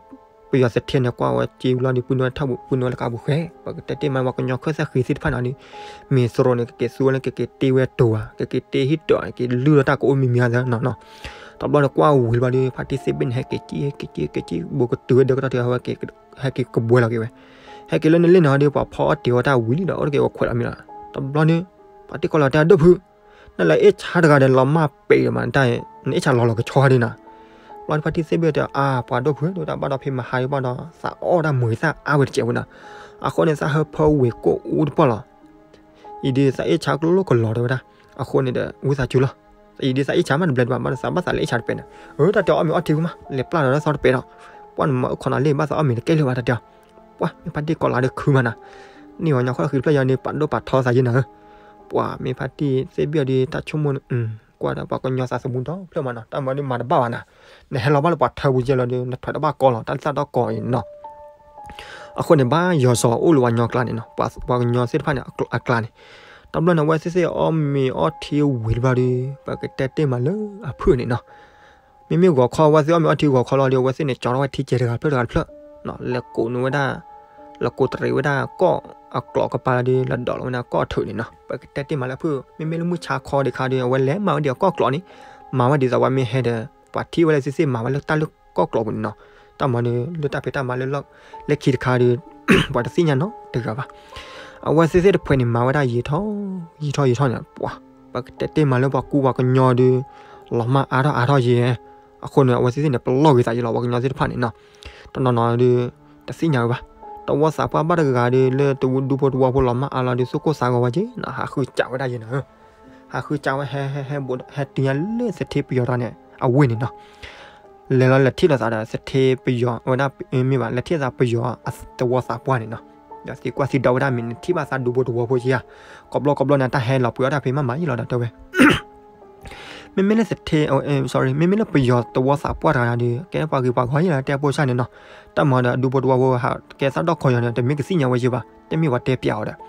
ပယီၤသထ့န့ၣ် ကွၢ်ဝဲစ့ဘျီဒီး ပုၢ်နုာ်ဝဲထီၣ်ပူၤ ပုၢ်နုာ်ဝဲလၢကါပူၤဃဲ ပကတဲတ့ၢ်မး ပှၤကညီခိၣ်သၣ်ဃံသ့ၣ်တဖၣ်န့ၣ်ဒီး မ့ၢ်တရူးန့ၣ် ကက့ၤသူဝဲလၢကက့ၤတ့ဝဲတိၤဧါ ကက့ၤတ့ဟံၣ်တိၤ ကက့ၤလုၢ်ဒီးတၢ်ကအိၣ်မံၤမံၤဧါနီၤနီၤ. တဘျီန့ၣ် ကွၢ်ဝံၤလံဘျီဒီး ဖါတံၢ်သ့ၣ်ဘ့ၣ်န့ၣ် ဟဲက့ၤကံၣ် ဟဲက့ၤကံၣ် ဟဲက့ၤကံၣ် ဘူးကတုၤဝဲဒၢးကတီၢ်ထံး ဟဲက့ၤကဘှဲလီၤက့ၤဝဲ ဟဲက့ၤလၢနလ့ၣ်န့ၣ်ဒီး ပှၤဖီအီၣ်တ့ၤဝဲတၢ်ဝံၤလံဒီး အိၣ်တက့ၢ်ဝဲခွဲးလီၤမံၤလီၤ. တဘျီန့ၣ် ဖါတံၢ်ကီၤလၤတဲ ဒိၣ်ဖု နလဲၤအ့ၣ်ဆါတဂၤဒီး လီၤမၢ်ပဲာ်ဒီးမး နတၢ် နအ့ၣ်ဆါလီၤလီၤကဆီဒ်နၤ. ဘျီန့ၣ်ဖါတံၢ်သ့ၣ်ဘ့ၣ်တဲ အါ ပှၤဒိၣ်ဖု ဒိၣ်တၢ်ဘၣ်ဒီးဖဲမဟါဒံးဘၣ်ဒီး သးအီၣ်တၢ်မုာ်သၣ်အါဝဲတစဲးဝဲနီၤ. အဃိန့ၣ် သးဟၢဖၢဝ့ၤကိၣ်အူတပီၢ်လီၤ. အံၤဒုးသးအ့ၣ်ဆါကလိကလီၤတဲဝဲဒၣ်. အဃိန့ၣ်ဒီး ဝံသးစူၤလီၤ. အံၤဒုးသးအ့ၣ်ဆါမးတဘျဲးဒံးဘၣ် ဘၣ်ဒီးသးဘၣ်သးလဲၤအ့ၣ်ဆါတပဲာ်န့ၣ်. အၢ တၢ်တဲအီၣ်မ့ၤအီထံဂုၤမး လဲၤပျၢ်လီၤတၢ်သီတပဲာ်ဒီး ပှၢ်နမၤအုၣ်ခီနီၤလ့ၣ် ဘၣ်သးအီၣ်မ့ၤတကဲလၢၤဘၣ်တၢ်တဲအီၤ. ပှၢ်မ့ၢ်ဖါတံၢ်ကီၤလၤဒီးခုမးနၤ. န့ၢ်ပှၤကညီခိၣ်သၣ်ဃံဖျၢၣ်ယါန့ၣ် ပာ်ဒိၣ်ပာ်ထီသးယဲနၤဧၢ. ပှၢ်မ့ၢ်ဖါတံၢ်သ့ၣ်ဘ့ၣ်အီၤဒီး တၢ်ဆိကမိၣ်န့ၣ် ကွၢ်ဒီးပှၤကညီသးသမူဒီဖျၢၣ်မးနီၤ တၢ်မၤဒုးမၤတဘၣ်ဘၣ်နၤ. နဟဲလီၤဘၣ်လၢပှၤထၢပူၤယဲလီၤဒီး နထွဲးတဘၣ်ကီလီၤ တၢ်လၢသၣ်ဒီကီအံၤနီၤ. အဃိန့ၣ် ဘၣ်ယီၤစီၤအိၣ်လၢပှၤကညီကျါန့ၣ်နီၤ ပှၤကညီသ့ၣ်တဖၣ်န့ၣ် အကျါန့ၣ်. တဘျီန့ၣ် အဝဲသ့ၣ်သ့ၣ်အီၣ်မ့ၤအီထံဝံၤတဘျီဒီး ပကတဲတ့ၢ်မးလၢအဖုၣ်န့ၣ်နီၤ. မ့မ့ၢ်ဂီၤခီ အဝဲသ့ၣ်အီၣ်မ့ၤအီထံဂီၤခီလီၤဒီး အဝဲသ့ၣ်န့ၣ် ကၠီထီၣ်ဝဲထံကဲးတဂၤတဖျၢၣ်တဂၤတဖျၢၣ်, လဲၤကိးနုာ်ဝဲဒၣ်, လဲၤကိးတရံးဝဲဒၣ်ကီၢ်အကျိးကပၤလီၤဒီး လဲၤဒိးလီၤဝဲဒၣ်ကီၢ်အထၢၣ်န့ၣ်နီၤ. ပကတဲတ့ၢ်မးလၢအဖုၣ် မ့မ့ၢ်လၢမုၢ်ဆါခီဒံးခါဒီး အဝဲလဲၤမၤဝဲဒ်အကီၢ်အကျိးန့ၣ်, မၤဝဲဒ်သိးပှၤမ့ၢ်ဟဲဒီး ပှၤထံၣ်ဝဲလၢသ့ၣ်သ့ၣ်မၤဝဲလၢတၢ်လၢကီၢ်အကျိးပူၤန့ၣ်နီၤ. တၢ်မၤဒီး လၢတၢ်ဖံးတၢ်မၤလၢ လၢခံတခါဒီး ပှၤတသ့ၣ်ညါနီတဂၤဘၣ်. အဝဲသ့ၣ်သ့ၣ်တဖှဲးန့ၣ် မၤဝဲဒၣ်ယံာ်ထီၣ်, ယံာ်ထီၣ်ယံာ်ထီၣ်န့ၣ် ပှၤ, ပကတဲတ့ၢ်မးလၢပှၤကူပှၤကညီဒီး လီၤမၢ်အါထီၣ်အါထီၣ်ယဲၢ်, အဃိန့ၣ် အဝဲသ့ၣ်သ့ၣ်န့ၣ် ပလီၢ်ဂ့ၤသးယဲၢ်လီၤ ပှၤကညီသ့ၣ်တဖၣ်န့ၣ်နီၤ. တနီၤနီၤဒီး တသ့ၣ်ညါဝဲဘၣ်. တဝီသးပှၢ်ဘၣ်တဂၤဒီး လၢတဝူဒူဖိတဝီဖိလီၤမၢ်အါလီၤဒီး သူၣ်ကိၢ်သးဂီၤဝဲက့ၤနီၤ, ဟးဃုစးဝဲဒၣ်ယဲၢ်နီၤ. ဟးဃုစးဝဲ ဟဲ ဟဲ ဟဲ ဟဲတုၤညါလၢသထ့ပယီၤတဂၤန့ၣ် အဝ့ၢ်န့ၣ်နီၤ. လဲၤလီၤလဲၤထံၣ်လိာ်သးဒီး သထ့ပယီၤဝဲဒၣ် မ့ၢ်ဘၣ် လဲၤထံၣ်သးပယီၤသဝီသးပှၢ်န့ၣ်နီၤ, ဒီးသံကွၢ်သံဒိးဝဲဒၣ်မ့ၢ်နထံၣ်ဘၣ်သးဒူဖိတဝီဖိဧါ, ကိးဘျီကိးဘျီန့ၣ် တၢ်ဟဲလီၤပှ့ၤအီၣ်တၢ်ဖဲမးမးယံလီၤဒီးတဲဝဲ မ့မ့ၢ်လၢသထ့ sorry မ့မ့ၢ်လၢပယီၤသဝီသးပှၢ်တဂၤဒီး ကဲပှၤဂ့ၤပှၤဂီၤယံလီၤ တဲဖိဆၣ်န့ၣ်နီၤ, တၢ်မၤဒီးဒူဖိတဝီဖိ ကဲသးဒီၣ်ခီယီၤန့ၣ် တမ့ၢ်ကသ့ၣ်ညါဝဲယံဘၣ်, တမ့ၢ်ပှၤတဲပျးအီၤဒီး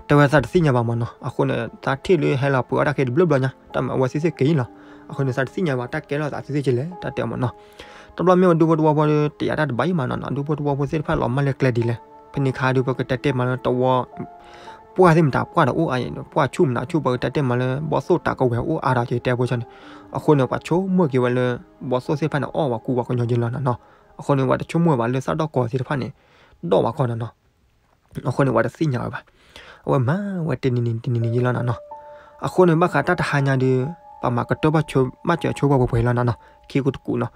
တဲဝဲသးတသ့ၣ်ညါဘၣ်မးနီၤ, အဃိန့ၣ် သးထံၣ်လၢဟဲလီၤပှ့ၤအီၣ်တၢ်ခဲတဘျီဘျီညါ တၢ်မၤအဝဲသ့ၣ်သ့ၣ်က့ၤလီၤ, အဃိန့ၣ် သးတသ့ၣ်ညါဘၣ် တၢ်ကဲလိာ်သးသ့ၣ်သ့ၣ်ကလဲၣ် တၢ်တဲအီၤမးနီၤ, တဘျီမ့ၢ်ဝဲဒူဖိတဝီဖိဒီး တယာ်တၢ်တဘၣ်ယံမးနီၤ, ဒူဖိတဝီဖိသ့ၣ်တဖၣ်လီၤမၢ်လၢကျဲဒ်လဲၣ်, ဖဲန့ၣ်ခါဒီး ပကတဲတ့ၢ်မးလၢတဝီ ပှၢ်သ့ၣ်မတၤပှၢ်ဒီးအိၣ်အါအံၤ ပှၢ်ဆူၣ်မတၤဆူၣ် ပကတဲတ့ၢ်မးလၢ ဘီသိၣ်တးကဝဲၤအိၣ်အါဒီးကတဲဖိဆၣ်န့ၣ်, အဃိန့ၣ် ပှၤဆိကမိၣ်က့ၤဝဲလၢ ဘီသိၣ်သ့ၣ်တဖၣ်န့ၣ် အီၣ်ဝဲကူဝဲကညီယံလီၤနီၤနီၤ, အဃိန့ၣ် ပှၤတဆိကမိၣ်ဝဲဘၣ်လၢသးဒီၣ်ကီၤသ့ၣ်တဖၣ်န့ၣ် ဒီၣ်ဝဲခီနီၤနီၤ အဃိန့ၣ် ပှၤတသ့ၣ်ညါဝဲဘၣ်, အဝဲမၤဝဲတနံၤနံၤတနံၤနံၤယံလီၤနီၤနီၤ, အဃိန့ၣ် ဘၣ်ဃးတၢ်တဟါညါဒီး ပှၤမၤကတၢၢ်ဘၣ်စၢၤဆိပှၤပှဲၤပှဲၤလီၤနီၤနီၤ, ခံကူတကူနီၤ,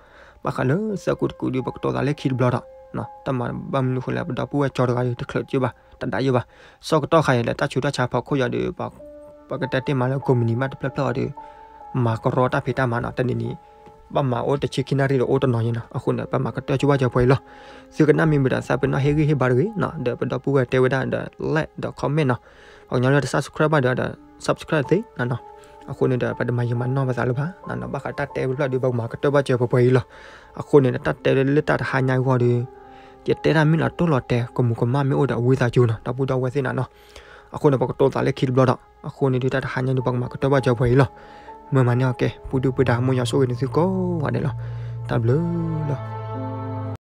ဘၣ်ဃးလၢသၢကူတကူဒီး ပကတိၤသးလၢခံတဘျီဒီး တၢ်မၤဘၣ်မနုၤဃိလဲၣ် ပဒီပုၢ်ဝဲၢ်ကၠီတဂၤဒီး တချုးကၠိဘၣ် တဒၣ်ယိဘၣ်, ဆၢကတီၢ်ခါအံၤလၢတၢ်ဆူးတၢ်ဆါဖီခိၣ်ယီၤဒီး ပကတဲတ့ၢ်မးလၢကိးမုၢ်နံၤဘၣ်တဖျၢၣ်ဖျၢၣ်အီၤဒီး မၤကရီတၢ်ဖံးတၢ်မၤနီၤ, တနံၤနံၤ ဘၣ်မၤအိၣ်တဆံခံနၣ်ရံၣ်ဒီးအိၣ်တနီၤယံနီၤ, အဃိန့ၣ် ပမၤကတၢၢ်ဆိပှၤစၢၤပှဲၤအံၤလီၤ, သုကနၣ်မ့ၢ်မုာ်ဒီးသးပ့ၤနီၣ်ဟ့ၣ်ဂံၢ်ဟ့ၣ်ဘါတဂ့ၤနီၤ, ဒီးပဒီပုၢ်ဝဲၢ်တဲဝဲဒၣ်ဒီး like ဒီး comment နီၤ, ပှၤကညီလၢတ subscribe ဘၣ်ဒီးဒီး subscribe သ့နီၤနီၤ, အဃိန့ၣ်ဒီး ပတမၤယံာ်မၤနီၢ်ပသးလၢၤဘၣ်နီၤနီၤ, ဘၣ်ဃးတၢ်တဲဝဲဖျၢၣ်ဒီး ပကမၤကတၢၢ်ဘၣ်စၢၤပှဲၤပှဲၤအံၤလီၤ, အဃိန့ၣ်ဒီး တၢ်တဲလၢတၢ်တဟါညါအဂီၢ်ဒီး ယတဲတၢ်မ့ၢ်လီၤတိၢ်လီၤတဲာ် ကမူးကမၣ်မ့ၢ်အိၣ်ဒီး ဝံသးစူၤနီၤ ဒီပုၢ်ဒီဝဲၢ်သ့ၣ်နီၤနီၤ, အဃိန့ၣ် ပကတိၤသးလၢခံတဘျီဒီး အဃိန့ၣ်ဒုးတၢ်တဟါညါဒုး ပကမၤကတၢၢ်ဘၣ်စၢၤပှဲၤအံၤလီၤ, မ့ၢ်မၤန့ၢ်အီၤကဲ ပူၤဒုၣ်ပူၤဒါ မိၢ်ယွၤဆိၣ်ဂ့ၤန့ၢ်သုကိးဂၤဒဲးလီၤ, တၢ်ဘျုးလီၤ.